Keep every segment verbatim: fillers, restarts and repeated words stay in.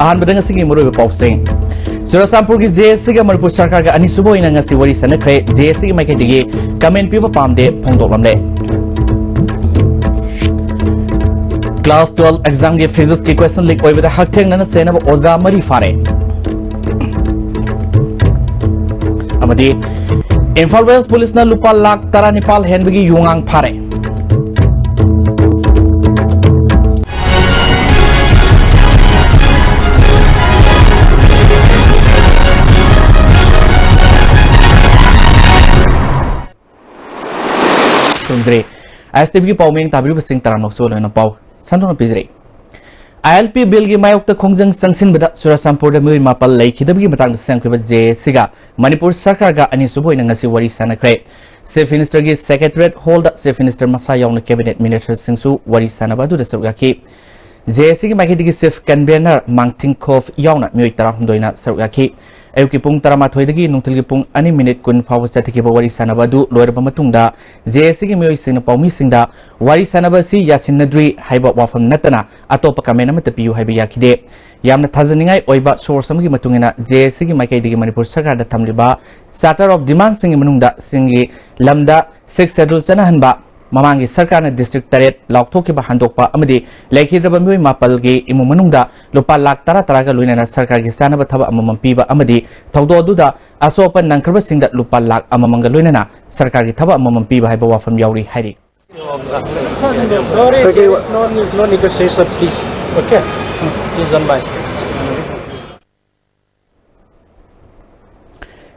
ꯑꯍꯥꯟꯕꯗ ꯉꯁꯤꯒꯤ ꯃꯔꯨꯑꯣꯏꯕ ꯄꯥꯎꯁꯤꯡ꯫ ꯆꯨꯔꯆꯥꯟꯄꯨꯔꯒꯤ ꯖꯦ ꯑꯦꯁ ꯁꯤꯒ ꯃꯅꯤꯄꯨꯔ ꯁꯔꯀꯥꯔꯒ ꯑꯅꯤꯁꯨꯕ ꯑꯣꯏꯅ ꯉꯁꯤ ꯋꯥꯔꯤ ꯁꯥꯟꯅꯈ꯭ꯔꯦ꯫ ꯖꯦ ꯑꯦꯁ ꯁꯤꯒꯤ ꯃꯥꯏꯀꯩꯗꯒꯤ comment ꯄꯤꯕ ꯄꯥꯝꯗꯦ ꯐꯣꯡꯗꯣꯛꯂꯝꯂꯦ꯫ Class twelve examꯒꯤ physicsꯀꯤ question leak ꯑꯣꯏꯕꯗ ꯍꯛꯊꯦꯡꯅꯅ ꯆꯦꯟꯅꯕ ꯑꯣꯖꯥ ꯃꯔꯤ ꯐꯥꯔꯦ꯫ ꯑꯃꯗꯤ ꯏꯝꯐꯥꯜ West Policeꯅ ꯂꯨꯄꯥ ꯂꯥꯈ ꯇꯔꯥꯅꯤꯄꯥꯜ ꯍꯦꯟꯕꯒꯤ ꯌꯣꯡꯉꯥꯡ ꯐꯥꯔꯦ꯫ ꯈꯨꯔꯨꯝꯖꯔꯤ꯫ ꯑꯥꯏ ꯑꯦꯁ ꯇꯤ ꯚꯤꯒꯤ ꯄꯥꯎ ꯃꯤꯠꯌꯦꯡ ꯇꯥꯕꯤꯔꯤꯕꯁꯤꯡ ꯇꯔꯥꯝꯅ ꯑꯣꯛꯆꯕ ꯂꯣꯏꯅ ꯄꯥꯎ ꯁꯟꯗꯣꯛꯅ ꯄꯤꯖꯔꯤ꯫ ꯑꯥꯏ ꯑꯦꯜ ꯄꯤ ꯕꯤꯜꯒꯤ ꯃꯥꯌꯣꯛꯇ ꯈꯣꯡꯖꯪ ꯆꯪꯁꯤꯟꯕꯗ ꯆꯨꯔꯆꯥꯟꯄꯨꯔꯗ ꯃꯤꯑꯣꯏ ꯃꯥꯄꯜ ꯂꯩꯈꯤꯗꯕꯒꯤ ꯃꯇꯥꯡꯗ ꯁꯦꯝꯈꯤꯕ ꯖꯦ ꯑꯦ ꯁꯤꯒ ꯃꯅꯤꯄꯨꯔ ꯁꯔꯀꯥꯔꯒ ꯑꯅꯤꯁꯨꯕ ꯑꯣꯏꯅ ꯉꯁꯤ ꯋꯥꯔꯤ ꯁꯥꯟꯅꯈ꯭ꯔꯦ꯫ Chief Ministerꯒꯤ Secretariat Hallꯗ Chief Minister ꯃꯁꯥ ꯌꯥꯎꯅ Cabinet Ministerꯁꯤꯡꯁꯨ ꯋꯥꯔꯤ ꯁꯥꯟꯅꯕ ꯑꯗꯨꯗ ꯁꯔꯨꯛ ꯌꯥꯈꯤ꯫ ꯖꯦ ꯑꯦ ꯁꯤꯒꯤ ꯃꯥꯏꯀꯩꯗꯒꯤ Chief Convener ꯃꯥꯡꯊꯤꯡꯈꯣꯞ ꯌꯥꯎꯅ ꯃꯤꯑꯣꯏ ꯇꯔꯥꯍꯨꯝꯗꯣꯏꯅ ꯁꯔꯨꯛ ꯌꯥꯈꯤ꯫ ꯑꯌꯨꯛꯀꯤ ꯄꯨꯡ ꯇꯔꯥꯃꯥꯊꯣꯏꯗꯒꯤ ꯅꯨꯡꯊꯤꯜꯒꯤ ꯄꯨꯡ ꯑꯅꯤ minute ꯀꯨꯟ ꯐꯥꯎꯕ ꯆꯠꯊꯈꯤꯕ ꯋꯥꯔꯤ ꯁꯥꯟꯅꯕ ꯑꯗꯨ ꯂꯣꯏꯔꯕ ꯃꯇꯨꯡꯗ, ꯖꯦ ꯑꯦ ꯁꯤꯒꯤ ꯃꯤꯑꯣꯏꯁꯤꯡꯅ ꯄꯥꯎꯃꯤꯁꯤꯡꯗ ꯋꯥꯔꯤ ꯁꯥꯟꯅꯕ ꯑꯁꯤ ꯌꯥꯁꯤꯟꯅꯗ꯭ꯔꯤ ꯍꯥꯏꯕ ꯋꯥꯐꯝ ꯅꯠꯇꯅ ꯑꯇꯣꯞꯄ comment ꯑꯃꯠꯇ ꯄꯤꯌꯨ ꯍꯥꯏꯕ ꯌꯥꯈꯤꯗꯦ꯫ ꯌꯥꯝꯅ ꯊꯥꯖꯅꯤꯡꯉꯥꯏ ꯑꯣꯏꯕ source ꯑꯃꯒꯤ ꯃꯇꯨꯡ ꯏꯟꯅ, ꯖꯦ ꯑꯦ ꯁꯤꯒꯤ ꯃꯥꯏꯀꯩꯗꯒꯤ ꯃꯅꯤꯄꯨꯔ ꯁꯔꯀꯥꯔꯗ ꯊꯝꯂꯤꯕ Charter of Demandsꯁꯤꯡꯒꯤ ꯃꯅꯨꯡꯗ ꯁꯤꯡꯒꯤ ꯂꯝꯗ Sixth Schedule ꯆꯠꯅꯍꯟꯕ, ꯃꯃꯥꯡꯒꯤ ꯁꯔꯀꯥꯔꯅ district ꯇꯔꯦꯠ ꯂꯥꯎꯊꯣꯛꯈꯤꯕ ꯍꯟꯗꯣꯛꯄ ꯑꯃꯗꯤ ꯂꯩꯈꯤꯗ꯭ꯔꯕ ꯃꯤꯑꯣꯏ ꯃꯥꯄꯜꯒꯤ ꯏꯃꯨꯡ ꯃꯅꯨꯡꯗ ꯂꯨꯄꯥ ꯂꯥꯈ ꯇꯔꯥ ꯇꯔꯥꯒ ꯂꯣꯏꯅꯅ ꯁꯔꯀꯥꯔꯒꯤ ꯆꯥꯅꯕ ꯊꯕꯛ ꯑꯃꯃꯝ ꯄꯤꯕ ꯑꯃꯗꯤ ꯊꯧꯗꯣꯛ ꯑꯗꯨꯗ ꯑꯁꯣꯛ ꯑꯄꯟ ꯅꯪꯈ꯭ꯔꯕꯁꯤꯡꯗ ꯂꯨꯄꯥ ꯂꯥꯈ ꯑꯃꯃꯝꯒ ꯂꯣꯏꯅꯅ ꯁꯔꯀꯥꯔꯒꯤ ꯊꯕꯛ ꯑꯃꯃꯝ ꯄꯤꯕ ꯍꯥꯏꯕ ꯋꯥꯐꯝ ꯌꯥꯎꯔꯤ ꯍꯥꯏꯔꯤ꯫ Sorry, there is no, no negotiation, please. Okay? Please don't mind.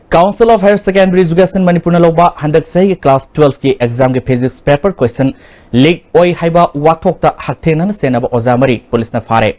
Council of Higher Secondary Education ꯃꯅꯤꯄꯨꯔꯅ ꯂꯧꯕ ꯍꯟꯗꯛ ꯆꯍꯤꯒꯤ class twelveꯀꯤ examꯒꯤ physics paper question leak ꯑꯣꯏ ꯍꯥꯏꯕ ꯋꯥꯊꯣꯛꯇ ꯍꯛꯊꯦꯡꯅꯅ ꯆꯦꯟꯅꯕ ꯑꯣꯖꯥ ꯃꯔꯤ ꯄꯨꯂꯤꯁꯅ ꯐꯥꯔꯦ꯫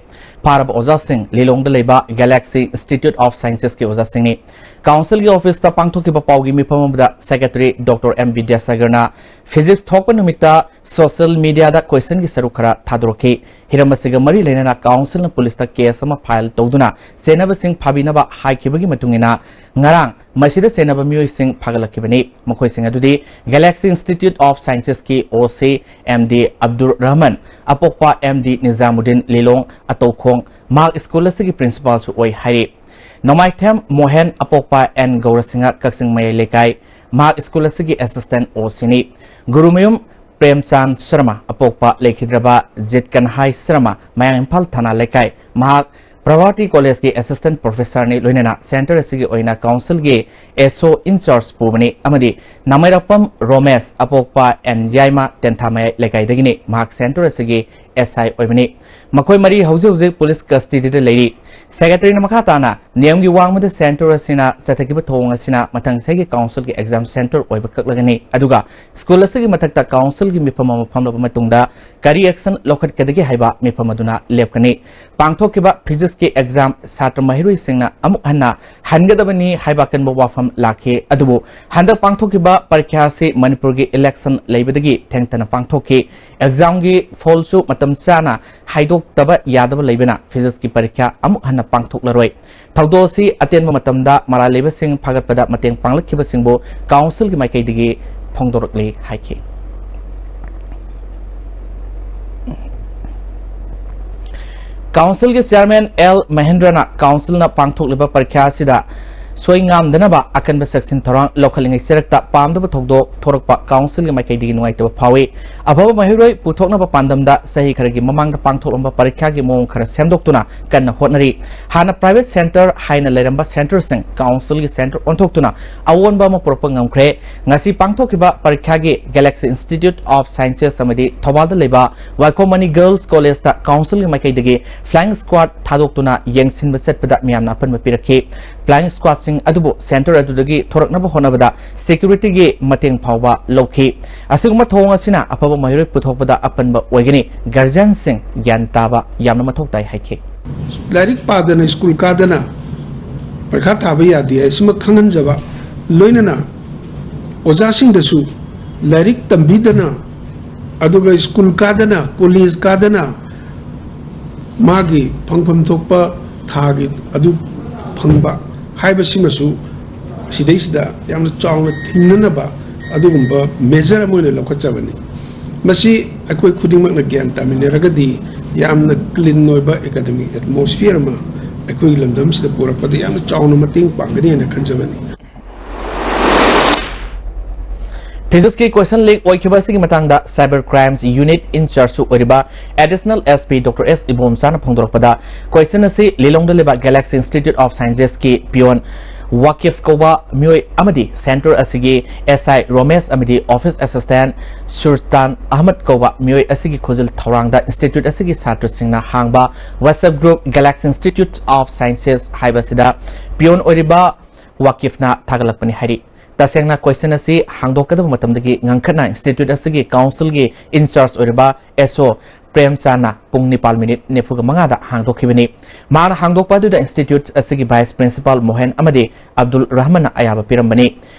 ꯐꯥꯔꯕ ꯑꯣꯖꯥꯁꯤꯡ ꯂꯤꯂꯣꯡꯗ ꯂꯩꯕ Galaxy Institute of Sciencesꯀꯤ ꯑꯣꯖꯥꯁꯤꯡꯅꯤ꯫ Councilꯒꯤ officeꯇ ꯄꯥꯡꯊꯣꯛꯈꯤꯕ ꯄꯥꯎꯒꯤ ꯃꯤꯐꯝ ꯑꯃꯗ Secretary Doctor M ꯕꯤꯗ꯭ꯌꯥꯁꯥꯒꯔꯅ physics ꯊꯣꯛꯄ ꯅꯨꯃꯤꯠꯇ social mediaꯗ questionꯒꯤ ꯁꯔꯨꯛ ꯈꯔ ꯊꯥꯗꯣꯔꯛꯈꯤ꯫ ꯍꯤꯔꯝ ꯑꯁꯤꯒ ꯃꯔꯤ ꯂꯩꯅꯅ councilꯅ ꯄꯨꯂꯤꯁꯇ case ꯑꯃ file ꯇꯧꯗꯨꯅ ꯆꯦꯟꯅꯕꯁꯤꯡ ꯐꯥꯕꯤꯅꯕ ꯍꯥꯏꯈꯤꯕꯒꯤ ꯃꯇꯨꯡ ꯏꯟꯅ, ꯉꯔꯥꯡ ꯃꯁꯤꯗ ꯆꯦꯟꯅꯕ ꯃꯤꯑꯣꯏꯁꯤꯡ ꯐꯥꯒꯠꯂꯛꯈꯤꯕꯅꯤ꯫ ꯃꯈꯣꯏꯁꯤꯡ ꯑꯗꯨꯗꯤ Galaxy Institute of Sciencesꯀꯤ O C M D Abdur Rahman, ꯑꯄꯣꯛꯄ M D ꯅꯤꯖꯥꯃꯨꯗꯤꯟ ꯂꯤꯂꯣꯡ ꯑꯇꯧꯈꯣꯡ, ꯃꯍꯥꯛ ꯁ꯭ꯀꯨꯜ ꯑꯁꯤꯒꯤ ꯄ꯭ꯔꯤꯟꯁꯤꯄꯥꯜꯁꯨ ꯑꯣꯏ ꯍꯥꯏꯔꯤ꯫ ꯅꯣꯡꯃꯥꯏꯊꯦꯝ ꯃꯣꯍꯦꯟ, ꯑꯄꯣꯛꯄ ꯑꯦꯟ ꯒꯧꯔꯁꯤꯡꯍ, ꯀꯛꯆꯤꯡ ꯃꯌꯥꯏ ꯂꯩꯀꯥꯏ, ꯃꯍꯥꯛ ꯁ꯭ꯀꯨꯜ ꯑꯁꯤꯒꯤ ꯑꯦꯁꯤꯁꯇꯦꯟꯠ ꯑꯣ ꯁꯤꯅꯤ꯫ ꯒꯨꯔꯨꯃꯌꯨꯝ ꯄ꯭ꯔꯦꯝꯆꯥꯟ ꯁꯔꯃ, ꯑꯄꯣꯛꯄ ꯂꯩꯈꯤꯗ꯭ꯔꯕ ꯖꯤꯠꯀꯟꯍꯥꯏ ꯁꯔꯃ, ꯃꯌꯥꯡ ꯏꯝꯐꯥꯜ ꯊꯥꯅꯥ ꯂꯩꯀꯥꯏ, ꯃꯍꯥꯛ ꯄ꯭ꯔꯚꯥꯇꯤ ꯀꯣꯂꯦꯖꯀꯤ ꯑꯦꯁꯤꯁꯇꯦꯟꯠ ꯄ꯭ꯔꯣꯐꯦꯁꯔꯅꯤ, ꯂꯣꯏꯅꯅ ꯁꯦꯟꯇꯔ ꯑꯁꯤꯒꯤ ꯑꯣꯏꯅ ꯀꯥꯎꯟꯁꯤꯜꯒꯤ ꯑꯦꯁ ꯑꯣ ꯏꯟꯆꯥꯔꯖ ꯄꯨꯕꯅꯤ ꯑꯃꯗꯤ ꯅꯥꯃꯩꯔꯥꯛꯄꯝ ꯔꯣꯃꯦꯁ, ꯑꯄꯣꯛꯄ ꯑꯦꯟ ꯌꯥꯏꯃ, ꯇꯦꯟꯊꯥꯃꯌꯥꯏ ꯂꯩꯀꯥꯏꯗꯒꯤꯅꯤ, ꯃꯍꯥꯛ ꯁꯦꯟꯇꯔ ꯑꯁꯤꯒꯤ ꯑꯦꯁ ꯑꯥꯏ ꯑꯣꯏꯕꯅꯤ꯫ ꯃꯈꯣꯏ ꯃꯔꯤ ꯍꯧꯖꯤꯛ ꯍꯧꯖꯤꯛ ꯄꯨꯂꯤꯁ ꯀꯁꯇꯗꯤꯗ ꯂꯩꯔꯤ꯫ ꯁꯦꯀ꯭ꯔꯦꯇꯔꯤꯅ ꯃꯈꯥ ꯇꯥꯅ, ꯅꯤꯌꯝꯒꯤ ꯋꯥꯡꯃꯗ ꯁꯦꯟꯇꯔ ꯑꯁꯤꯅ ꯆꯠꯊꯈꯤꯕ ꯊꯧꯑꯣꯡ ꯑꯁꯤꯅ ꯃꯊꯪ ꯆꯍꯤꯒꯤ ꯀꯥꯎꯟꯁꯤꯜꯒꯤ ꯑꯦꯛꯖꯥꯝ ꯁꯦꯟꯇꯔ ꯑꯣꯏꯕ ꯀꯛꯂꯒꯅꯤ, ꯑꯗꯨꯒ ꯁ꯭ꯀꯨꯜ ꯑꯁꯤꯒꯤ ꯃꯊꯛꯇ ꯀꯥꯎꯟꯁꯤꯜꯒꯤ ꯃꯤꯐꯝ ꯑꯃ ꯐꯝꯂꯕ ꯃꯇꯨꯡꯗ ꯀꯔꯤ ꯑꯦꯛꯁꯟ ꯂꯧꯈꯠꯀꯗꯒꯦ ꯍꯥꯏꯕ ꯃꯤꯐꯝ ꯑꯗꯨꯅ ꯂꯦꯞꯀꯅꯤ꯫ ꯄꯥꯡꯊꯣꯛꯈꯤꯕ ꯐꯤꯖꯤꯛꯁꯀꯤ ꯑꯦꯛꯖꯥꯝ ꯁꯥꯇ꯭ꯔ ꯃꯍꯩꯔꯣꯏꯁꯤꯡꯅ ꯑꯃꯨꯛ ꯍꯟꯅ ꯍꯟꯒꯗꯕꯅꯤ ꯍꯥꯏꯕ ꯑꯀꯟꯕ ꯋꯥꯐꯝ ꯂꯥꯛꯈꯤ꯫ ꯑꯗꯨꯕꯨ ꯍꯟꯗꯛ ꯄꯥꯡꯊꯣꯛꯈꯤꯕ ꯄꯔꯤꯈ꯭ꯌꯥ ꯑꯁꯤ ꯃꯅꯤꯄꯨꯔꯒꯤ ꯏꯂꯦꯛꯁꯟ ꯂꯩꯕꯗꯒꯤ ꯊꯦꯡꯊꯅ ꯄꯥꯡꯊꯣꯛꯈꯤ꯫ ꯑꯦꯛꯖꯥꯝꯒꯤ ꯐꯣꯜꯁꯨ ꯃꯇꯝ ꯆꯥꯅ ꯍꯥꯏꯗꯣꯛꯇꯕ ꯌꯥꯗꯕ ꯂꯩꯕꯅ ꯐꯤꯖꯤꯛꯁꯀꯤ ꯄꯔꯤꯈ꯭ꯌꯥ ꯑꯃꯨꯛ ꯍꯟꯅ ꯄꯥꯡꯊꯣꯛꯂꯔꯣꯏ꯫ ꯊꯧꯗꯣꯛ ꯑꯁꯤ ꯑꯇꯦꯟꯕ ꯃꯇꯝꯗ ꯃꯔꯥꯜ ꯂꯩꯕꯁꯤꯡ ꯐꯥꯒꯠꯄꯗ ꯃꯇꯦꯡ ꯄꯥꯡꯂꯛꯈꯤꯕꯁꯤꯡꯕꯨ ꯀꯥꯎꯟꯁꯤꯜꯒꯤ ꯃꯥꯏꯀꯩꯗꯒꯤ ꯐꯣꯡꯗꯣꯔꯛꯂꯤ ꯍꯥꯏꯈꯤ꯫ ꯀꯥꯎꯟꯁꯤꯜꯒꯤ ꯆꯤꯌꯥꯔꯃꯦꯟ ꯑꯦꯜ ꯃꯍꯦꯟꯗ꯭ꯔꯅ ꯀꯥꯎꯟꯁꯤꯜꯅ ꯄꯥꯡꯊꯣꯛꯂꯤꯕ ꯄꯔꯤꯈ꯭ꯌꯥ ꯑꯁꯤꯗ ꯁꯣꯏ ꯉꯥꯝꯗꯅꯕ ꯑꯀꯟꯕ ꯆꯦꯛꯁꯤꯟ ꯊꯧꯔꯥꯡ ꯂꯧꯈꯠꯂꯤꯉꯩ ꯆꯔꯛꯇ ꯄꯥꯝꯗꯕ ꯊꯧꯗꯣꯛ ꯊꯣꯔꯛꯄ ꯀꯥꯎꯟꯁꯤꯜꯒꯤ ꯃꯥꯏꯀꯩꯗꯒꯤ ꯅꯨꯡꯉꯥꯏꯇꯕ ꯐꯥꯎꯏ꯫ ꯑꯐꯕ ꯃꯍꯩꯔꯣꯏ ꯄꯨꯊꯣꯛꯅꯕ ꯄꯥꯟꯗꯝꯗ ꯆꯍꯤ ꯈꯔꯒꯤ ꯃꯃꯥꯡꯗ ꯄꯥꯡꯊꯣꯛꯂꯝꯕ ꯄꯔꯤꯈ꯭ꯌꯥꯒꯤ ꯃꯑꯣꯡ ꯈꯔ ꯁꯦꯝꯗꯣꯛꯇꯨꯅ ꯀꯟꯅ ꯍꯣꯠꯅꯔꯤ꯫ ꯍꯥꯟꯅ ꯄ꯭ꯔꯥꯏꯚꯦꯠ ꯁꯦꯟꯇꯔ ꯍꯥꯏꯅ ꯂꯩꯔꯝꯕ ꯁꯦꯟꯇꯔꯁꯤꯡ ꯀꯥꯎꯟꯁꯤꯜꯒꯤ ꯁꯦꯟꯇꯔ ꯑꯣꯟꯊꯣꯛꯇꯨꯅ ꯑꯑꯣꯟꯕ ꯑꯃ ꯄꯨꯔꯛꯄ ꯉꯝꯈ꯭ꯔꯦ꯫ ꯉꯁꯤ ꯄꯥꯡꯊꯣꯛꯈꯤꯕ ꯄꯔꯤꯈ꯭ꯌꯥꯒꯤ Galaxy Institute of Sciences ꯑꯃꯗꯤ ꯊꯧꯕꯥꯜꯗ ꯂꯩꯕ ꯋꯥꯏꯈꯣꯝ ꯃꯅꯤ ꯒꯔꯜꯁ ꯀꯣꯂꯦꯖꯇ ꯀꯥꯎꯟꯁꯤꯜꯒꯤ ꯃꯥꯏꯀꯩꯗꯒꯤ ꯐ꯭ꯂꯥꯏꯡ ꯁ꯭ꯀ꯭ꯋꯥꯗ ꯊꯥꯗꯣꯛꯇꯨꯅ ꯌꯦꯡꯁꯤꯟꯕ ꯆꯠꯄꯗ ꯃꯤꯌꯥꯝꯅ ꯑꯄꯟꯕ ꯄꯤꯔꯛꯈꯤ꯫ ꯐ꯭ꯂꯥꯏꯡ ꯁ꯭ꯀ꯭ꯋꯥꯗꯁꯤꯡ ꯑꯗꯨꯕꯨ ꯁꯦꯟꯇꯔ ꯑꯗꯨꯗꯒꯤ ꯊꯣꯔꯛꯅꯕ ꯍꯣꯠꯅꯕꯗ ꯁꯦꯀ꯭ꯌꯨꯔꯤꯇꯤꯒꯤ ꯃꯇꯦꯡ ꯐꯥꯎꯕ ꯂꯧꯈꯤ꯫ ꯑꯁꯤꯒꯨꯝꯕ ꯊꯧꯑꯣꯡ ꯑꯁꯤꯅ ꯑꯐꯕ ꯃꯍꯩꯔꯣꯏ ꯄꯨꯊꯣꯛꯄꯗ ꯑꯄꯟꯕ ꯑꯣꯏꯒꯅꯤ꯫ ꯒꯥꯔꯖꯤꯌꯟꯁꯤꯡ ꯒ꯭ꯌꯥꯟ ꯇꯥꯕ ꯌꯥꯝꯅ ꯃꯊꯧ ꯇꯥꯏ ꯍꯥꯏꯈꯤ꯫ ꯂꯥꯏꯔꯤꯛ ꯄꯥꯗꯅ ꯁ꯭ꯀꯨꯜ ꯀꯥꯗꯅ ꯄꯔꯤꯈꯥ ꯊꯥꯕ ꯌꯥꯗꯦ ꯍꯥꯏꯁꯤꯃ ꯈꯪꯍꯟꯖꯕ, ꯂꯣꯏꯅꯅ ꯑꯣꯖꯥꯁꯤꯡꯗꯁꯨ ꯂꯥꯏꯔꯤꯛ ꯇꯝꯕꯤꯗꯅ ꯑꯗꯨꯒ ꯁ꯭ꯀꯨꯜ ꯀꯥꯗꯅ, ꯀꯣꯂꯦꯖ ꯀꯥꯗꯅ ꯃꯥꯒꯤ ꯐꯪꯐꯝ ꯊꯣꯛꯄ ꯊꯥꯒꯤ ꯑꯗꯨ ꯐꯪꯕ ꯍꯥꯏꯕꯁꯤꯃꯁꯨ ꯁꯤꯗꯩꯁꯤꯗ ꯌꯥꯝꯅ ꯆꯥꯎꯅ ꯊꯤꯡꯅꯅꯕ ꯑꯗꯨꯒꯨꯝꯕ ꯃꯦꯖꯔ ꯑꯃ ꯑꯣꯏꯅ ꯂꯧꯈꯠꯆꯕꯅꯤ꯫ ꯃꯁꯤ ꯑꯩꯈꯣꯏ ꯈꯨꯗꯤꯡꯃꯛꯅ ꯒ꯭ꯌꯥꯟ ꯇꯥꯃꯤꯟꯅꯔꯒꯗꯤ ꯌꯥꯝꯅ ꯀ꯭ꯂꯤꯟ ꯑꯣꯏꯕ ꯑꯦꯀꯥꯗꯃꯤꯛ ꯑꯦꯠꯃꯣꯁꯐꯤꯌꯔ ꯑꯃ ꯑꯩꯈꯣꯏꯒꯤ ꯂꯝꯗꯝꯁꯤꯗ ꯄꯨꯔꯛꯄꯗ ꯌꯥꯝꯅ ꯆꯥꯎꯅ ꯃꯇꯦꯡ ꯄꯥꯡꯒꯅꯤ ꯍꯥꯏꯅ ꯈꯟꯖꯕꯅꯤ꯫ ꯐꯤꯖꯤꯛꯁꯀꯤ ꯀꯣꯏꯁꯟ ꯂꯤꯛ ꯑꯣꯏꯈꯤꯕ ꯑꯁꯤꯒꯤ ꯃꯇꯥꯡꯗ ꯁꯥꯏꯕꯔ ꯀ꯭ꯔꯥꯏꯝꯁ ꯌꯨꯅꯤꯠ ꯏꯟꯆꯥꯔꯖꯁꯨ ꯑꯣꯏꯔꯤꯕ ꯑꯦꯗꯤꯁꯅꯦꯜ ꯑꯦꯁ ꯄꯤ ꯗꯣꯛꯇꯔ ꯑꯦꯁ ꯏꯕꯣꯝꯆꯥꯅ ꯐꯣꯡꯗꯣꯔꯛꯄꯗ, ꯀꯣꯏꯁꯟ ꯑꯁꯤ ꯂꯤꯂꯣꯡꯗ ꯂꯩꯕ ꯒꯦꯂꯦꯛꯁꯤ ꯏꯟꯁꯇꯤꯇ꯭ꯌꯨꯠ ꯑꯣꯐ ꯁꯥꯏꯟꯁꯦꯁꯀꯤ ꯄꯤꯌꯣꯟ ꯋꯥꯀꯤꯐ ꯀꯧꯕ ꯃꯤꯑꯣꯏ ꯑꯃꯗꯤ ꯁꯦꯟꯇꯔ ꯑꯁꯤꯒꯤ ꯑꯦꯁ ꯑꯥꯏ ꯔꯣꯃꯦꯁ ꯑꯃꯗꯤ ꯑꯣꯐꯤꯁ ꯑꯦꯁꯤꯁꯇꯦꯟ ꯁꯨꯔꯇꯥꯟ ꯑꯍꯃꯗ ꯀꯧꯕ ꯃꯤꯑꯣꯏ ꯑꯁꯤꯒꯤ ꯈꯨꯖꯤꯜ ꯊꯧꯔꯥꯡꯗ ꯏꯟꯁꯇꯤꯇ꯭ꯌꯨꯠ ꯑꯁꯤꯒꯤ ꯁꯥꯇ꯭ꯔꯁꯤꯡꯅ ꯍꯥꯡꯕ WhatsApp group Galaxy Institute of Sciences ꯍꯥꯏꯕꯁꯤꯗ ꯄꯤꯌꯣꯟ ꯑꯣꯏꯔꯤꯕ ꯋꯥꯀꯤꯐꯅ ꯊꯥꯒꯠꯂꯛꯄꯅꯤ ꯍꯥꯏꯔꯤ꯫ ꯇꯁꯦꯡꯅ ꯀꯣꯏꯁꯟ ꯑꯁꯤ ꯍꯥꯡꯗꯣꯛꯀꯗꯕ ꯃꯇꯝꯗꯒꯤ ꯉꯟꯈꯠꯅ ꯏꯟꯁꯇꯤꯇ꯭ꯌꯨꯠ ꯑꯁꯤꯒꯤ ꯀꯥꯎꯟꯁꯤꯜꯒꯤ ꯏꯟꯆꯥꯔꯖ ꯑꯣꯏꯔꯤꯕ ꯑꯦꯁ ꯑꯣ ꯄ꯭ꯔꯦꯝꯆꯥꯟꯅ ꯄꯨꯡ ꯅꯤꯄꯥꯜ ꯃꯤꯅꯤꯠ ꯅꯤꯐꯨꯒ ꯃꯉꯥꯗ ꯍꯥꯡꯗꯣꯛꯈꯤꯕꯅꯤ꯫ ꯃꯍꯥꯛꯅ ꯍꯥꯡꯗꯣꯛꯄ ꯑꯗꯨꯗ ꯏꯟꯁꯇꯤꯇ꯭ꯌꯨꯠ ꯑꯁꯤꯒꯤ ꯚꯥꯏꯁ ꯄ꯭ꯔꯤꯟꯁꯤꯄꯥꯜ ꯃꯣꯍꯦꯟ ꯑꯃꯗꯤ ꯑꯕꯗꯨꯜ ꯔꯍꯃꯟꯅ ꯑꯌꯥꯕ ꯄꯤꯔꯝꯕꯅꯤ꯫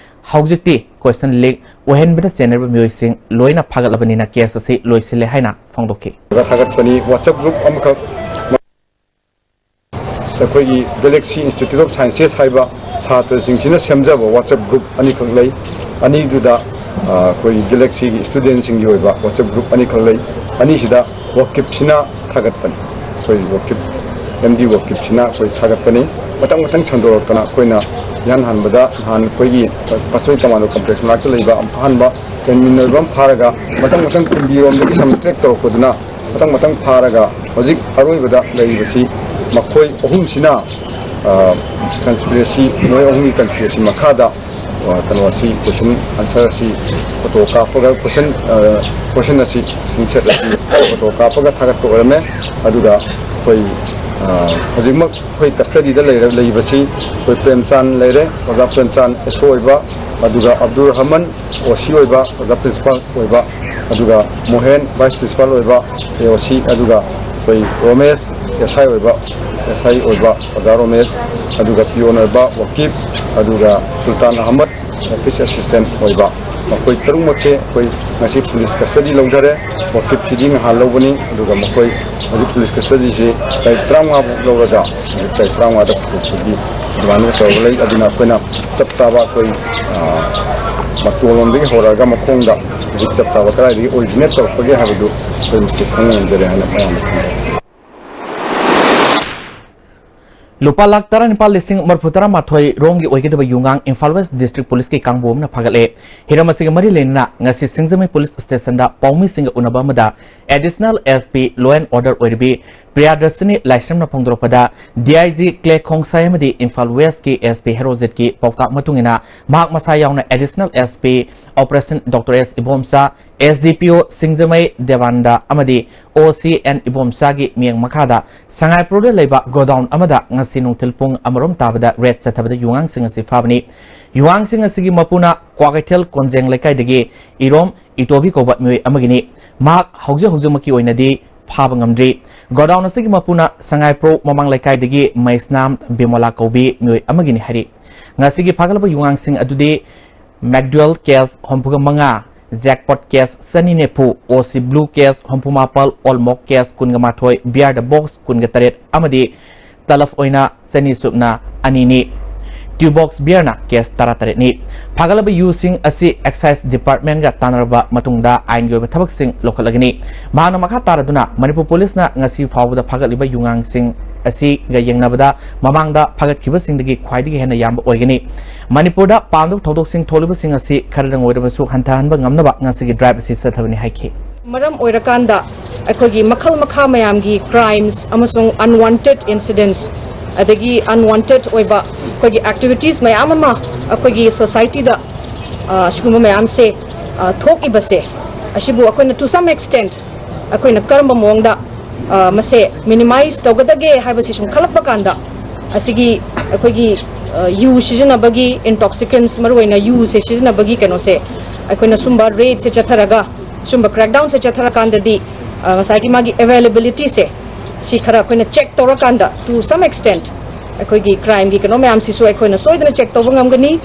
ꯍꯧꯖꯤꯛꯇꯤ ꯀꯣꯏꯁꯟ ꯂꯤꯛ ꯑꯣꯏꯍꯟꯕꯗ ꯆꯦꯟꯅꯔꯤꯕ ꯃꯤꯑꯣꯏꯁꯤꯡ ꯂꯣꯏꯅ ꯐꯥꯒꯠꯂꯕꯅꯤꯅ ꯀꯦꯁ ꯑꯁꯤ ꯂꯣꯏꯁꯤꯜꯂꯦ ꯍꯥꯏꯅ ꯐꯣꯡꯗꯣꯛꯈꯤ꯫ ꯊꯥꯒꯠꯄꯅꯤ꯫ WhatsApp group ꯑꯃꯈꯛ ꯑꯩꯈꯣꯏꯒꯤ Galaxy Institute of Sciences ꯍꯥꯏꯕ ꯁꯥꯇ꯭ꯔꯁꯤꯡꯁꯤꯅ ꯁꯦꯝꯖꯕ WhatsApp group ꯑꯅꯤꯈꯛ ꯂꯩ꯫ ꯑꯅꯤꯗꯨꯗ ꯑ, ꯑꯩꯈꯣꯏꯒꯤ ꯒꯦꯂꯦꯛꯁꯤꯒꯤ ꯏꯁꯇꯨꯗꯦꯟꯁꯤꯡꯒꯤ ꯑꯣꯏꯕ WhatsApp group ꯑꯅꯤꯈꯛ ꯂꯩ꯫ ꯑꯅꯤꯁꯤꯗ ꯋꯥꯀꯤꯞꯁꯤꯅ ꯊꯥꯒꯠꯄꯅꯤ꯫ ꯑꯩꯈꯣꯏ ꯋꯥꯀꯤꯞ, ꯑꯦꯝ ꯗꯤ ꯋꯥꯀꯤꯞꯁꯤꯅ ꯑꯩꯈꯣꯏ ꯊꯥꯒꯠꯄꯅꯤ꯫ ꯃꯊꯪ ꯃꯊꯪ ꯁꯟꯗꯣꯔꯛꯇꯅ ꯑꯩꯈꯣꯏꯅ ꯏꯍꯥꯟ ꯍꯥꯟꯕꯗ ꯅꯍꯥꯟ ꯑꯩꯈꯣꯏꯒꯤ ꯄꯥꯠꯁꯣꯏ ꯀꯃꯥꯟꯗꯣ ꯀꯝꯄ꯭ꯂꯦꯛꯁ ꯃꯅꯥꯛꯇ ꯂꯩꯕ ꯑꯝꯐꯥꯟꯕ ꯑꯦꯗꯃꯤꯟ ꯑꯣꯏꯕ ꯑꯃ ꯐꯥꯔꯒ, ꯃꯊꯪ ꯃꯊꯪ ꯀꯨꯝꯕꯤꯔꯣꯝꯗꯒꯤ ꯁꯝ ꯇ꯭ꯔꯦꯛ ꯇꯧꯔꯛꯄꯗꯨꯅ ꯃꯊꯪ ꯃꯊꯪ ꯐꯥꯔꯒ ꯍꯧꯖꯤꯛ ꯑꯔꯣꯏꯕꯗ ꯂꯩꯔꯤꯕꯁꯤ ꯃꯈꯣꯏ ꯑꯍꯨꯝꯁꯤꯅ, ꯑ, ꯀꯟꯁꯄꯤꯔꯦꯁꯤ, ꯃꯣꯏ ꯑꯍꯨꯝꯒꯤ ꯀꯟꯁꯄꯤꯔꯦꯁꯤ ꯃꯈꯥꯗ, ꯑ, ꯀꯩꯅꯣ ꯑꯁꯤ, ꯀꯣꯏꯁꯟ ꯑꯟꯁꯔ ꯑꯁꯤ ꯐꯣꯇꯣ ꯀꯥꯞꯄꯒ, ꯀꯣꯏꯁꯟ, ꯑ, ꯀꯣꯏꯁꯟ ꯑꯁꯤ, ꯀꯣꯏꯁꯟ ꯁꯦꯠ ꯑꯁꯤ ꯐꯣꯇꯣ ꯀꯥꯞꯄꯒ ꯊꯥꯒꯠꯄ ꯑꯣꯏꯔꯝꯃꯦ꯫ ꯑꯗꯨꯒ ꯑꯩꯈꯣꯏ, ꯑ, ꯍꯧꯖꯤꯛꯃꯛ ꯑꯩꯈꯣꯏ ꯀꯁꯇꯗꯤꯗ ꯂꯩꯔ-, ꯂꯩꯕꯁꯤ ꯑꯩꯈꯣꯏ ꯄ꯭ꯔꯦꯝꯆꯥꯟ ꯂꯩꯔꯦ, ꯑꯣꯖꯥ ꯄ꯭ꯔꯦꯝꯆꯥꯟ ꯑꯦꯁ ꯑꯣ ꯑꯣꯏꯕ, ꯑꯗꯨꯒ ꯑꯕꯗꯨꯜ ꯔꯍꯃꯟ ꯑꯣ ꯁꯤ ꯑꯣꯏꯕ, ꯑꯣꯖꯥ ꯄ꯭ꯔꯤꯟꯁꯤꯄꯥꯜ ꯑꯣꯏꯕ, ꯑꯗꯨꯒ ꯃꯣꯍꯦꯟ ꯚꯥꯏꯁ ꯄ꯭ꯔꯤꯟꯁꯤꯄꯥꯜ ꯑꯣꯏꯕ, ꯑꯦ ꯑꯣ ꯁꯤ, ꯑꯗꯨꯒ ꯑꯩꯈꯣꯏ ꯔꯣꯃꯦꯁ ꯑꯦꯁ ꯑꯥꯏ ꯑꯣꯏꯕ, ꯑꯦꯁ ꯑꯥꯏ ꯑꯣꯏꯕ ꯑꯣꯖꯥ ꯔꯣꯃꯦꯁ, ꯑꯗꯨꯒ ꯄꯤꯌꯣꯟ ꯑꯣꯏꯕ ꯋꯥꯀꯤꯞ, ꯑꯗꯨꯒ ꯁꯨꯜꯇꯥꯟ ꯑꯍꯃꯗ ꯑꯣꯐꯤꯁ ꯑꯦꯁꯤꯁꯇꯦꯟ ꯑꯣꯏꯕ, ꯃꯈꯣꯏ ꯇꯔꯨꯛꯃꯛꯁꯦ ꯑꯩꯈꯣꯏ ꯉꯁꯤ ꯄꯨꯂꯤꯁ ꯀꯁꯇꯗꯤ ꯂꯧꯊꯔꯦ꯫ ꯋꯥꯀꯤꯞꯁꯤꯗꯤ ꯉꯍꯥꯟ ꯂꯧꯕꯅꯤ, ꯑꯗꯨꯒ ꯃꯈꯣꯏ ꯍꯧꯖꯤꯛ ꯄꯨꯂꯤꯁ ꯀꯁꯇꯗꯤꯁꯤ ꯇꯥꯔꯤꯛ ꯇꯔꯥꯃꯉꯥ ꯐꯥꯎ ꯂꯧꯔꯒ ꯍꯧꯖꯤꯛ ꯇꯥꯔꯤꯛ ꯇꯔꯥꯃꯉꯥꯗ ꯄꯨꯊꯣꯛꯄꯒꯤ ꯑꯗꯨꯃꯥꯏꯅ ꯇꯧꯔꯒ ꯂꯩ꯫ ꯑꯗꯨꯅ ꯑꯩꯈꯣꯏꯅ ꯆꯞ ꯆꯥꯕ ꯑꯩꯈꯣꯏ, ꯑ, ꯃꯇꯣꯟꯂꯣꯝꯗꯒꯤ ꯍꯧꯔꯛꯑꯒ ꯃꯈꯣꯡꯗ ꯍꯧꯖꯤꯛ ꯆꯞ ꯆꯥꯕ ꯀꯗꯥꯏꯗꯒꯤ ꯑꯣꯔꯤꯖꯤꯅꯦꯠ ꯇꯧꯔꯛꯄꯒꯦ ꯍꯥꯏꯕꯗꯨ ꯑꯩꯈꯣꯏ ꯃꯁꯤ ꯈꯪꯕ ꯉꯝꯖꯔꯦ ꯍꯥꯏꯅ ꯃꯌꯥꯝꯅ ꯈꯪꯅꯩ꯫ ꯂꯨꯄꯥ ꯂꯥꯈ ꯇꯔꯥꯅꯤꯄꯥꯜ ꯂꯤꯁꯤꯡ ꯃꯔꯤꯐꯨ ꯇꯔꯥ ꯃꯥꯊꯣꯏ ꯔꯣꯝꯒꯤ ꯑꯣꯏꯒꯗꯕ ꯌꯨꯉꯥꯡ ꯏꯝꯐꯥꯜ ꯋꯦꯁ ꯗꯤꯁꯇ꯭ꯔꯤꯛ ꯄꯨꯂꯤꯁꯀꯤ ꯀꯥꯡꯕꯨ ꯑꯃꯅ ꯐꯥꯒꯠꯂꯦ꯫ ꯍꯤꯔꯝ ꯑꯁꯤꯒ ꯃꯔꯤ ꯂꯩꯅꯅ ꯉꯁꯤ ꯁꯤꯡꯖꯃꯩ ꯄꯨꯂꯤꯁ ꯁ꯭ꯇꯦꯁꯟꯗ ꯄꯥꯎꯃꯤꯁꯤꯡꯒ ꯎꯅꯕ ꯑꯃꯗ additional S P law and order ꯑꯣꯏꯔꯤꯕꯤ ꯄ꯭ꯔꯤꯌꯥꯗꯔꯁꯤꯅꯤ ꯂꯥꯏꯁ꯭ꯔꯝꯅ ꯐꯣꯡꯗꯣꯔꯛꯄꯗ, D I G Clay Khongsai ꯑꯃꯗꯤ ꯏꯝꯐꯥꯜ ꯋꯦꯁꯀꯤ ꯑꯦꯁ ꯄꯤ ꯍꯦꯔꯣꯖꯤꯠꯀꯤ ꯄꯥꯎꯇꯥꯛ ꯃꯇꯨꯡ ꯏꯟꯅ ꯃꯍꯥꯛ ꯃꯁꯥ ꯌꯥꯎꯅ additional S P operation doctor S Ibomcha, S D P O Singjamei ꯗꯦꯕꯥꯅꯟꯗ ꯑꯃꯗꯤ ꯑꯣ ꯁꯤ ꯑꯦꯟ ꯏꯕꯣꯝꯆꯥꯒꯤ ꯃꯤꯠꯌꯦꯡ ꯃꯈꯥꯗ ꯁꯉꯥꯏꯄ꯭ꯔꯧꯗ ꯂꯩꯕ ꯒꯣꯗꯥꯎꯟ ꯑꯃꯗ ꯉꯁꯤ ꯅꯨꯡꯊꯤꯜ ꯄꯨꯡ ꯑꯃꯔꯣꯝ ꯇꯥꯕꯗ ꯔꯦꯗ ꯆꯠꯊꯕꯗ ꯌꯨꯉꯥꯡꯁꯤꯡ ꯑꯁꯤ ꯐꯥꯕꯅꯤ꯫ ꯌꯨꯉꯥꯡꯁꯤꯡ ꯑꯁꯤꯒꯤ ꯃꯄꯨꯅ ꯀ꯭ꯋꯥꯀꯩꯊꯦꯜ ꯀꯣꯟꯖꯦꯡ ꯂꯩꯀꯥꯏꯗꯒꯤ ꯏꯔꯣꯝ ꯏꯇꯣꯕꯤ ꯀꯧꯕ ꯃꯤꯑꯣꯏ ꯑꯃꯒꯤꯅꯤ꯫ ꯃꯍꯥꯛ ꯍꯧꯖꯤꯛ ꯍꯧꯖꯤꯛꯃꯛꯀꯤ ꯑꯣꯏꯅꯗꯤ ꯐꯥꯕ ꯉꯝꯗ꯭ꯔꯤ꯫ ꯒꯣꯗꯥꯎꯟ ꯑꯁꯤꯒꯤ ꯃꯄꯨꯅ ꯁꯉꯥꯏꯄ꯭ꯔꯧ ꯃꯃꯥꯡ ꯂꯩꯀꯥꯏꯗꯒꯤ ꯃꯩꯁꯅꯥꯝ ꯕꯤꯃꯣꯂꯥ ꯀꯧꯕꯤ ꯃꯤꯑꯣꯏ ꯑꯃꯒꯤꯅꯤ ꯍꯥꯏꯔꯤ꯫ ꯉꯁꯤꯒꯤ ꯐꯥꯒꯠꯂꯕ ꯌꯨꯉꯥꯡꯁꯤꯡ ꯑꯗꯨꯗꯤ ꯃꯦꯛꯗꯨꯋꯦꯜ ꯀꯦꯁ ꯍꯨꯝꯐꯨꯒ ꯃꯉꯥ, ꯖꯦꯛꯄꯣꯠ ꯀꯦꯁ ꯆꯅꯤ ꯅꯤꯐꯨ, ꯑꯣ ꯁꯤ ꯕ꯭ꯂꯨ ꯀꯦꯁ ꯍꯨꯝꯐꯨ ꯃꯥꯄꯜ, ꯑꯣꯜꯃꯣꯛ ꯀꯦꯁ ꯀꯨꯟꯒ ꯃꯥꯊꯣꯏ, ꯕꯤꯌꯥꯔꯗ ꯕꯣꯛꯁ ꯀꯨꯟꯒ ꯇꯔꯦꯠ ꯑꯃꯗꯤ ꯇꯂꯐ ꯑꯣꯏꯅ ꯆꯅꯤ ꯁꯨꯞꯅ ꯑꯅꯤꯅꯤ꯫ ꯇ꯭ꯌꯨꯕꯣꯛꯁ ꯕꯤꯌꯔꯅ ꯀꯦꯁ ꯇꯔꯥꯇꯔꯦꯠꯅꯤ꯫ ꯐꯥꯒꯠꯂꯕ ꯌꯨꯁꯤꯡ ꯑꯁꯤ ꯑꯦꯛꯁꯥꯏꯖ ꯗꯤꯄꯥꯔꯠꯃꯦꯟꯒ ꯇꯥꯟꯅꯔꯕ ꯃꯇꯨꯡꯗ ꯑꯥꯏꯟꯒꯤ ꯑꯣꯏꯕ ꯊꯕꯛꯁꯤꯡ ꯂꯧꯈꯠꯂꯒꯅꯤ꯫ ꯃꯍꯥꯛꯅ ꯃꯈꯥ ꯇꯥꯔꯗꯨꯅ ꯃꯅꯤꯄꯨꯔ ꯄꯨꯂꯤꯁꯅ ꯉꯁꯤ ꯐꯥꯎꯕꯗ ꯐꯥꯒꯠꯂꯤꯕ ꯌꯨꯉꯥꯡꯁꯤꯡ ꯑꯁꯤꯒ ꯌꯦꯡꯅꯕꯗ ꯃꯃꯥꯡꯗ ꯐꯥꯒꯠꯈꯤꯕꯁꯤꯡꯗꯒꯤ ꯈ꯭ꯋꯥꯏꯗꯒꯤ ꯍꯦꯟꯅ ꯌꯥꯝꯕ ꯑꯣꯏꯒꯅꯤ꯫ ꯃꯅꯤꯄꯨꯔꯗ ꯄꯥꯝꯗꯕ ꯊꯧꯗꯣꯛꯁꯤꯡ ꯊꯣꯛꯂꯤꯕꯁꯤꯡ ꯑꯁꯤ ꯈꯔꯗꯪ ꯑꯣꯏꯔꯕꯁꯨ ꯍꯟꯊꯍꯟꯕ ꯉꯝꯅꯕ ꯉꯁꯤꯒꯤ ꯗ꯭ꯔꯥꯏꯚ ꯑꯁꯤ ꯆꯠꯊꯕꯅꯤ ꯍꯥꯏꯈꯤ꯫ ꯃꯔꯝ ꯑꯣꯏꯔꯀꯥꯟꯗ ꯑꯩꯈꯣꯏꯒꯤ ꯃꯈꯜ ꯃꯈꯥ ꯃꯌꯥꯝꯒꯤ ꯀ꯭ꯔꯥꯏꯝꯁ ꯑꯃꯁꯨꯡ ꯑꯟꯋꯥꯟꯇꯦꯗ ꯏꯟꯁꯤꯗꯦꯟꯠꯁ, ꯑꯗꯒꯤ ꯑꯟꯋꯥꯟꯇꯦꯗ ꯑꯣꯏꯕ ꯑꯩꯈꯣꯏꯒꯤ ꯑꯦꯛꯇꯤꯚꯤꯇꯤꯁ ꯃꯌꯥꯝ ꯑꯃ ꯑꯩꯈꯣꯏꯒꯤ ꯁꯣꯁꯥꯏꯇꯤꯗ, ꯑ, ꯁꯤꯒꯨꯝꯕ ꯃꯌꯥꯝꯁꯦ, ꯑ, ꯊꯣꯛꯏꯕꯁꯦ, ꯑꯁꯤꯕꯨ ꯑꯩꯈꯣꯏꯅ to some extent ꯑꯩꯈꯣꯏꯅ ꯀꯔꯝꯕ ꯃꯑꯣꯡꯗ, ꯑ, ꯃꯁꯦ ꯃꯤꯅꯤꯃꯥꯏꯁ ꯇꯧꯒꯗꯒꯦ ꯍꯥꯏꯕꯁꯤ ꯁꯨꯝ ꯈꯜꯂꯛꯄ ꯀꯥꯟꯗ, ꯑꯁꯤꯒꯤ ꯑꯩꯈꯣꯏꯒꯤ, ꯑ, ꯌꯨ ꯁꯤꯖꯤꯟꯅꯕꯒꯤ, ꯏꯟꯇꯣꯛꯁꯤꯀꯦꯟꯁ, ꯃꯔꯨꯑꯣꯏꯅ ꯌꯨꯁꯦ ꯁꯤꯖꯤꯟꯅꯕꯒꯤ ꯀꯩꯅꯣꯁꯦ, ꯑꯩꯈꯣꯏꯅ ꯁꯨꯝꯕ ꯔꯦꯗꯁꯦ ꯆꯠꯊꯔꯒ, ꯁꯨꯝꯕ ꯀ꯭ꯔꯦꯛꯗꯥꯎꯟꯁꯦ ꯆꯠꯊꯔꯀꯥꯟꯗꯗꯤ, ꯑ, ꯉꯁꯥꯏꯒꯤ ꯃꯥꯒꯤ ꯑꯦꯕꯥꯏꯂꯦꯕꯤꯂꯤꯇꯤꯁꯦ ꯁꯤ ꯈꯔ ꯑꯩꯈꯣꯏꯅ ꯆꯦꯛ ꯇꯧꯔꯀꯥꯟꯗ, to some extent, ꯑꯩꯈꯣꯏꯒꯤ ꯀ꯭ꯔꯥꯏꯝꯒꯤ ꯀꯩꯅꯣ ꯃꯌꯥꯝꯁꯤꯁꯨ ꯑꯩꯈꯣꯏꯅ ꯁꯣꯏꯗꯅ ꯆꯦꯛ ꯇꯧꯕ ꯉꯝꯒꯅꯤ꯫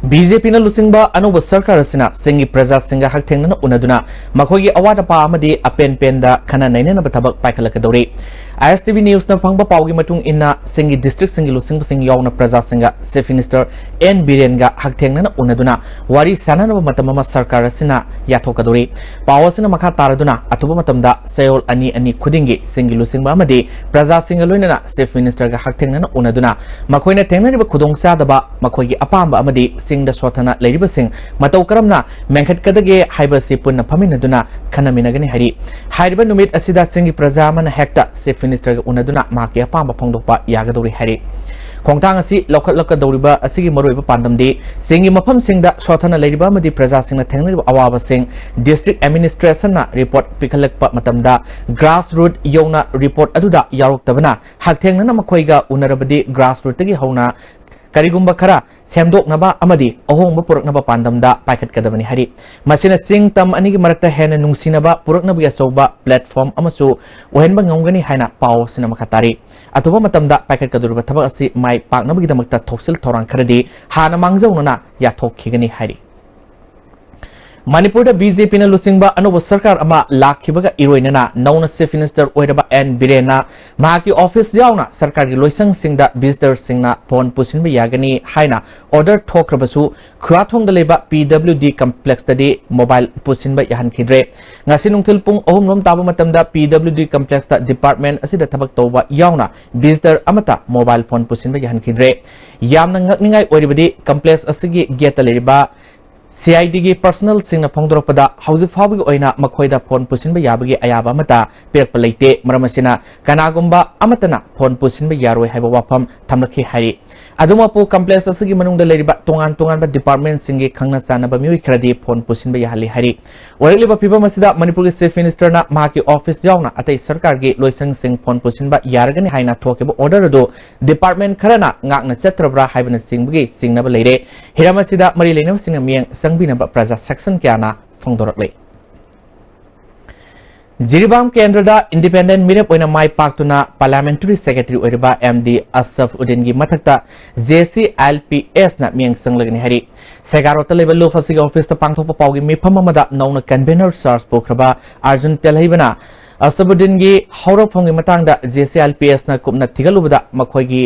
ꯕꯤ ꯖꯦ ꯄꯤꯅ ꯂꯨꯆꯤꯡꯕ ꯑꯅꯧꯕ ꯁꯔꯀꯥꯔ ꯑꯁꯤꯅ ꯆꯤꯡꯒꯤ ꯄ꯭ꯔꯖꯥꯁꯤꯡꯒ ꯍꯛꯊꯦꯡꯅꯅ ꯎꯅꯗꯨꯅ ꯃꯈꯣꯏꯒꯤ ꯑꯋꯥꯠ ꯑꯄꯥ ꯑꯃꯗꯤ ꯑꯄꯦꯟ ꯄꯦꯟꯗ ꯈꯟꯅ ꯅꯩꯅꯅꯕ ꯊꯕꯛ ꯄꯥꯏꯈꯠꯂꯛꯀꯗꯧꯔꯤ꯫ ꯑꯥꯏ ꯑꯦꯁ ꯇꯤ ꯚꯤ ꯅ꯭ꯌꯨꯁꯅ ꯐꯪꯕ ꯄꯥꯎꯒꯤ ꯃꯇꯨꯡ ꯏꯟꯅ, ꯆꯤꯡꯒꯤ ꯗꯤꯁꯇ꯭ꯔꯤꯛꯁꯤꯡꯒꯤ ꯂꯨꯆꯤꯡꯕꯁꯤꯡ ꯌꯥꯎꯅ ꯄ꯭ꯔꯖꯥꯁꯤꯡꯒ ꯆꯤꯐ ꯃꯤꯅꯤꯁꯇꯔ ꯑꯦꯟ ꯕꯤꯔꯦꯟꯒ ꯍꯛꯊꯦꯡꯅꯅ ꯎꯅꯗꯨꯅ ꯋꯥꯔꯤ ꯁꯥꯟꯅꯅꯕ ꯃꯇꯝ ꯑꯃ ꯁꯔꯀꯥꯔ ꯑꯁꯤꯅ ꯌꯥꯊꯣꯛꯀꯗꯧꯔꯤ꯫ ꯄꯥꯎ ꯑꯁꯤꯅ ꯃꯈꯥ ꯇꯥꯔꯗꯨꯅ, ꯑꯊꯨꯕ ꯃꯇꯝꯗ ꯆꯌꯣꯜ ꯑꯅꯤ ꯑꯅꯤ ꯈꯨꯗꯤꯡꯒꯤ ꯆꯤꯡꯒꯤ ꯂꯨꯆꯤꯡꯕ ꯑꯃꯗꯤ ꯄ꯭ꯔꯖꯥꯁꯤꯡꯒ ꯂꯣꯏꯅꯅ ꯆꯤꯐ ꯃꯤꯅꯤꯁꯇꯔꯒ ꯍꯛꯊꯦꯡꯅꯅ ꯎꯅꯗꯨꯅ ꯃꯈꯣꯏꯅ ꯊꯦꯡꯅꯔꯤꯕ ꯈꯨꯗꯣꯡꯆꯥꯗꯕ, ꯃꯈꯣꯏꯒꯤ ꯑꯄꯥꯝꯕ ꯑꯃꯗꯤ ꯆꯤꯡꯗ ꯁꯣꯠꯊꯅ ꯂꯩꯔꯤꯕꯁꯤꯡ ꯃꯇꯧ ꯀꯔꯝꯅ ꯃꯦꯟꯈꯠꯀꯗꯒꯦ ꯍꯥꯏꯕ ꯑꯁꯤ ꯄꯨꯟꯅ ꯐꯝꯃꯤꯟꯅꯗꯨꯅ ꯈꯟꯅꯃꯤꯟꯅꯒꯅꯤ ꯍꯥꯏꯔꯤ꯫ ꯍꯥꯏꯔꯤꯕ ꯅꯨꯃꯤꯠ ꯑꯁꯤꯗ ꯆꯤꯡꯒꯤ ꯄ꯭ꯔꯖꯥ ꯑꯃꯅ ꯍꯦꯛꯇ ꯆꯤꯐ ꯃꯤꯅꯤꯁꯇꯔꯒ ꯎꯅꯗꯨꯅ ꯃꯍꯥꯛꯀꯤ ꯑꯄꯥꯝꯕ ꯐꯣꯡꯗꯣꯛꯄ ꯌꯥꯒꯗꯧꯔꯤ ꯍꯥꯏꯔꯤ꯫ ꯈꯣꯡꯊꯥꯡ ꯑꯁꯤ ꯂꯧꯈꯠꯂꯛꯀꯗꯧꯔꯤꯕ ꯑꯁꯤꯒꯤ ꯃꯔꯨꯑꯣꯏꯕ ꯄꯥꯟꯗꯝꯗꯤ ꯆꯤꯡꯒꯤ ꯃꯐꯝꯁꯤꯡꯗ ꯁꯣꯠꯊꯅ ꯂꯩꯔꯤꯕ ꯑꯃꯗꯤ ꯄ꯭ꯔꯖꯥꯁꯤꯡꯅ ꯊꯦꯡꯅꯔꯤꯕ ꯑꯋꯥꯕꯁꯤꯡ ꯗꯤꯁꯇ꯭ꯔꯤꯛ ꯑꯦꯗꯃꯤꯅꯤꯁꯇ꯭ꯔꯦꯁꯟꯅ ꯔꯤꯄꯣꯔꯠ ꯄꯤꯈꯠꯂꯛꯄ ꯃꯇꯝꯗ ꯒ꯭ꯔꯥꯁ ꯔꯨꯠ ꯌꯧꯅ ꯔꯤꯄꯣꯔꯠ ꯑꯗꯨꯗ ꯌꯥꯎꯔꯛꯇꯕꯅ ꯍꯛꯊꯦꯡꯅꯅ ꯃꯈꯣꯏꯒ ꯎꯅꯔꯕꯗꯤ ꯒ꯭ꯔꯥꯁ ꯔꯨꯠꯇꯒꯤ ꯍꯧꯅ ꯀꯔꯤꯒꯨꯝꯕ ꯈꯔ ꯁꯦꯝꯗꯣꯛꯅꯕ ꯑꯃꯗꯤ ꯑꯍꯣꯡꯕ ꯄꯨꯔꯛꯅꯕ ꯄꯥꯟꯗꯝꯗ ꯄꯥꯏꯈꯠꯀꯗꯕꯅꯤ ꯍꯥꯏꯔꯤ꯫ ꯃꯁꯤꯅ ꯆꯤꯡ ꯇꯝ ꯑꯅꯤꯒꯤ ꯃꯔꯛꯇ ꯍꯦꯟꯅ ꯅꯨꯡꯁꯤꯅꯕ ꯄꯨꯔꯛꯅꯕꯒꯤ ꯑꯆꯧꯕ ꯄ꯭ꯂꯦꯠꯐꯣꯔꯝ ꯑꯃꯁꯨ ꯑꯣꯏꯍꯟꯕ ꯉꯝꯒꯅꯤ ꯍꯥꯏꯅ ꯄꯥꯎ ꯑꯁꯤꯅ ꯃꯈꯥ ꯇꯥꯔꯤ꯫ ꯑꯊꯨꯕ ꯃꯇꯝꯗ ꯄꯥꯏꯈꯠꯀꯗꯧꯔꯤꯕ ꯊꯕꯛ ꯑꯁꯤ ꯃꯥꯏ ꯄꯥꯛꯅꯕꯒꯤꯗꯃꯛꯇ ꯊꯧꯁꯤꯜ ꯊꯧꯔꯥꯡ ꯈꯔꯗꯤ ꯍꯥꯟꯅ ꯃꯥꯡꯖꯧꯅꯅ ꯌꯥꯊꯣꯛꯈꯤꯒꯅꯤ ꯍꯥꯏꯔꯤ꯫ ꯃꯅꯤꯄꯨꯔꯗ ꯕꯤ ꯖꯦ ꯄꯤꯅ ꯂꯨꯆꯤꯡꯕ ꯑꯅꯧꯕ ꯁꯔꯀꯥꯔ ꯑꯃ ꯂꯥꯛꯈꯤꯕꯒ ꯏꯔꯣꯏꯅꯅ ꯅꯧꯅ ꯆꯤꯐ ꯃꯤꯅꯤꯁꯇꯔ ꯑꯣꯏꯔꯕ ꯑꯦꯟ ꯕꯤꯔꯦꯟꯅ ꯃꯍꯥꯛꯀꯤ ꯑꯣꯐꯤꯁ ꯌꯥꯎꯅ ꯁꯔꯀꯥꯔꯒꯤ ꯂꯣꯏꯁꯪꯁꯤꯡꯗ ꯚꯤꯖꯤꯇꯔꯁꯤꯡꯅ ꯐꯣꯟ ꯄꯨꯁꯤꯟꯕ ꯌꯥꯒꯅꯤ ꯍꯥꯏꯅ ꯑꯣꯔꯗꯔ ꯊꯣꯛꯈ꯭ꯔꯕꯁꯨ, ꯈꯨꯌꯥꯊꯣꯡꯗ ꯂꯩꯕ ꯄꯤ ꯗꯕ꯭ꯂꯤꯎ ꯗꯤ ꯀꯝꯄ꯭ꯂꯦꯛꯁꯇꯗꯤ ꯃꯣꯕꯥꯏꯜ ꯄꯨꯁꯤꯟꯕ ꯌꯥꯍꯟꯈꯤꯗ꯭ꯔꯦ꯫ ꯉꯁꯤ ꯅꯨꯡꯊꯤꯜ ꯄꯨꯡ ꯑꯍꯨꯝ ꯂꯣꯝ ꯇꯥꯕ ꯃꯇꯝꯗ ꯄꯤ ꯗꯕ꯭ꯂꯤꯎ ꯗꯤ ꯀꯝꯄ꯭ꯂꯦꯛꯁꯇ ꯗꯤꯄꯥꯔꯠꯃꯦꯟꯠ ꯑꯁꯤꯗ ꯊꯕꯛ ꯇꯧꯕ ꯌꯥꯎꯅ ꯚꯤꯖꯤꯇꯔ ꯑꯃꯠꯇ ꯃꯣꯕꯥꯏꯜ ꯐꯣꯟ ꯄꯨꯁꯤꯟꯕ ꯌꯥꯍꯟꯈꯤꯗ꯭ꯔꯦ꯫ ꯌꯥꯝꯅ ꯉꯛꯅꯤꯡꯉꯥꯏ ꯑꯣꯏꯔꯤꯕꯗꯤ, ꯀꯝꯄ꯭ꯂꯦꯛꯁ ꯑꯁꯤꯒꯤ ꯒꯦꯠꯇ ꯂꯩꯔꯤꯕ ꯁꯤ ꯑꯥꯏ ꯗꯤꯒꯤ ꯄꯔꯁꯅꯦꯜꯁꯤꯡꯅ ꯐꯣꯡꯗꯣꯔꯛꯄꯗ, ꯍꯧꯖꯤꯛ ꯐꯥꯎꯕꯒꯤ ꯑꯣꯏꯅ ꯃꯈꯣꯏꯗ ꯐꯣꯟ ꯄꯨꯁꯤꯟꯕ ꯌꯥꯕꯒꯤ ꯑꯌꯥꯕ ꯑꯃꯠꯇ ꯄꯤꯔꯛꯄ ꯂꯩꯇꯦ꯫ ꯃꯔꯝ ꯑꯁꯤꯅ, ꯀꯅꯥꯒꯨꯝꯕ ꯑꯃꯠꯇꯅ ꯐꯣꯟ ꯄꯨꯁꯤꯟꯕ ꯌꯥꯔꯣꯏ ꯍꯥꯏꯕ ꯋꯥꯐꯝ ꯊꯝꯂꯛꯈꯤ ꯍꯥꯏꯔꯤ꯫ ꯑꯗꯨꯃꯛꯄꯨ, ꯀꯝꯄ꯭ꯂꯦꯛꯁ ꯑꯁꯤꯒꯤ ꯃꯅꯨꯡꯗ ꯂꯩꯔꯤꯕ ꯇꯣꯉꯥꯟ ꯇꯣꯉꯥꯟꯕ ꯗꯤꯄꯥꯔꯠꯃꯦꯟꯠꯁꯤꯡꯒꯤ ꯈꯪꯅ ꯆꯥꯟꯅꯕ ꯃꯤꯑꯣꯏ ꯈꯔꯗꯤ ꯐꯣꯟ ꯄꯨꯁꯤꯟꯕ ꯌꯥꯍꯜꯂꯤ ꯍꯥꯏꯔꯤ꯫ ꯑꯣꯏꯔꯛꯂꯤꯕ ꯐꯤꯕꯝ ꯑꯁꯤꯗ ꯃꯅꯤꯄꯨꯔꯒꯤ ꯆꯤꯐ ꯃꯤꯅꯤꯁꯇꯔꯅ ꯃꯍꯥꯛꯀꯤ ꯑꯣꯐꯤꯁ ꯌꯥꯎꯅ ꯑꯇꯩ ꯁꯔꯀꯥꯔꯒꯤ ꯂꯣꯏꯁꯪꯁꯤꯡ ꯐꯣꯟ ꯄꯨꯁꯤꯟꯕ ꯌꯥꯔꯒꯅꯤ ꯍꯥꯏꯅ ꯊꯣꯛꯈꯤꯕ ꯑꯣꯔꯗꯔ ꯑꯗꯨ ꯗꯤꯄꯥꯔꯠꯃꯦꯟꯠ ꯈꯔꯅ ꯉꯥꯛꯅ ꯆꯠꯇ꯭ꯔꯕ꯭ꯔꯥ ꯍꯥꯏꯕꯅꯆꯤꯡꯕꯒꯤ ꯆꯤꯡꯅꯕ ꯂꯩꯔꯦ꯫ ꯍꯤꯔꯝ ꯑꯁꯤꯗ ꯃꯔꯤ ꯂꯩꯅꯕꯁꯤꯡꯅ ꯃꯤꯠꯌꯦꯡ ꯆꯪꯕꯤꯅꯕ ꯄ꯭ꯔꯖꯥ ꯁꯦꯛꯁꯟ ꯀꯌꯥꯅ ꯐꯣꯡꯗꯣꯔꯛꯂꯤ꯫ ꯖꯤꯔꯤꯕꯥꯝ ꯀꯦꯟꯗ꯭ꯔꯗ ꯏꯟꯗꯤꯄꯦꯟꯗꯦꯟ ꯃꯤꯔꯦꯞ ꯑꯣꯏꯅ ꯃꯥꯏ ꯄꯥꯛꯇꯨꯅ ꯄꯥꯔꯂꯤꯌꯥꯃꯦꯟꯇꯔꯤ ꯁꯦꯀ꯭ꯔꯦꯇꯔꯤ ꯑꯣꯏꯔꯤꯕ ꯑꯦꯝ ꯗꯤ ꯑꯁꯐ ꯎꯗꯤꯟꯒꯤ ꯃꯊꯛꯇ ꯖꯦ ꯁꯤ ꯑꯦꯜ ꯄꯤ ꯑꯦꯁꯅ ꯃꯤꯠꯌꯦꯡ ꯆꯪꯂꯒꯅꯤ ꯍꯥꯏꯔꯤ꯫ ꯁꯦꯒꯥꯔꯣꯠꯇ ꯂꯩꯕ ꯂꯨꯞ ꯑꯁꯤꯒꯤ ꯑꯣꯐꯤꯁꯇ ꯄꯥꯡꯊꯣꯛꯄ ꯄꯥꯎꯒꯤ ꯃꯤꯐꯝ ꯑꯃꯗ ꯅꯧꯅ ꯀꯟꯚꯦꯅꯔ ꯆꯥꯔꯖ ꯄꯨꯈ꯭ꯔꯕ ꯑꯔꯖꯨꯟ ꯇꯦꯜꯍꯩꯕꯅ ꯑꯁꯐ ꯎꯗꯤꯟꯒꯤ ꯍꯧꯔꯛꯐꯝꯒꯤ ꯃꯇꯥꯡꯗ ꯖꯦ ꯁꯤ ꯑꯦꯜ ꯄꯤ ꯑꯦꯁꯅ ꯀꯨꯞꯅ ꯊꯤꯒꯠꯂꯨꯕꯗ ꯃꯈꯣꯏꯒꯤ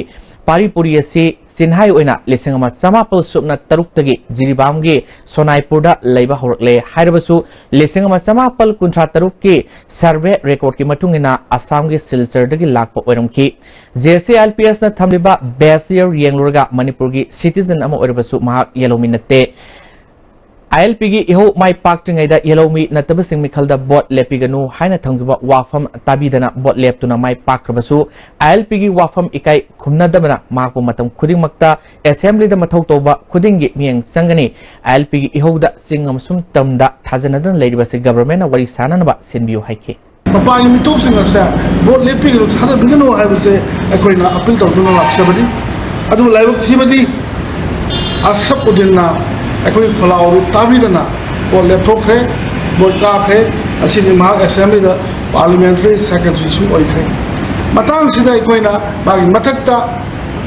ꯄꯥꯔꯤ ꯄꯨꯔꯤ ꯑꯁꯤ ꯆꯤꯟꯍꯥꯏ ꯑꯣꯏꯅ ꯂꯤꯁꯤꯡ ꯑꯃ ꯆꯃꯥꯄꯜ ꯁꯨꯞꯅ ꯇꯔꯨꯛꯇꯒꯤ ꯖꯤꯔꯤꯕꯥꯝꯒꯤ ꯁꯣꯅꯥꯏꯄꯨꯔꯗ ꯂꯩꯕ ꯍꯧꯔꯛꯂꯦ ꯍꯥꯏꯔꯕꯁꯨ, ꯂꯤꯁꯤꯡ ꯑꯃ ꯆꯃꯥꯄꯜ ꯀꯨꯟꯊ꯭ꯔꯥ ꯇꯔꯨꯛꯀꯤ ꯁꯔꯚꯦ ꯔꯦꯀꯣꯔꯗꯀꯤ ꯃꯇꯨꯡ ꯏꯟꯅ ꯑꯁꯥꯝꯒꯤ ꯁꯤꯜꯆꯔꯗꯒꯤ ꯂꯥꯛꯄ ꯑꯣꯏꯔꯝꯈꯤ꯫ ꯖꯦ ꯁꯤ ꯑꯦꯜ ꯄꯤ ꯑꯦꯁꯅ ꯊꯝꯂꯤꯕ ꯕꯦꯁ ꯌꯔ ꯌꯦꯡꯂꯨꯔꯒ ꯃꯅꯤꯄꯨꯔꯒꯤ ꯁꯤꯇꯤꯖꯟ ꯑꯃ ꯑꯣꯏꯔꯕꯁꯨ ꯃꯍꯥꯛ ꯌꯦꯜꯍꯧꯃꯤ ꯅꯠꯇꯦ꯫ ꯑꯥꯏ ꯑꯦꯜ ꯄꯤꯒꯤ ꯏꯍꯧ ꯃꯥꯏ ꯄꯥꯛꯇ꯭ꯔꯤꯉꯩꯗ ꯌꯦꯜꯍꯧꯃꯤ ꯅꯠꯇꯕꯁꯤꯡ ꯃꯤꯈꯜꯗ ꯚꯣꯠ ꯂꯦꯞꯄꯤꯒꯅꯨ ꯍꯥꯏꯅ ꯊꯝꯈꯤꯕ ꯋꯥꯐꯝ ꯇꯥꯕꯤꯗꯅ ꯚꯣꯠ ꯂꯦꯞꯇꯨꯅ ꯃꯥꯏ ꯄꯥꯛꯈ꯭ꯔꯕꯁꯨ, ꯑꯥꯏ ꯑꯦꯜ ꯄꯤꯒꯤ ꯋꯥꯐꯝ ꯏꯀꯥꯏ ꯈꯨꯝꯅꯗꯕꯅ ꯃꯍꯥꯛꯄꯨ ꯃꯇꯝ ꯈꯨꯗꯤꯡꯃꯛꯇ ꯑꯦꯁꯦꯝꯕ꯭ꯂꯤꯗ ꯃꯊꯧ ꯇꯧꯕ ꯈꯨꯗꯤꯡꯒꯤ ꯃꯤꯠꯌꯦꯡ ꯆꯪꯒꯅꯤ꯫ ꯑꯥꯏ ꯑꯦꯜ ꯄꯤꯒꯤ ꯏꯍꯧꯗ ꯆꯤꯡ ꯑꯃꯁꯨꯡ ꯇꯝꯗ ꯊꯥꯖꯅꯗꯨꯅ ꯂꯩꯔꯤꯕꯁꯤ ꯒꯚꯔꯟꯃꯦꯟꯠꯅ ꯋꯥꯔꯤ ꯁꯥꯅꯅꯕ ꯁꯤꯟꯕꯤꯌꯨ ꯍꯥꯏꯈꯤ꯫ ꯃꯄꯥꯟꯒꯤ ꯃꯤꯇꯣꯞꯁꯤꯡ ꯑꯁꯦ ꯚꯣꯠ ꯂꯦꯞꯄꯤꯒꯅꯨ, ꯊꯥꯗꯕꯤꯒꯅꯨ ꯍꯥꯏꯕꯁꯦ ꯑꯩꯈꯣꯏꯅ ꯑꯄꯤꯜ ꯇꯧꯗꯨꯅ ꯂꯥꯛꯆꯕꯅꯤ꯫ ꯑꯗꯨꯕꯨ ꯂꯥꯏꯕꯛ ꯊꯤꯕꯗꯤ ꯑꯁꯐ ꯎꯗꯤꯟꯅ ꯑꯩꯈꯣꯏꯒꯤ ꯈꯣꯜꯂꯥꯎꯗꯨ ꯇꯥꯕꯤꯗꯅ ꯚꯣꯠ ꯂꯦꯞꯊꯣꯛꯈ꯭ꯔꯦ, ꯚꯣꯠ ꯀꯥꯈ꯭ꯔꯦ꯫ ꯉꯁꯤꯗꯤ ꯃꯍꯥꯛ ꯑꯦꯁꯦꯝꯕ꯭ꯂꯤꯗ ꯄꯥꯔꯂꯤꯌꯥꯃꯦꯟꯇꯔꯤ ꯁꯦꯀ꯭ꯔꯦꯇꯔꯤꯁꯨ ꯑꯣꯏꯈ꯭ꯔꯦ꯫ ꯃꯇꯥꯡꯁꯤꯗ ꯑꯩꯈꯣꯏꯅ ꯃꯥꯒꯤ ꯃꯊꯛꯇ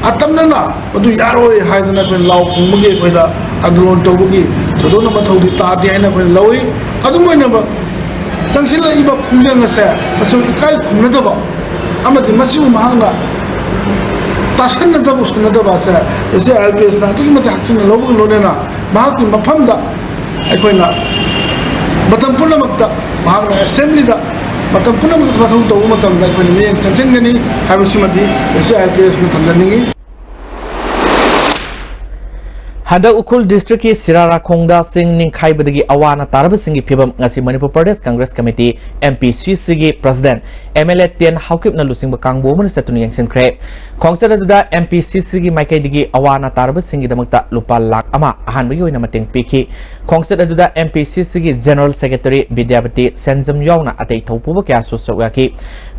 ꯑꯇꯝꯅꯅ ꯃꯗꯨ ꯌꯥꯔꯣꯏ ꯍꯥꯏꯗꯅ ꯑꯩꯈꯣꯏꯅ ꯂꯥꯎ ꯈꯣꯡꯕꯒꯤ, ꯑꯩꯈꯣꯏꯗ ꯑꯟꯗꯣꯂꯟ ꯇꯧꯕꯒꯤ ꯊꯣꯏꯗꯣꯛꯅ ꯃꯊꯧꯗꯤ ꯇꯥꯗꯦ ꯍꯥꯏꯅ ꯑꯩꯈꯣꯏꯅ ꯂꯧꯏ꯫ ꯑꯗꯨꯝ ꯑꯣꯏꯅꯃꯛ, ꯆꯪꯁꯤꯜꯂꯛꯏꯕ ꯈꯣꯡꯖꯪ ꯑꯁꯦ ꯃꯁꯤꯕꯨ ꯏꯀꯥꯏ ꯈꯨꯝꯅꯗꯕ ꯑꯃꯗꯤ ꯃꯁꯤꯕꯨ ꯃꯍꯥꯛꯅ ꯇꯥꯁꯟꯅꯗꯕ ꯎꯁꯟꯅꯗꯕ ꯑꯁꯦ ꯖꯦ ꯁꯤ ꯑꯦꯜ ꯄꯤ ꯑꯦꯁꯅ ꯑꯗꯨꯛꯀꯤ ꯃꯇꯤꯛ ꯍꯛꯆꯤꯟꯅ ꯂꯧꯕꯒ ꯂꯣꯏꯅꯅ ꯃꯍꯥꯛꯀꯤ ꯃꯐꯝꯗ ꯑꯩꯈꯣꯏꯅ ꯃꯇꯝ ꯄꯨꯝꯅꯃꯛꯇ ꯃꯍꯥꯛꯅ ꯑꯦꯁꯦꯝꯕ꯭ꯂꯤꯗ ꯃꯇꯝ ꯄꯨꯝꯅꯃꯛꯇ ꯃꯊꯧ ꯇꯧꯕ ꯃꯇꯝꯗ ꯑꯩꯈꯣꯏꯅ ꯃꯤꯠꯌꯦꯡ ꯆꯪꯁꯤꯟꯒꯅꯤ ꯍꯥꯏꯕꯁꯤꯃꯗꯤ ꯖꯦ ꯁꯤ ꯑꯦꯜ ꯄꯤ ꯑꯦꯁꯅ ꯊꯝꯖꯅꯤꯡꯏ꯫ ꯍꯟꯗꯛ ꯎꯈ꯭ꯔꯨꯜ ꯗꯤꯁꯇ꯭ꯔꯤꯛꯀꯤ ꯁꯤꯔꯥꯔꯥꯈꯣꯡꯗ ꯆꯤꯡ ꯅꯤꯡꯈꯥꯏꯕꯗꯒꯤ ꯑꯋꯥ ꯑꯅꯥ ꯇꯥꯔꯕꯁꯤꯡꯒꯤ ꯐꯤꯕꯝ ꯉꯁꯤ Manipur Pradesh Congress committee, M P C ꯁꯤꯒꯤ president, M L A T N ꯍꯥꯎꯀꯤꯞꯅ ꯂꯨꯆꯤꯡꯕ ꯀꯥꯡꯕꯨ ꯑꯃꯅ ꯆꯠꯇꯨꯅ ꯌꯦꯡꯁꯤꯟꯈ꯭ꯔꯦ꯫ ꯈꯣꯡꯆꯠ ꯑꯗꯨꯗ ꯑꯦꯝ ꯄꯤ ꯁꯤ ꯁꯤꯒꯤ ꯃꯥꯏꯀꯩꯗꯒꯤ ꯑꯋꯥ ꯑꯅꯥ ꯇꯥꯔꯕꯁꯤꯡꯒꯤꯗꯃꯛꯇ ꯂꯨꯄꯥ ꯂꯥꯈ ꯑꯃ ꯑꯍꯥꯟꯕꯒꯤ ꯑꯣꯏꯅ ꯃꯇꯦꯡ ꯄꯤꯈꯤ꯫ ꯈꯣꯡꯆꯠ ꯑꯗꯨꯗ ꯑꯦꯝ ꯄꯤ ꯁꯤ ꯁꯤꯒꯤ ꯖꯦꯅꯔꯦꯜ ꯁꯦꯀ꯭ꯔꯦꯇꯔꯤ ꯕꯤꯗ꯭ꯌꯥꯄꯇꯤ ꯁꯦꯟꯖꯝ ꯌꯥꯎꯅ ꯑꯇꯩ ꯊꯧꯄꯨꯕ ꯀꯌꯥꯁꯨ ꯁꯔꯨꯛ ꯌꯥꯈꯤ꯫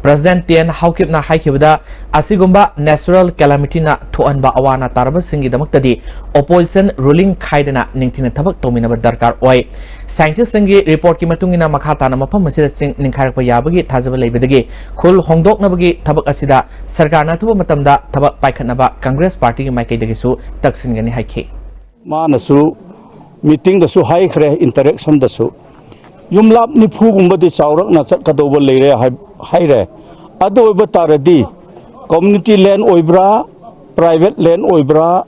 President T N Haokipꯅ ꯍꯥꯏꯈꯤꯕꯗ, ꯑꯁꯤꯒꯨꯝꯕ natural calamityꯅ ꯊꯣꯛꯍꯟꯕ ꯑꯋꯥ ꯑꯅꯥ ꯇꯥꯔꯕꯁꯤꯡꯒꯤꯗꯃꯛꯇꯗꯤ opposition ruling ꯈꯥꯏꯗꯅ ꯅꯤꯡꯊꯤꯅ ꯊꯕꯛ ꯇꯧꯃꯤꯟꯅꯕ ꯗꯔꯀꯥꯔ ꯑꯣꯏ꯫ Scientistꯁꯤꯡꯒꯤ reportꯀꯤ ꯃꯇꯨꯡ ꯏꯟꯅ ꯃꯈꯥ ꯇꯥꯅ ꯃꯐꯝ ꯑꯁꯤꯗ ꯆꯤꯡ ꯅꯤꯡꯈꯥꯏꯔꯛꯄ ꯌꯥꯕꯒꯤ ꯊꯥꯖꯕ ꯂꯩꯕꯗꯒꯤ ꯈꯨꯜ ꯍꯣꯡꯗꯣꯛꯅꯕꯒꯤ ꯊꯕꯛ ꯑꯁꯤꯗ ꯁꯔꯀꯥꯔꯅ ꯑꯊꯨꯕ ꯃꯇꯝꯗ ꯊꯕꯛ ꯄꯥꯏꯈꯠꯅꯕ Congress Partyꯒꯤ ꯃꯥꯏꯀꯩꯗꯒꯤꯁꯨ ꯇꯛꯁꯤꯟꯒꯅꯤ ꯍꯥꯏꯈꯤ꯫ ꯃꯥꯅꯁꯨ meetingꯗꯁꯨ ꯍꯥꯏꯈ꯭ꯔꯦ, interactionꯗꯁꯨ ꯌꯨꯝꯂꯥꯞ ꯅꯤꯐꯨꯒꯨꯝꯕꯗꯤ ꯆꯥꯎꯔꯛꯅ ꯆꯠꯀꯗꯧꯕ ꯂꯩꯔꯦ ꯍꯥꯏ-, ꯍꯥꯏꯔꯦ꯫ ꯑꯗꯨ ꯑꯣꯏꯕ ꯇꯥꯔꯗꯤ community land ꯑꯣꯏꯕ꯭ꯔꯥ, private land ꯑꯣꯏꯕ꯭ꯔꯥ,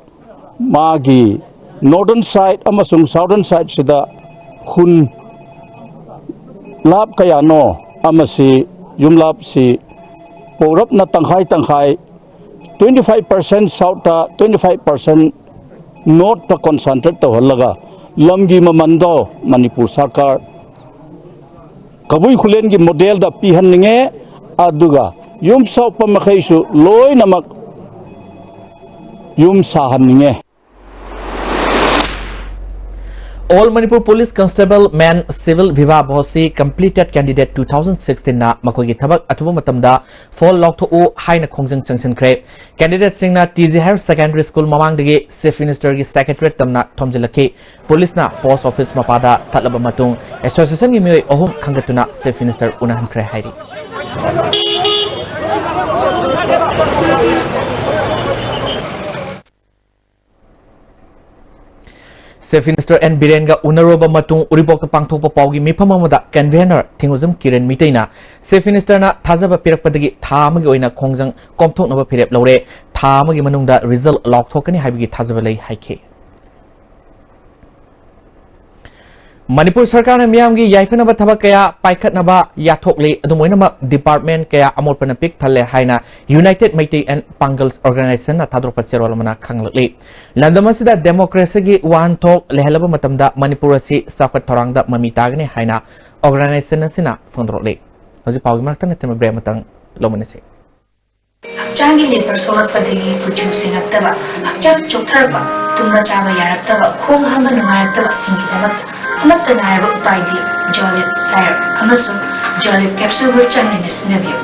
ꯃꯥꯒꯤ northern side ꯑꯃꯁꯨꯡ southern sideꯁꯤꯗ ꯈꯨꯟ ꯂꯥꯞ ꯀꯌꯥꯅꯣ ꯑꯃꯁꯤ ꯌꯨꯝꯂꯥꯞꯁꯤ ꯄꯧꯔꯞꯅ ꯇꯪꯈꯥꯏ ꯇꯪꯈꯥꯏ, twenty five percent southꯇ, twenty five percent northꯇ concentrate ꯇꯧꯍꯜꯂꯒ ꯂꯝꯒꯤ ꯃꯃꯟꯗꯣ ꯃꯅꯤꯄꯨꯔ ꯁꯔꯀꯥꯔ ꯀꯕꯨꯏ ꯈꯨꯂꯦꯟꯒꯤ modelꯗ ꯄꯤꯍꯟꯅꯤꯡꯉꯦ꯫ ꯑꯗꯨꯒ ꯌꯨꯝ ꯁꯥꯎꯄ ꯃꯈꯩꯁꯨ ꯂꯣꯏꯅꯃꯛ ꯌꯨꯝ ꯁꯥꯍꯟꯅꯤꯡꯉꯦ꯫ All Manipur Police Constable Men Civil Viva Bhosi Completed Candidate two thousand sixteenꯅ ꯃꯈꯣꯏꯒꯤ ꯊꯕꯛ ꯑꯊꯨꯕ ꯃꯇꯝꯗ ꯐꯣꯜ ꯂꯥꯎꯊꯣꯛꯎ ꯍꯥꯏꯅ ꯈꯣꯡꯖꯪ ꯆꯪꯁꯤꯟꯈ꯭ꯔꯦ꯫ Candidateꯁꯤꯡꯅ T G Higher Secondary School ꯃꯃꯥꯡꯗꯒꯤ Chief Ministerꯒꯤ Secretariat ꯇꯝꯅ ꯊꯣꯝꯖꯤꯜꯂꯛꯈꯤ꯫ Policeꯅ post office ꯃꯄꯥꯗ ꯊꯠꯂꯕ ꯃꯇꯨꯡ, associationꯒꯤ ꯃꯤꯑꯣꯏ ꯑꯍꯨꯝ ꯈꯟꯒꯠꯇꯨꯅ Chief Minister ꯎꯅꯍꯟꯈ꯭ꯔꯦ ꯍꯥꯏꯔꯤ꯫ Chief Minister N ꯕꯤꯔꯦꯟꯒ ꯎꯅꯔꯨꯔꯕ ꯃꯇꯨꯡ ꯎꯔꯤꯄꯣꯛꯇ ꯄꯥꯡꯊꯣꯛꯄ ꯄꯥꯎꯒꯤ ꯃꯤꯐꯝ ꯑꯃꯗ convener ꯊꯤꯡꯉꯨꯖꯝ ꯀꯤꯔꯟ ꯃꯤꯇꯩꯅ Chief Ministerꯅ ꯊꯥꯖꯕ ꯄꯤꯔꯛꯄꯗꯒꯤ ꯊꯥ ꯑꯃꯒꯤ ꯑꯣꯏꯅ ꯈꯣꯡꯖꯪ ꯀꯣꯝꯊꯣꯛꯅꯕ ꯐꯤꯔꯦꯞ ꯂꯧꯔꯦ꯫ ꯊꯥ ꯑꯃꯒꯤ ꯃꯅꯨꯡꯗ result ꯂꯥꯎꯊꯣꯛꯀꯅꯤ ꯍꯥꯏꯕꯒꯤ ꯊꯥꯖꯕ ꯂꯩ ꯍꯥꯏꯈꯤ꯫ ꯃꯅꯤꯄꯨꯔ ꯁꯔꯀꯥꯔꯅ ꯃꯤꯌꯥꯝꯒꯤ ꯌꯥꯏꯐꯅꯕ ꯊꯕꯛ ꯀꯌꯥ ꯄꯥꯏꯈꯠꯅꯕ ꯌꯥꯊꯣꯛꯂꯤ꯫ ꯑꯗꯨꯝ ꯑꯣꯏꯅꯃꯛ, department ꯀꯌꯥ ꯑꯃꯣꯠꯄꯅ ꯄꯤꯛ ꯊꯜꯂꯦ ꯍꯥꯏꯅ United Meitei and Pangals Organizationꯅ ꯊꯥꯗꯣꯔꯛꯄ ꯆꯦꯔꯣꯜ ꯑꯃꯅ ꯈꯪꯍꯜꯂꯛꯂꯤ꯫ ꯂꯝꯗꯝ ꯑꯁꯤꯗ democracyꯒꯤ ꯋꯥꯍꯟꯊꯣꯛ ꯂꯩꯍꯜꯂꯕ ꯃꯇꯝꯗ ꯃꯅꯤꯄꯨꯔ ꯑꯁꯤ ꯆꯥꯎꯈꯠ ꯊꯧꯔꯥꯡꯗ ꯃꯃꯤ ꯇꯥꯒꯅꯤ ꯍꯥꯏꯅ organization ꯑꯁꯤꯅ ꯐꯣꯡꯗꯣꯔꯛꯂꯤ꯫ ꯍꯧꯖꯤꯛ ꯄꯥꯎꯒꯤ ꯃꯔꯛꯇ ꯅꯠꯇꯅ break ꯑꯃꯇꯪ ꯂꯧꯃꯤꯟꯅꯁꯤ꯫ ꯍꯛꯆꯥꯡꯒꯤ ꯂꯦꯄꯔ ꯁꯣꯛꯂꯛꯄꯗꯒꯤ ꯀꯨꯆꯨ ꯁꯦꯡꯉꯛꯇꯕ, ꯍꯛꯆꯥꯡ ꯆꯣꯛꯊꯔꯛꯄ, ꯇꯨꯝꯕ ꯆꯥꯕ ꯌꯥꯔꯛꯇꯕ, ꯈꯣꯡ ꯍꯥꯝꯕ ꯅꯨꯡꯉꯥꯏꯔꯛꯇꯕꯁꯤꯡꯒꯤꯗꯃꯛ ꯑꯃꯠꯇ ꯉꯥꯏꯔꯕ ꯎꯄꯥꯏꯗꯤ Jolib Syrup ꯑꯃꯁꯨꯡ Jolib Capsule ꯒ ꯆꯥꯡ ꯅꯥꯏꯅ ꯁꯤꯖꯤꯟꯅꯕꯤꯌꯨ꯫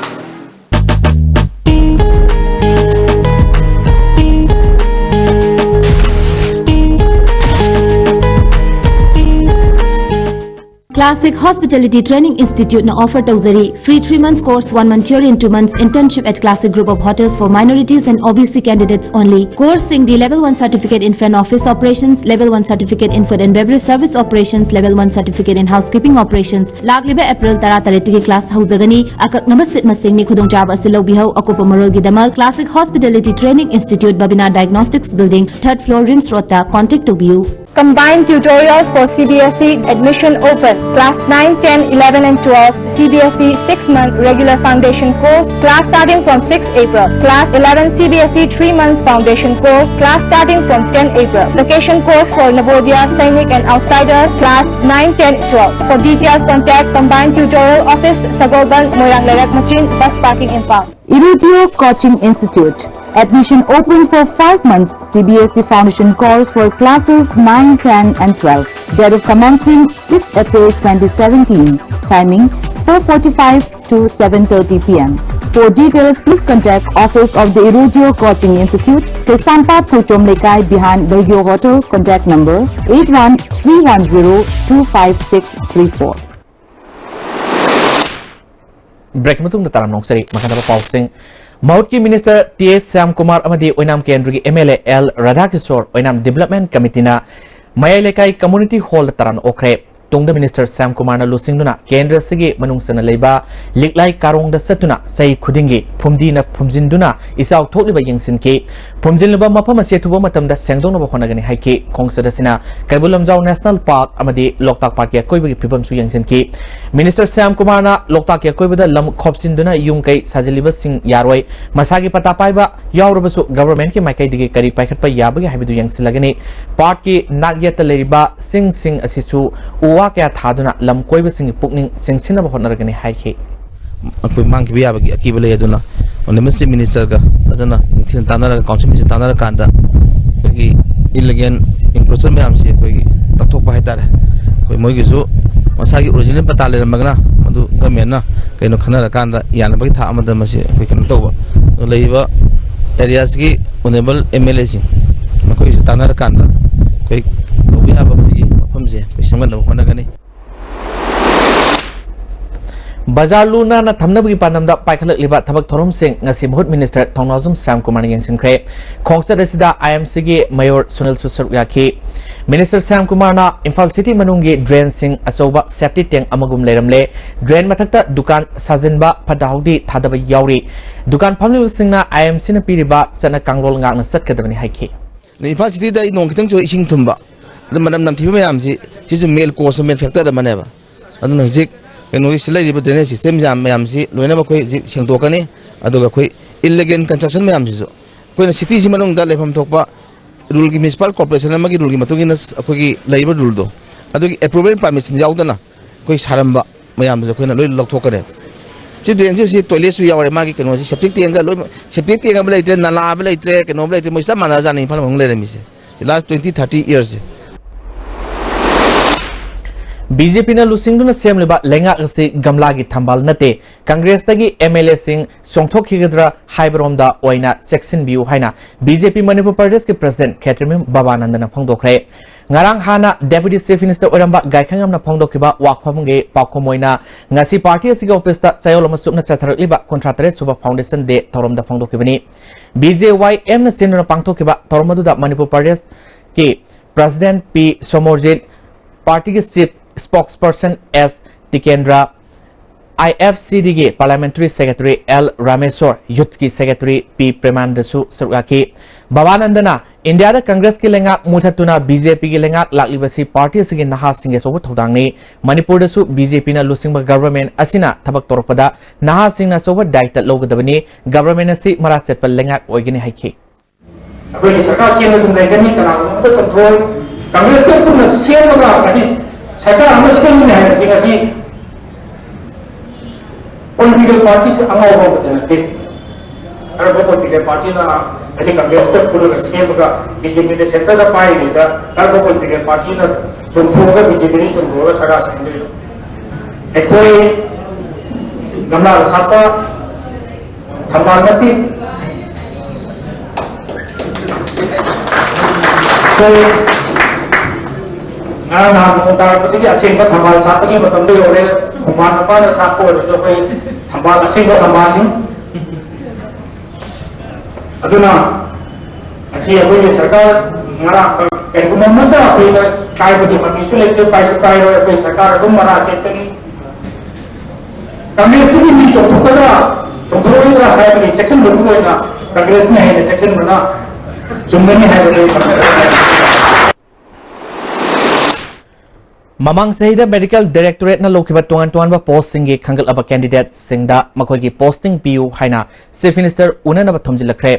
Classic Hospitality Training Institute ꯅ offer ꯇꯧꯖꯔꯤ free three months course, one month theory and two months internship at Classic Group of Hotels for minorities and O B C candidates only. Course ꯁꯤꯡꯗꯤ level one certificate in front office operations, level one certificate in food and beverage service operations, level one certificate in housekeeping operations. ꯂꯥꯛꯂꯤꯕ April ꯇꯔꯥ ꯇꯔꯦꯠꯇꯒꯤ class ꯍꯧꯖꯒꯅꯤ꯫ ꯑꯀꯛꯅꯕ seat ꯃꯁꯤꯡꯅꯤ꯫ ꯈꯨꯗꯣꯡꯆꯥꯕ ꯑꯁꯤ ꯂꯧꯕꯤꯍꯧ꯫ ꯑꯀꯨꯞꯄ ꯃꯔꯣꯜꯒꯤꯗꯃꯛ Classic Hospitality Training Institute, Babina Diagnostics Building, third floor, RIMS Road ꯇ contact ꯇꯧꯕꯤꯌꯨ꯫ Combined tutorials for C B S E admission open. Class nine, ten, eleven and twelve, C B S E six-month regular foundation course. Class starting from sixth April. Class eleven, C B S E three months foundation course. Class starting from ten April. Vacation course for Navodaya, Sainik and outsiders. Class nine, ten, twelve. For details, contact Combined Tutorial Office, Sagolband, Moirang Leirak Machin, Bus Parking, Imphal. Irudio Coaching Institute. Admission open for five months C B S E Foundation course for classes nine, ten and twelve. Date of commencement sixth April twenty seventeen. Timing four forty-five to seven thirty P M. For details, please contact Office of the Irudio Coaching Institute, Kaisampad Tuchom Lekai behind Bergyo Hotel. Contact number eight one three one zero two five six three four. Break ꯃꯇꯨꯡꯗ ꯇꯔꯥꯝꯅ ꯑꯣꯛꯆꯔꯤ꯫ ꯃꯈꯥ ꯇꯥꯕ ꯄꯥꯎꯁꯤꯡ꯫ ꯃꯍꯨꯠꯀꯤ Minister T S Shyamkumar ꯑꯃꯗꯤ ꯑꯣꯏꯅꯥꯝ ꯀꯦꯟꯗ꯭ꯔꯒꯤ M L A L ꯔꯥꯙꯥꯀꯤꯁꯣꯔ Oinam Development Committeeꯅ ꯃꯌꯥꯏ ꯂꯩꯀꯥꯏ Community Hallꯗ ꯇꯔꯥꯝꯅ ꯑꯣꯛꯈ꯭ꯔꯦ꯫ ꯇꯨꯡꯗ Minister ꯁ꯭ꯌꯥꯝꯀꯨꯃꯥꯔꯅ ꯂꯨꯆꯤꯡꯗꯨꯅ ꯀꯦꯟꯗ꯭ꯔ ꯑꯁꯤꯒꯤ ꯃꯅꯨꯡ ꯆꯟꯅ ꯂꯩꯕ ꯂꯤꯛꯂꯥꯏ ꯀꯥꯔꯣꯡꯗ ꯆꯠꯇꯨꯅ ꯆꯍꯤ ꯈꯨꯗꯤꯡꯒꯤ ꯐꯨꯝꯗꯤꯅ ꯐꯨꯝꯖꯤꯟꯗꯨꯅ ꯏꯆꯥꯎ ꯊꯣꯛꯂꯤꯕ ꯌꯦꯡꯁꯤꯟꯈꯤ꯫ ꯐꯨꯝꯖꯤꯜꯂꯕ ꯃꯐꯝ ꯑꯁꯤ ꯑꯊꯨꯕ ꯃꯇꯝꯗ ꯁꯦꯡꯗꯣꯛꯅꯕ ꯍꯣꯠꯅꯒꯅꯤ ꯍꯥꯏꯈꯤ꯫ ꯈꯣꯡꯆꯠ ꯑꯁꯤꯅ ꯀꯩꯕꯨꯜ ꯂꯝꯖꯥꯎ National Park ꯑꯃꯗꯤ ꯂꯣꯛꯇꯥꯛ Parkꯀꯤ ꯑꯀꯣꯏꯕꯒꯤ ꯐꯤꯕꯝꯁꯨ ꯌꯦꯡꯁꯤꯟꯈꯤ꯫ Minister ꯁ꯭ꯌꯥꯝꯀꯨꯃꯥꯔꯅ ꯂꯣꯛꯇꯥꯛꯀꯤ ꯑꯀꯣꯏꯕꯗ ꯂꯝ ꯈꯣꯞꯆꯤꯟꯗꯨꯅ ꯌꯨꯝ ꯀꯩ ꯁꯥꯖꯤꯜꯂꯤꯕꯁꯤꯡ ꯌꯥꯔꯣꯏ꯫ ꯃꯁꯥꯒꯤ ꯄꯇꯥ ꯄꯥꯏꯕ ꯌꯥꯎꯔꯕꯁꯨ governmentꯀꯤ ꯃꯥꯏꯀꯩꯗꯒꯤ ꯀꯔꯤ ꯄꯥꯏꯈꯠꯄ ꯌꯥꯕꯒꯦ ꯍꯥꯏꯕꯗꯨ ꯌꯦꯡꯁꯤꯜꯂꯒꯅꯤ꯫ Parkꯀꯤ ꯅꯥꯛ ꯌꯦꯠꯇ ꯂꯩꯔꯤꯕ ꯆꯤꯡꯁꯤꯡ ꯑꯁꯤꯁꯨ ꯎ ꯋꯥ ꯀꯌꯥ ꯊꯥꯗꯨꯅ ꯂꯝ ꯀꯣꯏꯕꯁꯤꯡꯒꯤ ꯄꯨꯛꯅꯤꯡ ꯆꯤꯡꯁꯤꯟꯅꯕ ꯍꯣꯠꯅꯔꯒꯅꯤ ꯍꯥꯏꯈꯤ꯫ ꯑꯩꯈꯣꯏ ꯃꯥꯡꯈꯤꯕ ꯌꯥꯕꯒꯤ ꯑꯀꯤꯕ ꯂꯩ꯫ ꯑꯗꯨꯅ Honourable Chief Ministerꯒ ꯐꯖꯅ ꯅꯤꯡꯊꯤꯅ ꯇꯥꯟꯅꯔꯒ, Council Minister ꯇꯥꯟꯅꯔꯀꯥꯟꯗ ꯑꯩꯈꯣꯏꯒꯤ illegal encroacher ꯃꯌꯥꯝꯁꯤ ꯑꯩꯈꯣꯏꯒꯤ ꯀꯛꯊꯣꯛꯄ ꯍꯥꯏꯇꯥꯔꯦ꯫ ꯑꯩꯈꯣꯏ ꯃꯣꯏꯒꯤꯁꯨ ꯃꯁꯥꯒꯤ original ꯄꯇꯥ ꯂꯩꯔꯝꯃꯒꯅ ꯃꯗꯨ governmentꯅ ꯀꯩꯅꯣ ꯈꯟꯅꯔꯀꯥꯟꯗ ꯌꯥꯅꯕꯒꯤ ꯊꯥꯛ ꯑꯃꯗ ꯃꯁꯤ ꯑꯩꯈꯣꯏ ꯀꯩꯅꯣ ꯇꯧꯕ, ꯑꯗꯣ ꯂꯩꯔꯤꯕ areaꯁꯤꯒꯤ Honourable MLAꯁꯤꯡ ꯃꯈꯣꯏꯒꯤꯁꯨ ꯇꯥꯟꯅꯔꯀꯥꯟꯗ ꯑꯩꯈꯣꯏ ꯇꯧꯕ ꯌꯥꯕ ꯑꯩꯈꯣꯏꯒꯤ ꯃꯐꯝꯁꯦ ꯑꯩꯈꯣꯏ ꯁꯦꯝꯒꯠꯅꯕ ꯍꯣꯠꯅꯒꯅꯤ꯫ ꯕꯖꯥꯔ ꯂꯨ ꯅꯥꯟꯅ ꯊꯝꯅꯕꯒꯤ ꯄꯥꯟꯗꯝꯗ ꯄꯥꯏꯈꯠꯂꯛꯂꯤꯕ ꯊꯕꯛ ꯊꯧꯔꯝꯁꯤꯡ ꯉꯁꯤ ꯃꯍꯨꯠ ꯃꯤꯅꯤꯁꯇꯔ ꯊꯧꯅꯥꯎꯖꯝ ꯁ꯭ꯌꯥꯝꯀꯨꯃꯥꯔꯅ ꯌꯦꯡꯁꯤꯟꯈ꯭ꯔꯦ꯫ ꯈꯣꯡꯆꯠ ꯑꯁꯤꯗ ꯑꯥꯏ ꯑꯦꯝ ꯁꯤꯒꯤ ꯃꯦꯌꯣꯔ ꯁꯨꯅꯤꯜꯁꯨ ꯁꯔꯨꯛ ꯌꯥꯈꯤ꯫ ꯃꯤꯅꯤꯁꯇꯔ ꯁ꯭ꯌꯥꯝꯀꯨꯃꯥꯔꯅ ꯏꯝꯐꯥꯜ ꯁꯤꯇꯤ ꯃꯅꯨꯡꯒꯤ ꯗ꯭ꯔꯦꯟꯁꯤꯡ ꯑꯆꯧꯕ ꯁꯦꯞꯇꯤ ꯇꯦꯡ ꯑꯃꯒꯨꯝ ꯂꯩꯔꯝꯂꯦ꯫ ꯗ꯭ꯔꯦꯟ ꯃꯊꯛꯇ ꯗꯨꯀꯥꯟ ꯁꯥꯖꯤꯟꯕ, ꯐꯠꯇ ꯍꯥꯎꯗꯤ ꯊꯥꯗꯕ ꯌꯥꯎꯔꯤ꯫ ꯗꯨꯀꯥꯟ ꯐꯝꯂꯤꯕꯁꯤꯡꯅ ꯑꯥꯏ ꯑꯦꯝ ꯁꯤꯅ ꯄꯤꯔꯤꯕ ꯆꯠꯅ ꯀꯥꯡꯂꯣꯟ ꯉꯥꯛꯅ ꯆꯠꯀꯗꯕꯅꯤ ꯍꯥꯏꯈꯤ꯫ ꯏꯝꯐꯥꯜ ꯁꯤꯇꯤꯗ ꯑꯩ ꯅꯣꯡ ꯈꯤꯇꯪ ꯆꯨꯔ ꯏꯁꯤꯡ ꯊꯨꯝꯕ, ꯑꯗꯨ ꯃꯅꯝ ꯅꯝꯊꯤꯕ ꯃꯌꯥꯝꯁꯤ, ꯁꯤꯁꯨ ꯃꯦꯜ ꯀꯣꯁ, ꯃꯦꯜ ꯐꯦꯛꯇꯔ ꯑꯃꯅꯦꯕ꯫ ꯑꯗꯨꯅ ꯍꯧꯖꯤꯛ ꯀꯩꯅꯣꯒꯤ ꯁꯤ ꯂꯩꯔꯤꯕ ꯗ꯭ꯔꯦꯅꯦꯖ ꯁꯤꯁꯇꯦꯝ ꯃꯌꯥꯝ ꯃꯌꯥꯝꯁꯤ ꯂꯣꯏꯅꯃꯛ ꯑꯩꯈꯣꯏ ꯍꯧꯖꯤꯛ ꯁꯦꯡꯗꯣꯛꯀꯅꯤ꯫ ꯑꯗꯨꯒ ꯑꯩꯈꯣꯏ ꯏꯜꯂꯤꯒꯦꯜ ꯀꯟꯁꯇ꯭ꯔꯛꯁꯟ ꯃꯌꯥꯝꯁꯤꯁꯨ ꯑꯩꯈꯣꯏꯅ ꯁꯤꯇꯤꯁꯤ ꯃꯅꯨꯡꯗ ꯂꯩꯐꯝ ꯊꯣꯛꯄ ꯔꯨꯜꯒꯤ, ꯃ꯭ꯌꯨꯅꯤꯁꯤꯄꯥꯜ ꯀꯣꯔꯄꯣꯔꯦꯁꯟ ꯑꯃꯒꯤ ꯔꯨꯜꯒꯤ ꯃꯇꯨꯡ ꯏꯟꯅ ꯑꯩꯈꯣꯏꯒꯤ ꯂꯩꯔꯤꯕ ꯔꯨꯜꯗꯣ, ꯑꯗꯨꯒꯤ ꯑꯦꯄ꯭ꯔꯨꯕꯦꯜ ꯄꯥꯔꯃꯤꯁꯟ ꯌꯥꯎꯗꯅ ꯑꯩꯈꯣꯏ ꯁꯥꯔꯝꯕ ꯃꯌꯥꯝꯗꯨꯁꯨ ꯑꯩꯈꯣꯏꯅ ꯂꯣꯏ ꯂꯧꯊꯣꯛꯀꯅꯦꯕ꯫ ꯁꯤ ꯗ꯭ꯔꯦꯟꯁꯤ ꯍꯧꯖꯤꯛ ꯇꯣꯏꯂꯦꯠꯁꯨ ꯌꯥꯎꯔꯦ, ꯃꯥꯒꯤ ꯀꯩꯅꯣꯁꯤ, ꯁꯦꯞꯇꯤꯛ ꯇꯦꯡꯒ ꯂꯣꯏ, ꯁꯦꯞꯇꯤꯛ ꯇꯦꯡ ꯑꯃ ꯂꯩꯇ꯭ꯔꯦ, ꯅꯂꯥ ꯑꯃ ꯂꯩꯇ꯭ꯔꯦ, ꯀꯩꯅꯣ ꯑꯃ ꯂꯩꯇ꯭ꯔꯦ, ꯃꯣꯏ ꯆꯞ ꯃꯥꯟꯅꯖꯥꯠꯅꯤ ꯏꯝꯐꯥꯜ ꯃꯅꯨꯡ ꯂꯩꯔꯝꯃꯤꯁꯦ꯫ ꯂꯥꯁ ꯇ꯭ꯋꯦꯟꯇꯤ, ꯊꯥꯔꯇꯤ ꯏꯌꯔꯁꯦ꯫ ꯕꯤ ꯖꯦ ꯄꯤꯅ ꯂꯨꯆꯤꯡꯗꯨꯅ ꯁꯦꯝꯂꯤꯕ ꯂꯩꯉꯥꯛ ꯑꯁꯤ ꯒꯝꯂꯥꯒꯤ ꯊꯝꯕꯥꯜ ꯅꯠꯇꯦ, ꯀꯪꯒ꯭ꯔꯦꯁꯇꯒꯤ ꯑꯦꯝ ꯑꯦꯜ ꯑꯦꯁꯤꯡ ꯆꯣꯡꯊꯣꯛꯈꯤꯒꯗ꯭ꯔꯥ ꯍꯥꯏꯕꯔꯣꯝꯗ ꯑꯣꯏꯅ ꯆꯦꯛꯁꯤꯟꯕꯤꯌꯨ ꯍꯥꯏꯅ ꯕꯤ ꯖꯦ ꯄꯤ ꯃꯅꯤꯄꯨꯔ ꯄ꯭ꯔꯗꯦꯁꯀꯤ ꯄ꯭ꯔꯁꯤꯗꯦꯟꯠ ꯈꯦꯇ꯭ꯔꯤꯃꯌꯨꯝ ꯕꯕꯥꯅꯟꯗꯅ ꯐꯣꯡꯗꯣꯛꯈ꯭ꯔꯦ꯫ ꯉꯔꯥꯡ ꯍꯥꯟꯅ ꯗꯦꯄ꯭ꯌꯨꯇꯤ ꯆꯤꯐ ꯃꯤꯅꯤꯁꯇꯔ ꯑꯣꯏꯔꯝꯕ ꯒꯥꯏꯈꯪꯉꯝꯅ ꯐꯣꯡꯗꯣꯛꯈꯤꯕ ꯋꯥꯐꯝꯒꯤ ꯄꯥꯎꯈꯨꯝ ꯑꯣꯏꯅ ꯉꯁꯤ ꯄꯥꯔꯇꯤ ꯑꯁꯤꯒꯤ ꯑꯣꯐꯤꯁꯇ ꯆꯌꯣꯜ ꯑꯃ ꯆꯨꯞꯅ ꯆꯠꯊꯔꯛꯂꯤꯕ ꯀꯨꯟꯊ꯭ꯔꯥ ꯇꯔꯦꯠ ꯁꯨꯕ ꯐꯥꯎꯟꯗꯦꯁꯟ ꯗꯦ ꯊꯧꯔꯝꯗ ꯐꯣꯡꯗꯣꯛꯈꯤꯕꯅꯤ꯫ ꯕꯤ ꯖꯦ ꯋꯥꯏ ꯑꯦꯝꯅ ꯁꯤꯟꯗꯨꯅ ꯄꯥꯡꯊꯣꯛꯈꯤꯕ ꯊꯧꯔꯝ ꯑꯗꯨꯗ ꯃꯅꯤꯄꯨꯔ ꯄ꯭ꯔꯗꯦꯁꯀꯤ ꯄ꯭ꯔꯁꯤꯗꯦꯟꯠ ꯄꯤ ꯁꯣꯃꯣꯔꯖꯤꯠ, ꯄꯥꯔꯇꯤꯒꯤ chief ꯁ꯭ꯄꯣꯛꯁꯄꯔꯁꯟ S Tikendra, I F C ꯗꯤꯒꯤ ꯄꯥꯔꯂꯤꯌꯥꯃꯦꯟꯇꯔꯤ ꯁꯦꯀ꯭ꯔꯦꯇꯔꯤ ꯑꯦꯜ ꯔꯥꯃꯦꯁꯣꯔ, ꯌꯨꯊꯀꯤ ꯁꯦꯀ꯭ꯔꯦꯇꯔꯤ ꯄꯤ ꯄ꯭ꯔꯦꯃꯥꯅꯟꯗꯁꯨ ꯁꯔꯨꯛ ꯌꯥꯈꯤ꯫ ꯕꯕꯥꯅꯟꯗꯅ ꯏꯟꯗꯤꯌꯥꯗ ꯀꯪꯒ꯭ꯔꯦꯁꯀꯤ ꯂꯩꯉꯥꯛ ꯃꯨꯊꯠꯇꯨꯅ ꯕꯤ ꯖꯦ ꯄꯤꯒꯤ ꯂꯩꯉꯥꯛ ꯂꯥꯛꯂꯤꯕꯁꯤ ꯄꯥꯔꯇꯤ ꯑꯁꯤꯒꯤ ꯅꯍꯥꯁꯤꯡꯒꯤ ꯑꯆꯧꯕ ꯊꯧꯗꯥꯡꯅꯤ꯫ ꯃꯅꯤꯄꯨꯔꯗꯁꯨ ꯕꯤ ꯖꯦ ꯄꯤꯅ ꯂꯨꯆꯤꯡꯕ ꯒꯚꯔꯟꯃꯦꯟꯠ ꯑꯁꯤꯅ ꯊꯕꯛ ꯇꯧꯔꯛꯄꯗ ꯅꯍꯥꯁꯤꯡꯅ ꯑꯆꯧꯕ ꯗꯥꯌꯤꯠꯇ ꯂꯧꯒꯗꯕꯅꯤ꯫ ꯒꯚꯔꯟꯃꯦꯟꯠ ꯑꯁꯤ ꯃꯔꯥ ꯆꯠꯄ ꯂꯩꯉꯥꯛ ꯑꯣꯏꯒꯅꯤ ꯍꯥꯏꯈꯤ꯫ ꯑꯩꯈꯣꯏꯒꯤ ꯁꯔꯀꯥꯔ ꯆꯦꯟꯕ ꯑꯗꯨꯝ ꯂꯩꯒꯅꯤ, ꯀꯅꯥꯒꯨꯝꯕ ꯑꯃꯠꯇ ꯆꯣꯡꯊꯣꯛꯑꯣꯏ꯫ ꯀꯪꯒ꯭ꯔꯦꯁꯀ ꯄꯨꯟꯅ ꯁꯦꯝꯃꯒ ꯉꯁꯤ ꯁꯔꯀꯥꯔ ꯑꯃ ꯁꯦꯝꯒꯅꯤ ꯍꯥꯏꯕꯁꯤ ꯉꯁꯤ ꯄꯣꯂꯤꯇꯤꯀꯦꯜ ꯄꯥꯔꯇꯤꯁꯦ ꯑꯉꯥꯎꯕ ꯑꯃꯠꯇ ꯅꯠꯇꯦ꯫ ꯀꯔꯝꯕ ꯄꯣꯂꯤꯇꯤꯀꯦꯜ ꯄꯥꯔꯇꯤꯅ ꯉꯁꯤ ꯀꯪꯒ꯭ꯔꯦꯁꯀ ꯄꯨꯜꯂꯒ ꯁꯦꯝꯃꯒ ꯕꯤ ꯖꯦ ꯄꯤꯅ ꯁꯦꯟꯇꯔꯗ ꯄꯥꯏꯔꯤꯉꯩꯗ ꯀꯔꯝꯕ ꯄꯣꯂꯤꯇꯤꯀꯦꯜ ꯄꯥꯔꯇꯤꯅ ꯆꯣꯡꯊꯣꯛꯑꯒ ꯕꯤ ꯖꯦ ꯄꯤꯗꯒꯤ ꯆꯣꯡꯊꯣꯛꯑꯒ ꯁꯔꯀꯥꯔ ꯁꯦꯝꯗꯣꯏꯅꯣ? ꯑꯩꯈꯣꯏ ꯒꯝꯂꯥꯗ ꯁꯥꯠꯄ ꯊꯝꯕꯥꯜ ꯅꯠꯇꯦ꯫ ꯑꯩꯈꯣꯏ ꯉꯔꯥꯡ ꯅꯍꯥꯟ ꯅꯣꯡ ꯇꯥꯔꯛꯄꯗꯒꯤ ꯑꯁꯦꯡꯕ ꯊꯝꯕꯥꯜ ꯁꯥꯠꯄꯒꯤ ꯃꯇꯝꯗ ꯌꯧꯔꯦ꯫ ꯃꯃꯥ ꯃꯄꯥꯅ ꯁꯥꯠꯄ ꯑꯣꯏꯔꯁꯨ ꯑꯩꯈꯣꯏ ꯊꯝꯕꯥꯜ ꯑꯁꯦꯡꯕ ꯊꯝꯕꯥꯜꯅꯤ꯫ ꯑꯗꯨꯅ ꯉꯁꯤ ꯑꯩꯈꯣꯏꯒꯤ ꯁꯔꯀꯥꯔ ꯉꯔꯥꯡ ꯀꯔꯤꯒꯨꯝꯕ ꯑꯃꯠꯇ ꯑꯩꯈꯣꯏꯅ ꯀꯥꯏꯕꯒꯤ ꯃꯃꯤꯁꯨ ꯂꯩꯇꯦ, ꯄꯥꯏꯁꯨ ꯄꯥꯏꯔꯣꯏ꯫ ꯑꯩꯈꯣꯏ ꯁꯔꯀꯥꯔ ꯑꯗꯨꯝ ꯃꯔꯥ ꯆꯦꯠꯀꯅꯤ꯫ ꯀꯪꯒ꯭ꯔꯦꯁꯇꯒꯤ ꯃꯤ ꯆꯣꯡꯊꯣꯛꯀꯗ꯭ꯔꯥ ꯆꯣꯡꯊꯣꯛꯂꯣꯏꯗ꯭ꯔꯥ ꯍꯥꯏꯕꯒꯤ ꯆꯦꯛꯁꯤꯟꯕꯗꯨ ꯑꯣꯏꯅ ꯀꯪꯒ꯭ꯔꯦꯁꯅ ꯍꯦꯟꯅ ꯆꯦꯛꯁꯤꯟꯕꯅ ꯆꯨꯝꯒꯅꯤ ꯍꯥꯏꯕꯗꯨ ꯑꯩ ꯊꯝꯖꯒꯦ꯫ ꯃꯃꯥꯡ ꯆꯍꯤꯗ ꯃꯦꯗꯤꯀꯦꯜ ꯗꯥꯏꯔꯦꯛꯇꯣꯔꯦꯠꯅ ꯂꯧꯈꯤꯕ ꯇꯣꯉꯥꯟ ꯇꯣꯉꯥꯟꯕ ꯄꯣꯁꯁꯤꯡꯒꯤ ꯈꯟꯒꯠꯂꯕ ꯀꯦꯟꯗꯤꯗꯦꯠꯁꯤꯡꯗ ꯃꯈꯣꯏꯒꯤ ꯄꯣꯁꯇꯤꯡ ꯄꯤꯌꯨ ꯍꯥꯏꯅ ꯆꯤꯐ ꯃꯤꯅꯤꯁꯇꯔ ꯎꯅꯅꯕ ꯊꯣꯝꯖꯤꯜꯂꯛꯈ꯭ꯔꯦ꯫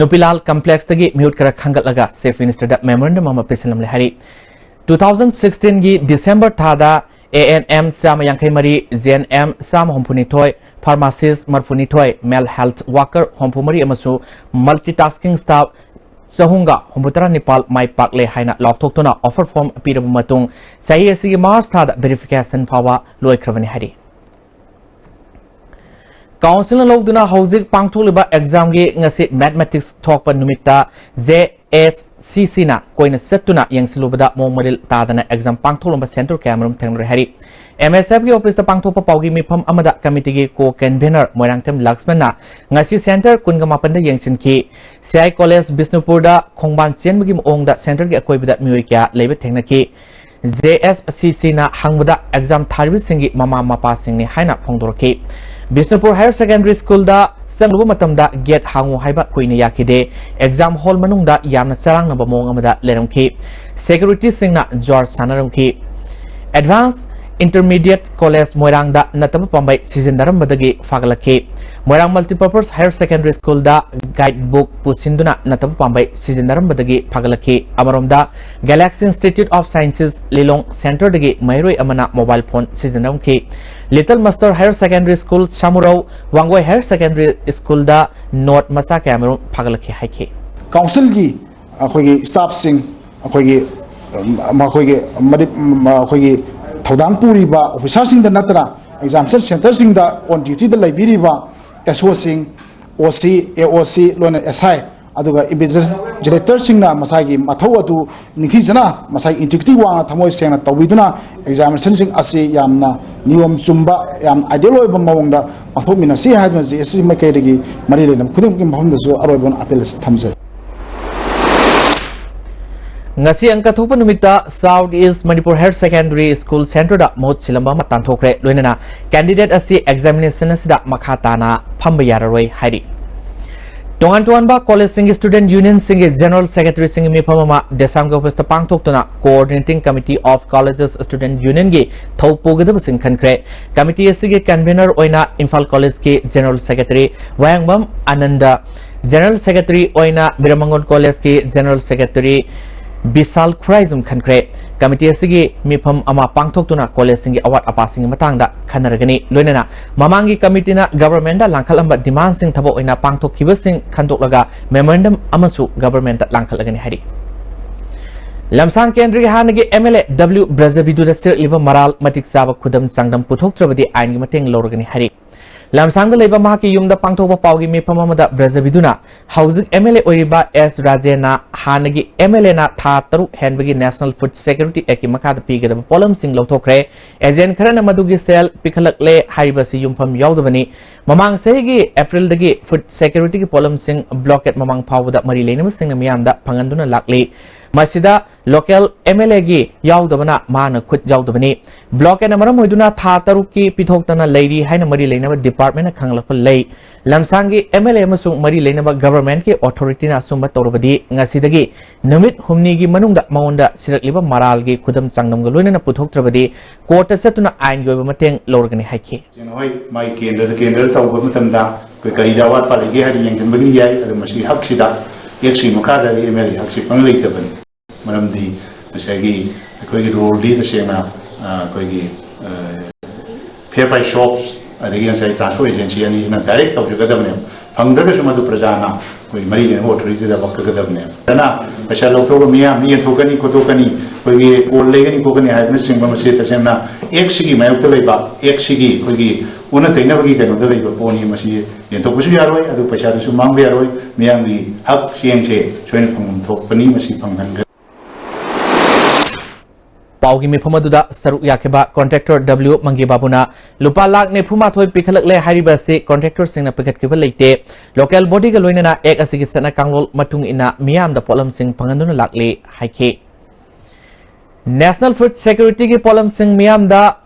ꯅꯨꯄꯤꯂꯥꯜ ꯀꯝꯄ꯭ꯂꯦꯛꯁꯇꯒꯤ ꯃꯤꯍꯨꯠ ꯈꯔ ꯈꯟꯒꯠꯂꯒ ꯆꯤꯐ ꯃꯤꯅꯤꯁꯇꯔꯗ ꯃꯦꯃꯣꯔꯦꯟꯗꯝ ꯑꯃ ꯄꯤꯁꯤꯜꯂꯝꯂꯦ ꯍꯥꯏꯔꯤ꯫ ꯇꯨ ꯊꯥꯎꯖꯟ ꯁꯤꯛꯁꯇꯤꯟꯒꯤ ꯗꯤꯁꯦꯝꯕꯔ ꯊꯥꯗ ꯑꯦ ꯑꯦꯟ ꯑꯦꯝ ꯆꯥꯝꯃ ꯌꯥꯡꯈꯩ ꯃꯔꯤ, ꯖꯦ ꯑꯦꯟ ꯑꯦꯝ ꯆꯥꯝꯃ ꯍꯨꯝꯐꯨ ꯅꯤꯊꯣꯏ, ꯐꯥꯔꯃꯥꯁꯤꯁ ꯃꯔꯐꯨ ꯅꯤꯊꯣꯏ, ꯃꯦꯜ ꯍꯦꯜꯊ ꯋꯥꯀꯔ ꯍꯨꯝꯐꯨ ꯃꯔꯤ ꯑꯃꯁꯨꯡ ꯃꯜꯇꯤꯇꯥꯁꯀꯤꯡ ꯁ꯭ꯇꯥꯐ ꯆꯍꯨꯝꯒ ꯍꯨꯝꯐꯨꯇꯔꯥ ꯅꯤꯄꯥꯜ ꯃꯥꯏ ꯄꯥꯛꯂꯦ ꯍꯥꯏꯅ ꯂꯥꯎꯊꯣꯛꯇꯨꯅ ꯑꯣꯐꯔ ꯐꯣꯔꯝ ꯄꯤꯔꯕ ꯃꯇꯨꯡ ꯆꯍꯤ ꯑꯁꯤꯒꯤ ꯃꯥꯔꯆ ꯊꯥꯗ ꯚꯦꯔꯤꯐꯤꯀꯦꯁꯟ ꯐꯥꯎꯕ ꯂꯣꯏꯈ꯭ꯔꯕꯅꯤ ꯍꯥꯏꯔꯤ꯫ ꯀꯥꯎꯟꯁꯤꯜꯅ ꯂꯧꯗꯨꯅ ꯍꯧꯖꯤꯛ ꯄꯥꯡꯊꯣꯛꯂꯤꯕ ꯑꯦꯛꯖꯥꯝꯒꯤ ꯉꯁꯤ ꯃꯦꯊꯃꯦꯇꯤꯛꯁ ꯊꯣꯛꯄ ꯅꯨꯃꯤꯠꯇ ꯖꯦ ꯑꯦꯁ ꯁꯤ ꯁꯤꯅ ꯀꯣꯏꯅ ꯆꯠꯇꯨꯅ ꯌꯦꯡꯁꯤꯜꯂꯨꯕꯗ ꯃꯑꯣꯡ ꯃꯔꯤꯜ ꯇꯥꯗꯅ ꯑꯦꯛꯖꯥꯝ ꯄꯥꯡꯊꯣꯛꯂꯝꯕ ꯁꯦꯟꯇꯔ ꯀꯌꯥꯃꯔꯨꯝ ꯊꯦꯡꯅꯔꯦ ꯍꯥꯏꯔꯤ꯫ ꯑꯦꯝ ꯑꯦꯁ ꯑꯦꯐꯀꯤ ꯑꯣꯐꯤꯁꯇ ꯄꯥꯡꯊꯣꯛꯄ ꯄꯥꯎꯒꯤ ꯃꯤꯐꯝ ꯑꯃꯗ ꯀꯃꯤꯇꯤꯒꯤ ꯀꯣ ꯀꯟꯚꯦꯅꯔ ꯃꯣꯏꯔꯥꯡꯊꯦꯝ ꯂꯛꯁꯃꯟꯅ ꯉꯁꯤ ꯁꯦꯟꯇꯔ ꯀꯨꯟꯒ ꯃꯥꯄꯟꯗ ꯌꯦꯡꯁꯤꯟꯈꯤ꯫ ꯁꯤ ꯑꯥꯏ ꯀꯣꯂꯦꯖ ꯕꯤꯁꯅꯨꯄꯨꯔꯗ ꯈꯣꯡꯕꯥꯟ ꯆꯦꯟꯕꯒꯤ ꯃꯑꯣꯡꯗ ꯁꯦꯟꯇꯔꯒꯤ ꯑꯀꯣꯏꯕꯗ ꯃꯤꯑꯣꯏ ꯀꯌꯥ ꯂꯩꯕ ꯊꯦꯡꯅꯈꯤ꯫ ꯖꯦ ꯑꯦꯁ ꯁꯤ ꯁꯤꯅ ꯍꯪꯕꯗ ꯑꯦꯛꯖꯥꯝ ꯊꯥꯔꯤꯕꯁꯤꯡꯒꯤ ꯃꯃꯥ ꯃꯄꯥꯁꯤꯡꯅꯤ ꯍꯥꯏꯅ ꯐꯣꯡꯗꯣꯔꯛꯈꯤ꯫ ꯕꯤꯁꯅꯨꯄꯨꯔ ꯍꯥꯌꯔ ꯁꯦꯀꯦꯟꯗꯔꯤ ꯁ꯭ꯀꯨꯜꯗ ꯆꯪꯂꯨꯕ ꯃꯇꯝꯗ ꯒꯦꯠ ꯍꯥꯡꯉꯨ ꯍꯥꯏꯕ ꯀꯨꯏꯅ ꯌꯥꯈꯤꯗꯦ꯫ ꯑꯦꯛꯖꯥꯝ ꯍꯣꯜ ꯃꯅꯨꯡꯗ ꯌꯥꯝꯅ ꯆꯔꯥꯡꯅꯕ ꯃꯑꯣꯡ ꯑꯃꯗ ꯂꯩꯔꯝꯈꯤ꯫ ꯁꯦꯀ꯭ꯌꯨꯔꯤꯇꯤꯁꯤꯡꯅ ꯖ꯭ꯋꯥꯔ ꯁꯥꯟꯅꯔꯝꯈꯤ꯫ ꯑꯦꯗꯚꯥꯟꯁ ꯏꯟꯇꯔꯃꯤꯗꯤꯌꯦꯠ ꯀꯣꯂꯦꯖ ꯃꯣꯏꯔꯥꯡꯗ ꯅꯠꯇꯕ ꯄꯥꯝꯕꯩ ꯁꯤꯖꯤꯟꯅꯔꯝꯕꯗꯒꯤ ꯐꯒꯠꯂꯛꯈꯤ꯫ ꯃꯣꯏꯔꯥꯡ ꯃꯜꯇꯤꯄꯔꯄꯁ ꯍꯥꯌꯔ ꯁꯦꯀꯦꯟꯗꯔꯤ ꯁ꯭ꯀꯨꯜꯗ ꯒꯥꯏꯗ ꯕꯨꯛ ꯄꯨꯁꯤꯟꯗꯨꯅ ꯅꯠꯇꯕ ꯄꯥꯝꯕꯩ ꯁꯤꯖꯤꯟꯅꯔꯝꯕꯗꯒꯤ ꯐꯒꯠꯂꯛꯈꯤ꯫ ꯑꯃꯔꯣꯝꯗ, galaxy institute of sciences Lilong ꯁꯦꯟꯇꯔꯗꯒꯤ ꯃꯍꯩꯔꯣꯏ ꯑꯃꯅ ꯃꯣꯕꯥꯏꯜ ꯐꯣꯟ ꯁꯤꯖꯤꯟꯅꯔꯝꯈꯤ꯫ Little master higher secondary school Samurou, Wangoi higher secondary ꯁ꯭ꯀꯨꯜꯗ ꯅꯣꯠ ꯃꯆꯥ ꯀꯌꯥꯃꯔꯨꯝ ꯐꯒꯠꯂꯛꯈꯤ ꯍꯥꯏꯈꯤ꯫ ꯀꯥꯎꯟꯁꯤꯜꯒꯤ ꯑꯩꯈꯣꯏꯒꯤ ꯁ꯭ꯇꯥꯐꯁꯤꯡ, ꯑꯩꯈꯣꯏꯒꯤ, ꯎꯝ, ꯃꯈꯣꯏꯒꯤ ꯃꯔꯤ-, ꯎꯝ, ꯑꯩꯈꯣꯏꯒꯤ ꯊꯧꯗꯥꯡ ꯄꯨꯔꯤꯕ ꯑꯣꯐꯤꯁꯥꯔꯁꯤꯡꯗ ꯅꯠꯇꯅ ꯑꯦꯛꯖꯥꯝ ꯁꯦꯟꯇꯔꯁꯤꯡꯗ ꯑꯣꯟ ꯗ꯭ꯌꯨꯇꯤꯗ ꯂꯩꯕꯤꯔꯤꯕ ꯑꯦꯁ ꯑꯣꯁꯤꯡ, ꯑꯣ ꯁꯤ, ꯑꯦ ꯑꯣ ꯁꯤ, ꯂꯣꯏꯅ ꯑꯦꯁ ꯑꯥꯏ, ꯑꯗꯨꯒ invigilatorꯁꯤꯡꯅ ꯃꯁꯥꯒꯤ ꯃꯊꯧ ꯑꯗꯨ ꯅꯤꯡꯊꯤꯖꯅ, ꯃꯁꯥꯒꯤ integrity ꯋꯥꯡꯅ, ꯊꯃꯣꯏ ꯁꯦꯡꯅ ꯇꯧꯕꯤꯗꯨꯅ examinationꯁꯤꯡ ꯑꯁꯤ ꯌꯥꯝꯅ ꯅꯤꯌꯣꯝ ꯆꯨꯝꯕ, ꯌꯥꯝ ideal ꯑꯣꯏꯕ ꯃꯑꯣꯡꯗ ꯄꯥꯡꯊꯣꯛꯃꯤꯟꯅꯁꯤ ꯍꯥꯏꯗꯨꯅ JSC ꯃꯥꯏꯀꯩꯗꯒꯤ ꯃꯔꯤ ꯂꯩꯅꯕ ꯈꯨꯗꯤꯡꯃꯛꯀꯤ ꯃꯐꯝꯗꯁꯨ ꯑꯔꯣꯏꯕ ꯑꯣꯏꯅ appeal ꯑꯁꯤ ꯊꯝꯖꯔꯤ꯫ ꯉꯁꯤ ꯑꯪꯀ ꯊꯣꯛꯄ ꯅꯨꯃꯤꯠꯇ South East Manipur Higher Secondary School Centreꯗ ꯃꯍꯨꯠ ꯁꯤꯜꯂꯝꯕ ꯑꯃ ꯇꯥꯟꯊꯣꯛꯈ꯭ꯔꯦ꯫ ꯂꯣꯏꯅꯅ candidate ꯑꯁꯤ examination ꯑꯁꯤꯗ ꯃꯈꯥ ꯇꯥꯅ ꯐꯝꯕ ꯌꯥꯔꯔꯣꯏ ꯍꯥꯏꯔꯤ꯫ ꯇꯣꯉꯥꯟ ꯇꯣꯉꯥꯟꯕ collegeꯁꯤꯡꯒꯤ student unionꯁꯤꯡꯒꯤ general secretaryꯁꯤꯡꯒꯤ ꯃꯤꯐꯝ ꯑꯃ DESAMꯒꯤ officeꯇ ꯄꯥꯡꯊꯣꯛꯇꯨꯅ Coordinating Committee of Colleges Student Unionꯒꯤ ꯊꯧ ꯄꯨꯒꯗꯕꯁꯤꯡ ꯈꯟꯈ꯭ꯔꯦ꯫ Committee ꯑꯁꯤꯒꯤ convener ꯑꯣꯏꯅ ꯏꯝꯐꯥꯜ collegeꯀꯤ general secretary ꯋꯥꯍꯦꯡꯕꯝ ꯑꯅꯟꯗ, general secretary ꯑꯣꯏꯅ ꯕꯤꯔꯃꯪꯒꯣꯜ collegeꯀꯤ general secretary ꯕꯤꯁꯥꯜ ꯈꯨꯔꯥꯏꯖꯝ ꯈꯟꯈ꯭ꯔꯦ꯫ Committee ꯑꯁꯤꯒꯤ ꯃꯤꯐꯝ ꯑꯃ ꯄꯥꯡꯊꯣꯛꯇꯨꯅ collegeꯁꯤꯡꯒꯤ ꯑꯋꯥꯠ ꯑꯄꯥꯁꯤꯡꯒꯤ ꯃꯇꯥꯡꯗ ꯈꯟꯅꯔꯒꯅꯤ꯫ ꯂꯣꯏꯅꯅ ꯃꯃꯥꯡꯒꯤ committeeꯅ governmentꯗ ꯂꯥꯡꯈꯠꯂꯝꯕ demandꯁꯤꯡ ꯊꯕꯛ ꯑꯣꯏꯅ ꯄꯥꯡꯊꯣꯛꯈꯤꯕꯁꯤꯡ ꯈꯟꯗꯣꯛꯂꯒ memorandum ꯑꯃꯁꯨ governmentꯇ ꯂꯥꯡꯈꯠꯂꯒꯅꯤ ꯍꯥꯏꯔꯤ꯫ ꯂꯝꯁꯥꯡ ꯀꯦꯟꯗ꯭ꯔꯒꯤ ꯍꯥꯟꯅꯒꯤ MLA W ꯕ꯭ꯔꯖꯕꯤꯗꯨꯗ ꯁꯤꯔꯛꯂꯤꯕ ꯃꯔꯥꯜ ꯃꯇꯤꯛ ꯆꯥꯕ ꯈꯨꯗꯝ ꯆꯥꯡꯗꯝ ꯄꯨꯊꯣꯛꯇ꯭ꯔꯕꯗꯤ ꯑꯥꯏꯟꯒꯤ ꯃꯇꯦꯡ ꯂꯧꯔꯒꯅꯤ ꯍꯥꯏꯔꯤ꯫ ꯂꯝꯁꯥꯡꯗ ꯂꯩꯕ ꯃꯍꯥꯛꯀꯤ ꯌꯨꯝꯗ ꯄꯥꯡꯊꯣꯛꯄ ꯄꯥꯎꯒꯤ ꯃꯤꯐꯝ ꯑꯃꯗ ꯕ꯭ꯔꯖꯕꯤꯗꯨꯅ ꯍꯧꯖꯤꯛ MLA ꯑꯣꯏꯔꯤꯕ ꯑꯦꯁ ꯔꯥꯖꯦꯟꯅ ꯍꯥꯟꯅꯒꯤ MLAꯅ ꯊꯥ ꯇꯔꯨꯛ ꯍꯦꯟꯕꯒꯤ National Food Security Actꯀꯤ ꯃꯈꯥꯗ ꯄꯤꯒꯗꯕ ꯄꯣꯠꯂꯝꯁꯤꯡ ꯂꯧꯊꯣꯛꯈ꯭ꯔꯦ꯫ Agent ꯈꯔꯅ ꯃꯗꯨꯒꯤ ꯁꯦꯜ ꯄꯤꯈꯠꯂꯛꯂꯦ ꯍꯥꯏꯔꯤꯕꯁꯤ ꯌꯨꯝꯐꯝ ꯌꯥꯎꯗꯕꯅꯤ꯫ ꯃꯃꯥꯡ ꯆꯍꯤꯒꯤ Aprilꯗꯒꯤ Food Securityꯒꯤ ꯄꯣꯠꯂꯝꯁꯤꯡ blockade ꯃꯃꯥꯡ ꯐꯥꯎꯕꯗ ꯃꯔꯤ ꯂꯩꯅꯕꯁꯤꯡꯅ ꯃꯤꯌꯥꯝꯗ ꯐꯪꯍꯟꯗꯨꯅ ꯂꯥꯛꯂꯤ꯫ ꯃꯁꯤꯗ local MLAꯒꯤ ꯌꯥꯎꯗꯕꯅ ꯃꯍꯥꯛꯅ ꯈꯨꯠ ꯌꯥꯎꯗꯕꯅꯤ꯫ Blockadeꯅ ꯃꯔꯝ ꯑꯣꯏꯗꯨꯅ ꯊꯥ ꯇꯔꯨꯛꯀꯤ ꯄꯤꯊꯣꯛꯇꯅ ꯂꯩꯔꯤ ꯍꯥꯏꯅ ꯃꯔꯤ ꯂꯩꯅꯕ departmentꯅ ꯈꯪꯂꯛꯄ ꯂꯩ꯫ ꯂꯝꯁꯥꯡꯒꯤ MLA ꯑꯃꯁꯨꯡ ꯃꯔꯤ ꯂꯩꯅꯕ governmentꯀꯤ authorityꯅ ꯑꯁꯨꯝꯕ ꯇꯧꯔꯕꯗꯤ ꯉꯁꯤꯗꯒꯤ ꯅꯨꯃꯤꯠ ꯍꯨꯝꯅꯤꯒꯤ ꯃꯅꯨꯡꯗ ꯃꯉꯣꯟꯗ ꯁꯤꯔꯛꯂꯤꯕ ꯃꯔꯥꯜꯒꯤ ꯈꯨꯗꯝ ꯆꯥꯡꯗꯝꯒ ꯂꯣꯏꯅꯅ ꯄꯨꯊꯣꯛꯇ꯭ꯔꯕꯗꯤ courtꯇ ꯆꯠꯇꯨꯅ ꯑꯥꯏꯟꯒꯤ ꯑꯣꯏꯕ ꯃꯇꯦꯡ ꯂꯧꯔꯒꯅꯤ ꯍꯥꯏꯈꯤ꯫ ꯍꯣꯏ, ꯃꯥꯒꯤ ꯀꯦꯟꯗ꯭ꯔꯗ, ꯀꯦꯟꯗ꯭ꯔꯗ ꯇꯧꯕ ꯃꯇꯝꯗ ꯑꯩꯈꯣꯏ ꯀꯔꯤꯗ ꯑꯋꯥꯠꯄ ꯂꯩꯒꯦ ꯍꯥꯏꯅ ꯌꯦꯡꯁꯤꯟꯕꯒꯤꯗꯤ ꯌꯥꯏ, ꯑꯗꯨ ꯃꯁꯤ ꯍꯛꯁꯤꯗ, Actꯁꯤ ꯃꯈꯥꯗꯗꯤ MLA ꯍꯛꯁꯤ ꯄꯪꯂꯩ ꯂꯩꯇꯕꯅꯤ꯫ ꯃꯔꯝꯗꯤ ꯉꯁꯥꯏꯒꯤ ꯑꯩꯈꯣꯏꯒꯤ ruleꯗꯤ ꯇꯁꯦꯡꯅ, ꯑ, ꯑꯩꯈꯣꯏꯒꯤ, ꯑ, fair price shops, ꯑꯗꯒꯤ ꯉꯁꯥꯏ transport agency ꯑꯅꯤꯁꯤꯅ direct ꯇꯧꯖꯒꯗꯕꯅꯦꯕ꯫ ꯐꯪꯗ꯭ꯔꯒꯁꯨ ꯃꯗꯨ ꯄ꯭ꯔꯖꯥꯅ ꯑꯩꯈꯣꯏ ꯃꯔꯤ ꯂꯩꯅꯕ authorityꯗ ꯋꯥꯀꯠꯀꯗꯕꯅꯦꯕ꯫ ꯑꯗꯨꯅ ꯄꯩꯁꯥ ꯂꯧꯊꯣꯛꯑꯒ ꯃꯤꯌꯥꯝꯅ ꯌꯦꯟꯊꯣꯛꯀꯅꯤ, ꯈꯣꯠꯇꯣꯛꯀꯅꯤ, ꯑꯩꯈꯣꯏꯒꯤ ꯀꯣꯜ ꯂꯩꯒꯅꯤ, ꯈꯣꯠꯀꯅꯤ ꯍꯥꯏꯕꯅꯆꯤꯡꯕ ꯃꯁꯤ ꯇꯁꯦꯡꯅ ꯑꯦꯛꯁꯤꯒꯤ ꯃꯥꯌꯣꯛꯇ ꯂꯩꯕ, ꯑꯦꯛꯁꯤꯒꯤ ꯑꯩꯈꯣꯏꯒꯤ ꯑꯣꯟꯅ ꯇꯩꯅꯕꯒꯤ ꯀꯩꯅꯣꯗ ꯂꯩꯕ ꯄꯣꯠꯅꯤ꯫ ꯃꯁꯤ ꯌꯦꯟꯊꯣꯛꯄꯁꯨ ꯌꯥꯔꯣꯏ, ꯑꯗꯨ ꯄꯩꯁꯥꯗꯨꯁꯨ ꯃꯥꯡꯕ ꯌꯥꯔꯣꯏ꯫ ꯃꯤꯌꯥꯝꯒꯤ ꯍꯛ ꯆꯦꯡꯁꯦ ꯁꯣꯏꯅ ꯐꯪꯐꯝ ꯊꯣꯛꯄꯅꯤ, ꯃꯁꯤ ꯐꯪꯍꯟꯒꯅꯤ꯫ ꯄꯥꯎꯒꯤ ꯃꯤꯐꯝ ꯑꯗꯨꯗ ꯁꯔꯨꯛ ꯌꯥꯈꯤꯕ contractor W ꯃꯪꯒꯦ ꯕꯥꯕꯨꯅ ꯂꯨꯄꯥ ꯂꯥꯈ ꯅꯤꯐꯨ ꯃꯥꯊꯣꯏ ꯄꯤꯈꯠꯂꯛꯂꯦ ꯍꯥꯏꯔꯤꯕ ꯑꯁꯤ contractorꯁꯤꯡꯅ ꯄꯤꯈꯠꯈꯤꯕ ꯂꯩꯇꯦ꯫ Local bodyꯒ ꯂꯣꯏꯅꯅ ꯑꯦꯛ ꯑꯁꯤꯒꯤ ꯆꯠꯅ ꯀꯥꯡꯂꯣꯟ ꯃꯇꯨꯡ ꯏꯟꯅ ꯃꯤꯌꯥꯝꯗ ꯄꯣꯠꯂꯝꯁꯤꯡ ꯐꯪꯍꯟꯗꯨꯅ ꯂꯥꯛꯂꯤ ꯍꯥꯏꯈꯤ꯫ National Food Securityꯒꯤ ꯄꯣꯠꯂꯝꯁꯤꯡ ꯃꯤꯌꯥꯝꯗ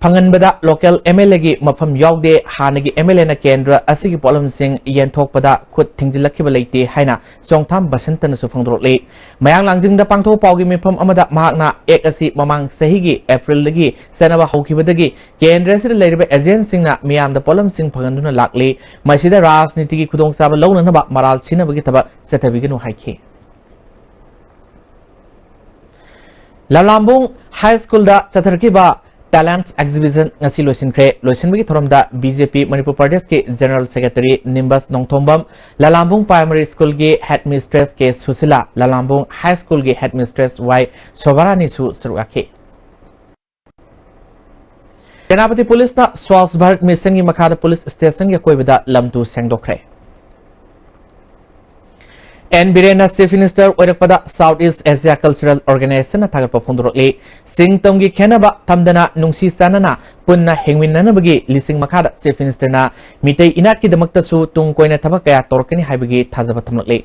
ꯐꯪꯍꯟꯕꯗ local MLAꯒꯤ ꯃꯐꯝ ꯌꯥꯎꯗꯦ, ꯍꯥꯟꯅꯒꯤ MLAꯅ ꯀꯦꯟꯗ꯭ꯔ ꯑꯁꯤꯒꯤ ꯄꯣꯠꯂꯝꯁꯤꯡ ꯌꯦꯟꯊꯣꯛꯄꯗ ꯈꯨꯠ ꯊꯤꯡꯖꯤꯜꯂꯛꯈꯤꯕ ꯂꯩꯇꯦ ꯍꯥꯏꯅ ꯆꯣꯡꯊꯥꯝ ꯕꯁꯟꯇꯅꯁꯨ ꯐꯣꯡꯗꯣꯔꯛꯂꯤ꯫ ꯃꯌꯥꯡ ꯂꯥꯡꯖꯤꯡꯗ ꯄꯥꯡꯊꯣꯛꯄ ꯄꯥꯎꯒꯤ ꯃꯤꯐꯝ ꯑꯃꯗ ꯃꯍꯥꯛꯅ ꯑꯦꯛ ꯑꯁꯤ ꯃꯃꯥꯡ ꯆꯍꯤꯒꯤ ꯑꯦꯄ꯭ꯔꯤꯜꯗꯒꯤ ꯆꯠꯅꯕ ꯍꯧꯈꯤꯕꯗꯒꯤ ꯀꯦꯟꯗ꯭ꯔ ꯑꯁꯤꯗ ꯂꯩꯔꯤꯕ agentꯁꯤꯡꯅ ꯃꯤꯌꯥꯝꯗ ꯄꯣꯠꯂꯝꯁꯤꯡ ꯐꯪꯍꯟꯗꯨꯅ ꯂꯥꯛꯂꯤ꯫ ꯃꯁꯤꯗ ꯔꯥꯖꯅꯤꯇꯤꯒꯤ ꯈꯨꯗꯣꯡꯆꯥꯕ ꯂꯧꯅꯅꯕ ꯃꯔꯥꯜ ꯁꯤꯅꯕꯒꯤ ꯊꯕꯛ ꯆꯠꯊꯕꯤꯒꯅꯨ ꯍꯥꯏꯈꯤ꯫ ꯂꯂꯥꯝꯕꯨꯡ ꯍꯥꯏ ꯁ꯭ꯀꯨꯜꯗ ꯆꯠꯊꯔꯛꯈꯤꯕ talent exhibition ꯉꯁꯤ ꯂꯣꯏꯁꯤꯟꯈ꯭ꯔꯦ꯫ ꯂꯣꯏꯁꯤꯟꯕꯒꯤ ꯊꯧꯔꯝꯗ BJP ꯃꯅꯤꯄꯨꯔ ꯄ꯭ꯔꯗꯦꯁꯀꯤ General Secretary ꯅꯤꯝꯕꯁ Nongthombam, ꯂꯂꯥꯝꯕꯨꯡ Primary Schoolꯒꯤ Headmistress ꯀꯦ ꯁꯨꯁꯤꯂꯥ, ꯂꯂꯥꯝꯕꯨꯡ ꯍꯥꯏ ꯁ꯭ꯀꯨꯜꯒꯤ Headmistress ꯋꯥꯏ ꯁꯣꯚꯥꯔꯥꯅꯤꯁꯨ ꯁꯔꯨꯛ ꯌꯥꯈꯤ꯫ ꯁꯦꯅꯥꯄꯇꯤ ꯄꯨꯂꯤꯁꯅ ꯁ꯭ꯋꯥꯁ ꯚꯥꯔꯠ ꯃꯤꯁꯟꯒꯤ ꯃꯈꯥꯗ ꯄꯨꯂꯤꯁ ꯁ꯭ꯇꯦꯁꯟꯒꯤ ꯑꯀꯣꯏꯕꯗ ꯂꯝ ꯇꯨ ꯁꯦꯡꯗꯣꯛꯈ꯭ꯔꯦ꯫ ꯑꯦꯟ ꯕꯤꯔꯦꯟꯅ Chief Minister ꯑꯣꯏꯔꯛꯄꯗ South East Asia Cultural Organizationꯅ ꯊꯥꯒꯠꯄ ꯐꯣꯡꯗꯣꯔꯛꯂꯤ꯫ ꯁꯤꯡ ꯇꯝꯒꯤ ꯈꯦꯟꯅꯕ ꯊꯝꯗꯅ ꯅꯨꯡꯁꯤ ꯆꯥꯟꯅꯅ ꯄꯨꯟꯅ ꯍꯤꯡꯃꯤꯟꯅꯅꯕꯒꯤ ꯂꯤꯁꯤꯡ ꯃꯈꯥꯗ Chief Ministerꯅ ꯃꯤꯇꯩ ꯏꯅꯥꯠꯀꯤꯗꯃꯛꯇꯁꯨ ꯇꯨꯡ ꯀꯣꯏꯅ ꯊꯕꯛ ꯀꯌꯥ ꯇꯧꯔꯛꯀꯅꯤ ꯍꯥꯏꯕꯒꯤ ꯊꯥꯖꯕ ꯊꯝꯂꯛꯂꯤ꯫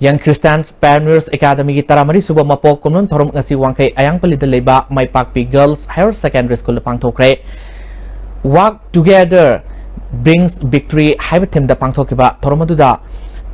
Young Christian Pioneers Academyꯒꯤ ꯇꯔꯥꯃꯔꯤ ꯁꯨꯕ ꯃꯄꯣꯛ ꯀꯨꯝꯑꯣꯟ ꯊꯧꯔꯝ ꯉꯁꯤ ꯋꯥꯡꯈꯩ ꯑꯌꯥꯡꯄꯜꯂꯤꯗ ꯂꯩꯕ ꯃꯥꯏꯄꯥꯛꯄꯤ Girls Higher Secondary Schoolꯗ ꯄꯥꯡꯊꯣꯛꯈ꯭ꯔꯦ꯫ Walk Together Brings Victory ꯍꯥꯏꯕ themeꯗ ꯄꯥꯡꯊꯣꯛꯈꯤꯕ ꯊꯧꯔꯝ ꯑꯗꯨꯗ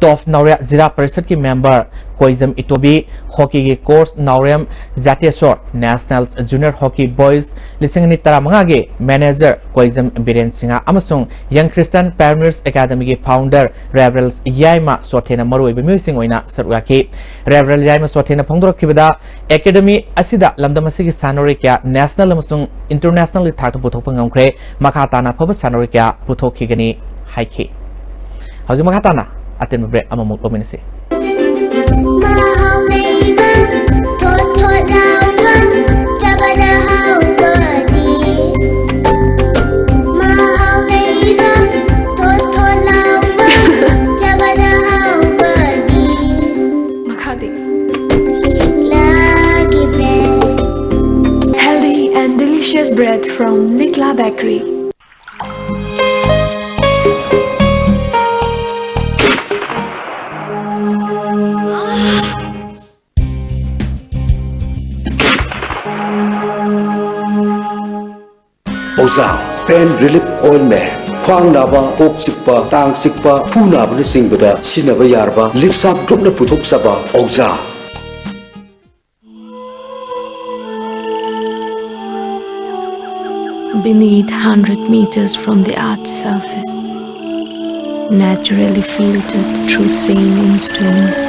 ꯇꯣꯞ ꯅꯥꯎꯔꯦꯝ ꯖꯤꯂꯥ ꯄꯔꯤꯁꯠꯀꯤ member ꯀꯣꯏꯖꯝ ꯏꯇꯣꯕꯤ, hockeyꯒꯤ coach ꯅꯥꯎꯔꯦꯝ ꯖꯥꯇꯦꯁꯣꯔ, National Junior Hockey Boys ꯂꯤꯁꯤꯡ ꯑꯅꯤ ꯇꯔꯥꯃꯉꯥꯒꯤ manager ꯀꯣꯏꯖꯝ ꯕꯤꯔꯦꯟ ꯁꯤꯡꯍ ꯑꯃꯁꯨꯡ Young Christian Pioneers Academyꯒꯤ founder Reverend ꯌꯥꯏꯃ ꯆꯣꯊꯦꯅ ꯃꯔꯨꯑꯣꯏꯕ ꯃꯤꯑꯣꯏꯁꯤꯡ ꯑꯣꯏꯅ ꯁꯔꯨꯛ ꯌꯥꯈꯤ꯫ Reverend ꯌꯥꯏꯃ ꯆꯣꯊꯦꯅ ꯐꯣꯡꯗꯣꯔꯛꯈꯤꯕꯗ, academy ꯑꯁꯤꯗ ꯂꯝꯗꯝ ꯑꯁꯤꯒꯤ ꯁꯥꯟꯅꯔꯣꯏ ꯀꯌꯥ national ꯑꯃꯁꯨꯡ internationalꯒꯤ ꯊꯥꯛꯇ ꯄꯨꯊꯣꯛꯄ ꯉꯝꯈ꯭ꯔꯦ, ꯃꯈꯥ ꯇꯥꯅ ꯑꯐꯕ ꯁꯥꯟꯅꯔꯣꯏ ꯀꯌꯥ ꯄꯨꯊꯣꯛꯈꯤꯒꯅꯤ ꯍꯥꯏꯈꯤ꯫ ꯍꯧꯖꯤꯛ ꯃꯈꯥ ꯇꯥꯅ ꯑꯇꯦꯟꯕ break ꯑꯃꯃꯨꯛ ꯂꯧꯃꯤꯟꯅꯁꯤ꯫ ꯃꯍꯥꯎ ꯂꯩꯕ, ꯊꯣꯠ ꯊꯣꯠ ꯂꯥꯎꯕ, ꯆꯥꯕꯗ ꯍꯥꯎꯕ, ꯄꯦꯟ ꯔꯤꯂꯤꯐ ꯑꯣꯏꯜꯃꯦꯟ, ꯈ꯭ꯋꯥꯡ ꯅꯥꯕ, ꯀꯣꯛ ꯆꯤꯛꯄ, ꯇꯥꯡ ꯆꯤꯛꯄ, ꯈꯨ ꯅꯥꯕꯅꯆꯤꯡꯕꯗ ꯁꯤꯖꯤꯟꯅꯕ ꯌꯥꯔꯕ ꯂꯤꯞꯁꯥꯞ ꯒ꯭ꯔꯨꯞꯅ ꯄꯨꯊꯣꯛꯆꯕ ꯑꯣꯖꯥ꯫ Beneath, hundred meters from the earth's surface, naturally filtered through saline stones,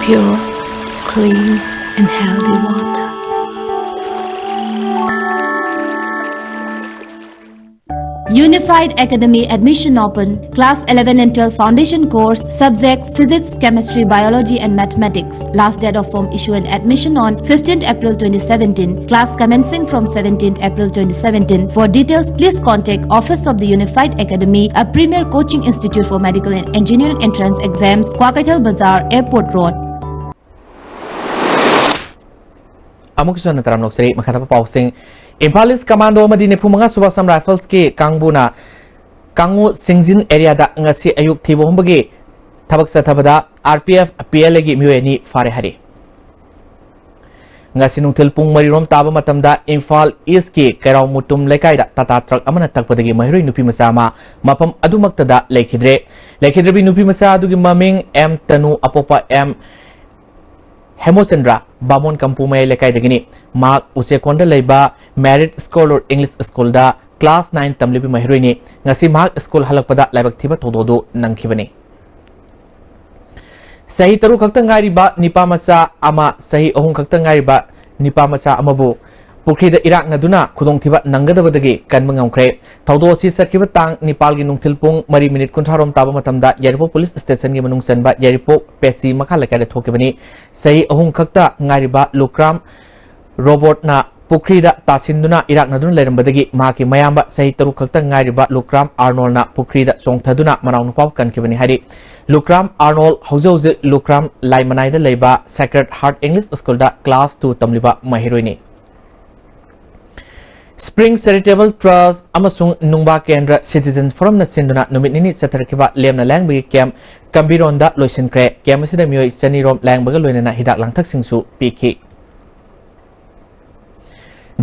pure, clean, and healthy water. Unified Academy admission open. Class eleven and twelve foundation course, subjects physics, chemistry, biology and mathematics. Last date of form issue and admission on fifteenth April twenty seventeen. Class commencing from seventeenth April twenty seventeen. For details, please contact Office of the Unified Academy, a premier coaching institute for medical and engineering entrance exams, Kwakeithel Bazar, Airport Road. ꯑꯃꯨꯛꯀꯁꯨ ꯍꯟꯅ ꯇꯔꯥꯝꯅ ꯑꯣꯛꯆꯔꯤ꯫ ꯃꯈꯥ ꯇꯥꯕ ꯄꯥꯎꯁꯤꯡ꯫ ꯏꯝꯐꯥꯜ ꯏꯁ commando ꯑꯃꯗꯤ ꯅꯤꯐꯨ ꯃꯉꯥ ꯁꯨꯕ ꯑꯁꯥꯝ ꯔꯥꯏꯐꯜꯁꯀꯤ ꯀꯥꯡꯕꯨꯅ ꯀꯥꯡꯉꯨ ꯁꯤꯡꯖꯤꯟ ꯑꯦꯔꯤꯌꯥꯗ ꯉꯁꯤ ꯑꯌꯨꯛ ꯊꯤꯕ ꯍꯨꯝꯕꯒꯤ ꯊꯕꯛ ꯆꯠꯊꯕꯗ R P F, P L ꯑꯦꯒꯤ ꯃꯤꯑꯣꯏ ꯑꯅꯤ ꯐꯥꯔꯦ ꯍꯥꯏꯔꯤ꯫ ꯉꯁꯤ ꯅꯨꯡꯊꯤꯜ ꯄꯨꯡ ꯃꯔꯤꯔꯣꯝ ꯇꯥꯕ ꯃꯇꯝꯗ ꯏꯝꯐꯥꯜ ꯏꯁꯀꯤ ꯀꯩꯔꯥꯎ ꯃꯨꯇꯨꯝ ꯂꯩꯀꯥꯏꯗ ꯇꯥꯇꯥ ꯇ꯭ꯔꯛ ꯑꯃꯅ ꯇꯛꯄꯗꯒꯤ ꯃꯍꯩꯔꯣꯏ ꯅꯨꯄꯤ ꯃꯆꯥ ꯑꯃ ꯃꯐꯝ ꯑꯗꯨꯃꯛꯇꯗ ꯂꯩꯈꯤꯗ꯭ꯔꯦ꯫ ꯂꯩꯈꯤꯗ꯭ꯔꯕꯤ ꯅꯨꯄꯤ ꯃꯆꯥ ꯑꯗꯨꯒꯤ ꯃꯃꯤꯡ ꯑꯦꯝ ꯇꯅꯨ, ꯑꯄꯣꯛꯄ ꯑꯦꯝ ꯍꯦꯃꯣꯆꯟꯗ꯭ꯔ, ꯕꯥꯃꯣꯟ ꯀꯝꯄꯨ ꯃꯌꯥꯏ ꯂꯩꯀꯥꯏꯗꯒꯤꯅꯤ꯫ ꯃꯍꯥꯛ ꯎꯆꯦꯛꯀꯣꯟꯗ ꯂꯩꯕ Merit Scholar English Schoolꯗ class nine ꯇꯝꯂꯤꯕ ꯃꯍꯩꯔꯣꯏꯅꯤ꯫ ꯉꯁꯤ ꯃꯍꯥꯛ ꯁ꯭ꯀꯨꯜ ꯍꯜꯂꯛꯄꯗ ꯂꯥꯏꯕꯛ ꯊꯤꯕ ꯊꯧꯗꯣꯛ ꯑꯗꯨ ꯅꯪꯈꯤꯕꯅꯤ꯫ ꯆꯍꯤ ꯇꯔꯨꯛ ꯈꯛꯇ ꯉꯥꯏꯔꯤꯕ ꯅꯤꯄꯥ ꯃꯆꯥ ꯑꯃ, ꯆꯍꯤ ꯑꯍꯨꯝ ꯈꯛꯇ ꯉꯥꯏꯔꯤꯕ ꯅꯤꯄꯥ ꯃꯆꯥ ꯑꯃꯕꯨ ꯄꯨꯈ꯭ꯔꯤꯗ ꯏꯔꯥꯛꯅꯗꯨꯅ ꯈꯨꯗꯣꯡꯊꯤꯕ ꯅꯪꯒꯗꯕꯗꯒꯤ ꯀꯟꯕ ꯉꯝꯈ꯭ꯔꯦ꯫ ꯊꯧꯗꯣꯛ ꯑꯁꯤ ꯆꯠꯈꯤꯕ ꯇꯥꯡ ꯅꯤꯄꯥꯜꯒꯤ ꯅꯨꯡꯊꯤꯜ ꯄꯨꯡ ꯃꯔꯤ ꯃꯤꯅꯤꯠ ꯀꯨꯟꯊ꯭ꯔꯥ ꯔꯣꯝ ꯇꯥꯕ ꯃꯇꯝꯗ ꯌꯥꯏꯔꯤꯄꯣꯛ ꯄꯨꯂꯤꯁ ꯁ꯭ꯇꯦꯁꯟꯒꯤ ꯃꯅꯨꯡ ꯆꯟꯕ ꯌꯥꯏꯔꯤꯄꯣꯛ ꯄꯦꯁꯤ ꯃꯈꯥ ꯂꯩꯀꯥꯏꯗ ꯊꯣꯛꯈꯤꯕꯅꯤ꯫ ꯆꯍꯤ ꯑꯍꯨꯝ ꯈꯛꯇ ꯉꯥꯏꯔꯤꯕ ꯂꯨꯀ꯭ꯔꯥꯝ ꯔꯣꯕꯣꯠꯅ ꯄꯨꯈ꯭ꯔꯤꯗ ꯇꯥꯁꯤꯟꯗꯨꯅ ꯏꯔꯥꯛꯅꯗꯨꯅ ꯂꯩꯔꯝꯕꯗꯒꯤ ꯃꯍꯥꯛꯀꯤ ꯃꯌꯥꯝꯕ ꯆꯍꯤ ꯇꯔꯨꯛ ꯈꯛꯇ ꯉꯥꯏꯔꯤꯕ ꯂꯨꯀ꯭ꯔꯥꯝ ꯑꯥꯔꯅꯣꯜꯅ ꯄꯨꯈ꯭ꯔꯤꯗ ꯆꯣꯡꯊꯗꯨꯅ ꯃꯅꯥꯎꯅꯨꯄꯥꯕꯨ ꯀꯟꯈꯤꯕꯅꯤ ꯍꯥꯏꯔꯤ꯫ ꯂꯨꯀ꯭ꯔꯥꯝ ꯑꯥꯔꯅꯣꯜ ꯍꯧꯖꯤꯛ ꯍꯧꯖꯤꯛ ꯂꯨꯀ꯭ꯔꯥꯝ ꯂꯥꯏꯃꯅꯥꯏꯗ ꯂꯩꯕ Sacred Heart English Schoolꯗ class two ꯇꯝꯂꯤꯕ ꯃꯍꯩꯔꯣꯏꯅꯤ꯫ Spring Charitable Trust ꯑꯃꯁꯨꯡ ꯅꯨꯡꯕꯥ ꯀꯦꯟꯗ꯭ꯔ Citizens Forumꯅ ꯁꯤꯟꯗꯨꯅ ꯅꯨꯃꯤꯠ ꯅꯤꯅꯤ ꯆꯠꯊꯔꯛꯈꯤꯕ ꯂꯦꯝꯅ ꯂꯥꯌꯦꯡꯕꯒꯤ camp ꯀꯝꯕꯤꯔꯣꯟꯗ ꯂꯣꯏꯁꯤꯟꯈ꯭ꯔꯦ꯫ Camp ꯑꯁꯤꯗ ꯃꯤꯑꯣꯏ ꯆꯅꯤ ꯔꯣꯝ ꯂꯥꯌꯦꯡꯕꯒ ꯂꯣꯏꯅꯅ ꯍꯤꯗꯥꯛ ꯂꯥꯡꯊꯛꯁꯤꯡꯁꯨ ꯄꯤꯈꯤ꯫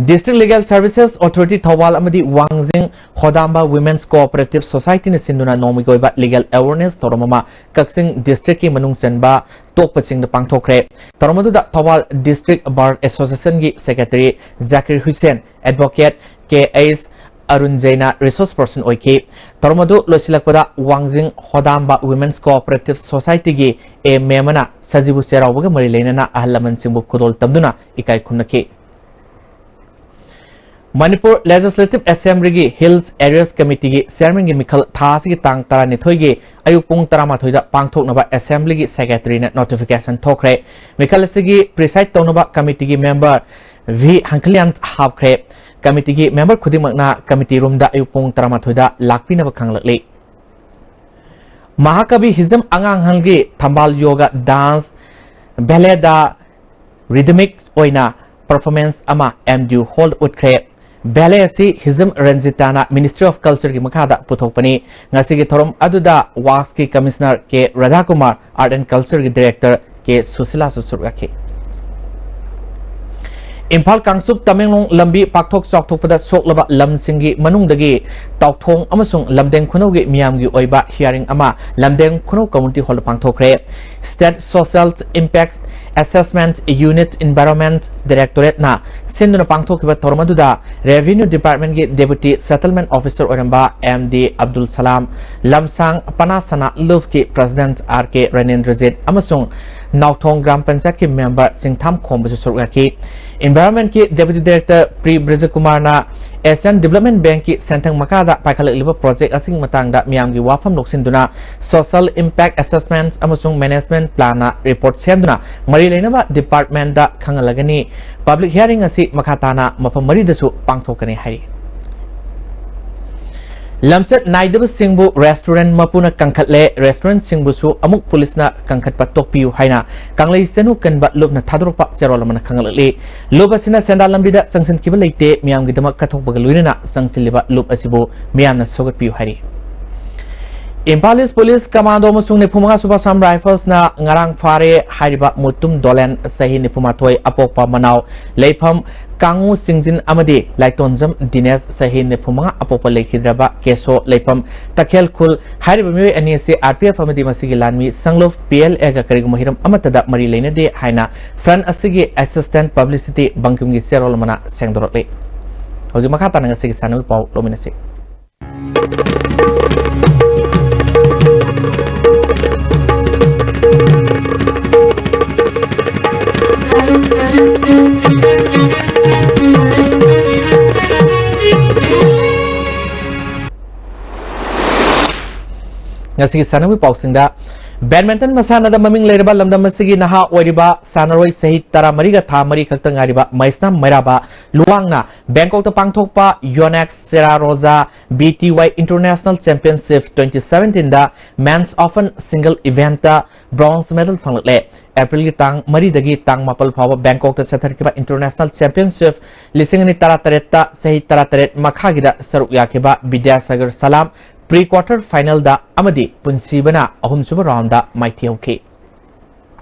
District Legal Services Authority Thoubal ꯑꯃꯗꯤ ꯋꯥꯡꯖꯤꯡ ꯍꯣꯗꯥꯝꯕ Women's Cooperative Societyꯅ ꯁꯤꯟꯗꯨꯅ ꯅꯣꯡꯃꯒꯤ ꯑꯣꯏꯕ legal awareness ꯊꯧꯔꯝ ꯑꯃ ꯀꯛꯆꯤꯡ districtꯀꯤ ꯃꯅꯨꯡ ꯆꯟꯕ ꯇꯣꯛꯄꯁꯤꯡꯗ ꯄꯥꯡꯊꯣꯛꯈ꯭ꯔꯦ꯫ ꯊꯧꯔꯝ ꯑꯗꯨꯗ ꯊꯧꯕꯥꯜ District Bar Associationꯒꯤ Secretary Zakir Hussain, Advocate K H Arun ꯖꯩꯅ resource person ꯑꯣꯏꯈꯤ꯫ ꯊꯧꯔꯝ ꯑꯗꯨ ꯂꯣꯏꯁꯤꯜꯂꯛꯄꯗ ꯋꯥꯡꯖꯤꯡ ꯍꯣꯗꯥꯝꯕ Women's Cooperative Societyꯒꯤ ꯑꯦ ꯃꯦꯝ ꯑꯃꯅ ꯁꯖꯤꯕꯨ ꯆꯩꯔꯥꯎꯕꯒ ꯃꯔꯤ ꯂꯩꯅꯅ ꯑꯍꯜ ꯂꯃꯟꯁꯤꯡꯕꯨ ꯈꯨꯗꯣꯜ ꯇꯝꯗꯨꯅ ꯏꯀꯥꯏ ꯈꯨꯝꯅꯈꯤ꯫ ꯃꯅꯤꯄꯨꯔ Legislative Assemblyꯒꯤ Hills Areas Committeeꯒꯤ Chairmanꯒꯤ ꯃꯤꯈꯜ ꯊꯥ ꯑꯁꯤꯒꯤ ꯇꯥꯡ ꯇꯔꯥꯅꯤꯊꯣꯏꯒꯤ ꯑꯌꯨꯛ ꯄꯨꯡ ꯇꯔꯥꯃꯥꯊꯣꯏꯗ ꯄꯥꯡꯊꯣꯛꯅꯕ Assemblyꯒꯤ Secretaryꯅ notification ꯊꯣꯛꯈ꯭ꯔꯦ꯫ ꯃꯤꯈꯜ ꯑꯁꯤꯒꯤ preside ꯇꯧꯅꯕ committeeꯒꯤ member ꯚꯤ ꯍꯪꯈꯂꯤꯌꯥꯟ ꯍꯥꯞꯈ꯭ꯔꯦ꯫ Committeeꯒꯤ member ꯈꯨꯗꯤꯡꯃꯛꯅ committee roomꯗ ꯑꯌꯨꯛ ꯄꯨꯡ ꯇꯔꯥꯃꯥꯊꯣꯏꯗ ꯂꯥꯛꯄꯤꯅꯕ ꯈꯪꯂꯛꯂꯤ꯫ ꯃꯍꯥꯀꯕꯤ ꯍꯤꯖꯝ ꯑꯉꯥꯡꯍꯜꯒꯤ ꯊꯝꯕꯥꯜ ꯌꯣꯒ dance balletꯗ rhythmic ꯑꯣꯏꯅ performance ꯑꯃ M D U Hall ꯎꯠꯈ꯭ꯔꯦ꯫ Ballet ꯑꯁꯤ ꯍꯤꯖꯝ ꯔꯟꯖꯤꯇꯥꯅ Ministry of Cultureꯒꯤ ꯃꯈꯥꯗ ꯄꯨꯊꯣꯛꯄꯅꯤ꯫ ꯉꯁꯤꯒꯤ ꯊꯧꯔꯝ ꯑꯗꯨꯗ WASꯀꯤ Commissioner K ꯔꯥꯙꯥꯀꯨꯃꯥꯔ, Art and Cultureꯒꯤ Director ꯀꯦ ꯁꯨꯁꯤꯂꯥꯁꯨ ꯁꯔꯨꯛ ꯌꯥꯈꯤ꯫ ꯏꯝꯐꯥꯜ ꯀꯥꯡꯆꯨꯞ ꯇꯃꯦꯡꯂꯣꯡ ꯂꯝꯕꯤ ꯄꯥꯛꯊꯣꯛ ꯆꯥꯎꯊꯣꯛꯄꯗ ꯁꯣꯛꯂꯕ ꯂꯝꯁꯤꯡꯒꯤ ꯃꯅꯨꯡꯗꯒꯤ ꯇꯥꯎꯊꯣꯡ ꯑꯃꯁꯨꯡ ꯂꯝꯗꯦꯡ ꯈꯨꯅꯧꯒꯤ ꯃꯤꯌꯥꯝꯒꯤ ꯑꯣꯏꯕ hearing ꯑꯃ ꯂꯝꯗꯦꯡ ꯈꯨꯅꯧ Community Hallꯗ ꯄꯥꯡꯊꯣꯛꯈ꯭ꯔꯦ꯫ State Social Impact Assessment Unit Environment Directorateꯅ ꯁꯤꯟꯗꯨꯅ ꯄꯥꯡꯊꯣꯛꯈꯤꯕ ꯊꯧꯔꯝ ꯑꯗꯨꯗ Revenue Departmentꯀꯤ Deputy Settlement Officer ꯑꯣꯏꯔꯝꯕ M D ꯑꯕꯗꯨꯜ ꯁꯂꯥꯝ, ꯂꯝꯁꯥꯡ ꯄꯅꯥ ꯁꯅꯥ ꯂꯨꯞꯀꯤ President R K ꯔꯅꯦꯟꯗ꯭ꯔꯖꯤꯠ ꯑꯃꯁꯨꯡ ꯅꯥꯎꯊꯣꯡ ꯒ꯭ꯔꯥꯝ ꯄꯟꯆꯥꯌꯠꯀꯤ member ꯁꯤꯡꯊꯥꯝ ꯈꯣꯝꯕꯁꯨ ꯁꯔꯨꯛ ꯌꯥꯈꯤ꯫ Environmentꯀꯤ Deputy Director ꯄ꯭ꯔꯤ ꯕ꯭ꯔꯤꯖꯀꯨꯃꯥꯔꯅ Asian Development Bankꯀꯤ ꯁꯦꯟꯊꯪ ꯃꯈꯥꯗ ꯄꯥꯏꯈꯠꯂꯛꯂꯤꯕ project ꯑꯁꯤꯒꯤ ꯃꯇꯥꯡꯗ ꯃꯤꯌꯥꯝꯒꯤ ꯋꯥꯐꯝ ꯂꯧꯁꯤꯟꯗꯨꯅ Social Impact Assessment ꯑꯃꯁꯨꯡ Management Planꯅ report ꯁꯦꯝꯗꯨꯅ ꯃꯔꯤ ꯂꯩꯅꯕ departmentꯇ ꯈꯪꯍꯜꯂꯒꯅꯤ꯫ Public hearing ꯑꯁꯤ ꯃꯈꯥ ꯇꯥꯅ ꯃꯐꯝ ꯃꯔꯤꯗꯁꯨ ꯄꯥꯡꯊꯣꯛꯀꯅꯤ ꯍꯥꯏꯔꯤ꯫ ꯂꯝꯆꯠ ꯅꯥꯏꯗꯕꯁꯤꯡꯕꯨ restaurant ꯃꯄꯨꯅ ꯀꯟꯈꯠꯂꯦ, restaurantꯁꯤꯡꯕꯨꯁꯨ ꯑꯃꯨꯛ ꯄꯨꯂꯤꯁꯅ ꯀꯟꯈꯠꯄ ꯇꯣꯛꯄꯤꯌꯨ ꯍꯥꯏꯅ ꯀꯪꯂꯩ ꯆꯅꯨ ꯀꯟꯕ ꯂꯨꯞꯅ ꯊꯥꯗꯣꯔꯛꯄ ꯆꯦꯔꯣꯜ ꯑꯃꯅ ꯈꯪꯍꯜꯂꯛꯂꯤ꯫ ꯂꯨꯞ ꯑꯁꯤꯅ ꯁꯦꯟꯗꯥꯟ ꯂꯝꯕꯤꯗ ꯆꯪꯁꯤꯟꯈꯤꯕ ꯂꯩꯇꯦ, ꯃꯤꯌꯥꯝꯒꯤꯗꯃꯛ ꯀꯠꯊꯣꯛꯄꯒ ꯂꯣꯏꯅꯅ ꯆꯪꯁꯤꯜꯂꯤꯕ ꯂꯨꯞ ꯑꯁꯤꯕꯨ ꯃꯤꯌꯥꯝꯅ ꯁꯧꯒꯠꯄꯤꯌꯨ ꯍꯥꯏꯔꯤ꯫ ꯏꯝꯐꯥꯜ East Police Commando ꯑꯃꯁꯨꯡ ꯅꯤꯐꯨꯃꯉꯥ ꯁꯨꯕ Assam Riflesꯅ ꯉꯔꯥꯡ ꯐꯥꯔꯦ ꯍꯥꯏꯔꯤꯕ ꯃꯨꯇꯨꯝ ꯗꯣꯂꯦꯟ, ꯆꯍꯤ ꯅꯤꯐꯨꯃꯥꯊꯣꯏ, ꯑꯄꯣꯛꯄ ꯃꯅꯥꯎ, ꯂꯩꯐꯝ ꯀꯥꯡꯉꯨ ꯆꯤꯡꯖꯤꯟ ꯑꯃꯗꯤ ꯂꯥꯏꯇꯣꯟꯖꯝ ꯗꯤꯅꯦꯁ, ꯆꯍꯤ ꯅꯤꯐꯨ ꯃꯉꯥ, ꯑꯄꯣꯛꯄ ꯂꯩꯈꯤꯗ꯭ꯔꯕ ꯀꯦꯁꯣ ꯂꯩꯐꯝ ꯇꯈꯦꯜ ꯈꯨꯜ꯫ ꯍꯥꯏꯔꯤꯕ ꯃꯤꯑꯣꯏ ꯑꯅꯤ ꯑꯁꯤ ꯑꯥꯔ ꯄꯤ ꯑꯦꯐ ꯑꯃꯗꯤ ꯃꯁꯤꯒꯤ ꯂꯥꯟꯃꯤ ꯁꯪꯂꯨꯞ ꯄꯤ ꯑꯦꯜ ꯑꯦꯒ ꯀꯔꯤꯒꯨꯝꯕ ꯍꯤꯔꯝ ꯑꯃꯠꯇꯗ ꯃꯔꯤ ꯂꯩꯅꯗꯦ ꯍꯥꯏꯅ ꯐ꯭ꯔꯟ ꯑꯁꯤꯒꯤ ꯑꯦꯁꯤꯁꯇꯦꯟꯠ ꯄꯕ꯭ꯂꯤꯁꯤꯇꯤ ꯕꯪꯀꯤꯝꯒꯤ ꯆꯦꯔꯣꯜ ꯑꯃꯅ ꯁꯦꯡꯗꯣꯔꯛꯂꯤ꯫ ꯍꯧꯖꯤꯛ ꯃꯈꯥ ꯇꯥꯅ ꯉꯁꯤꯒꯤ ꯁꯥꯟꯅꯕꯒꯤ ꯄꯥꯎ ꯂꯧꯃꯤꯟꯅꯁꯤ꯫ ꯉꯁꯤꯒꯤ ꯁꯥꯟꯅꯕꯒꯤ ꯄꯥꯎꯁꯤꯡꯗ, ꯕꯦꯗꯃꯤꯟꯇꯟ ꯃꯁꯥꯟꯅꯗ ꯃꯃꯤꯡ ꯂꯩꯔꯕ ꯂꯝꯗꯝ ꯑꯁꯤꯒꯤ ꯅꯍꯥ ꯑꯣꯏꯔꯤꯕ ꯁꯥꯟꯅꯔꯣꯏ ꯆꯍꯤ ꯇꯔꯥꯃꯔꯤꯒ ꯊꯥ ꯃꯔꯤ ꯈꯛꯇ ꯉꯥꯏꯔꯤꯕ ꯃꯩꯁꯅꯥꯝ ꯃꯩꯔꯥꯕ ꯂꯨꯋꯥꯡꯅ ꯕꯦꯡꯀꯣꯛꯇ ꯄꯥꯡꯊꯣꯛꯄ ꯌꯣꯅꯦꯛꯁ ꯆꯦꯔꯥ ꯔꯣꯖꯥ B T Y international championship twenty ꯁꯚꯦꯟꯇꯤꯟꯗ ꯃꯦꯟꯁ ꯑꯣꯄꯟ ꯁꯤꯡꯒꯜ ꯏꯚꯦꯟꯠꯇ ꯕ꯭ꯔꯣꯟꯖ ꯃꯦꯗꯜ ꯐꯪꯂꯛꯂꯦ꯫ ꯑꯦꯄ꯭ꯔꯤꯜꯒꯤ ꯇꯥꯡ ꯃꯔꯤꯗꯒꯤ ꯇꯥꯡ ꯃꯥꯄꯜ ꯐꯥꯎꯕ ꯕꯦꯡꯀꯣꯛꯇ ꯆꯠꯊꯔꯛꯈꯤꯕ ꯏꯟꯇꯔꯅꯦꯁꯅꯦꯜ ꯆꯦꯝꯄꯤꯌꯟꯁꯤꯞ ꯂꯤꯁꯤꯡ ꯑꯅꯤ ꯇꯔꯥꯇꯔꯦꯠꯇ ꯆꯍꯤ ꯇꯔꯥꯇꯔꯦꯠ ꯃꯈꯥꯒꯤꯗ ꯁꯔꯨꯛ ꯌꯥꯈꯤꯕ ꯕꯤꯗ꯭ꯌꯥꯁꯥꯒꯔ ꯁꯂꯥꯝ ꯄ꯭ꯔꯤ ꯀ꯭ꯋꯥꯔꯇꯔ ꯐꯥꯏꯅꯦꯜꯗ ꯑꯃꯗꯤ ꯄꯨꯟꯁꯤꯕꯅ ꯑꯍꯨꯝꯁꯨꯕ ꯔꯥꯎꯟꯗ ꯃꯥꯏꯊꯤꯍꯧꯈꯤ꯫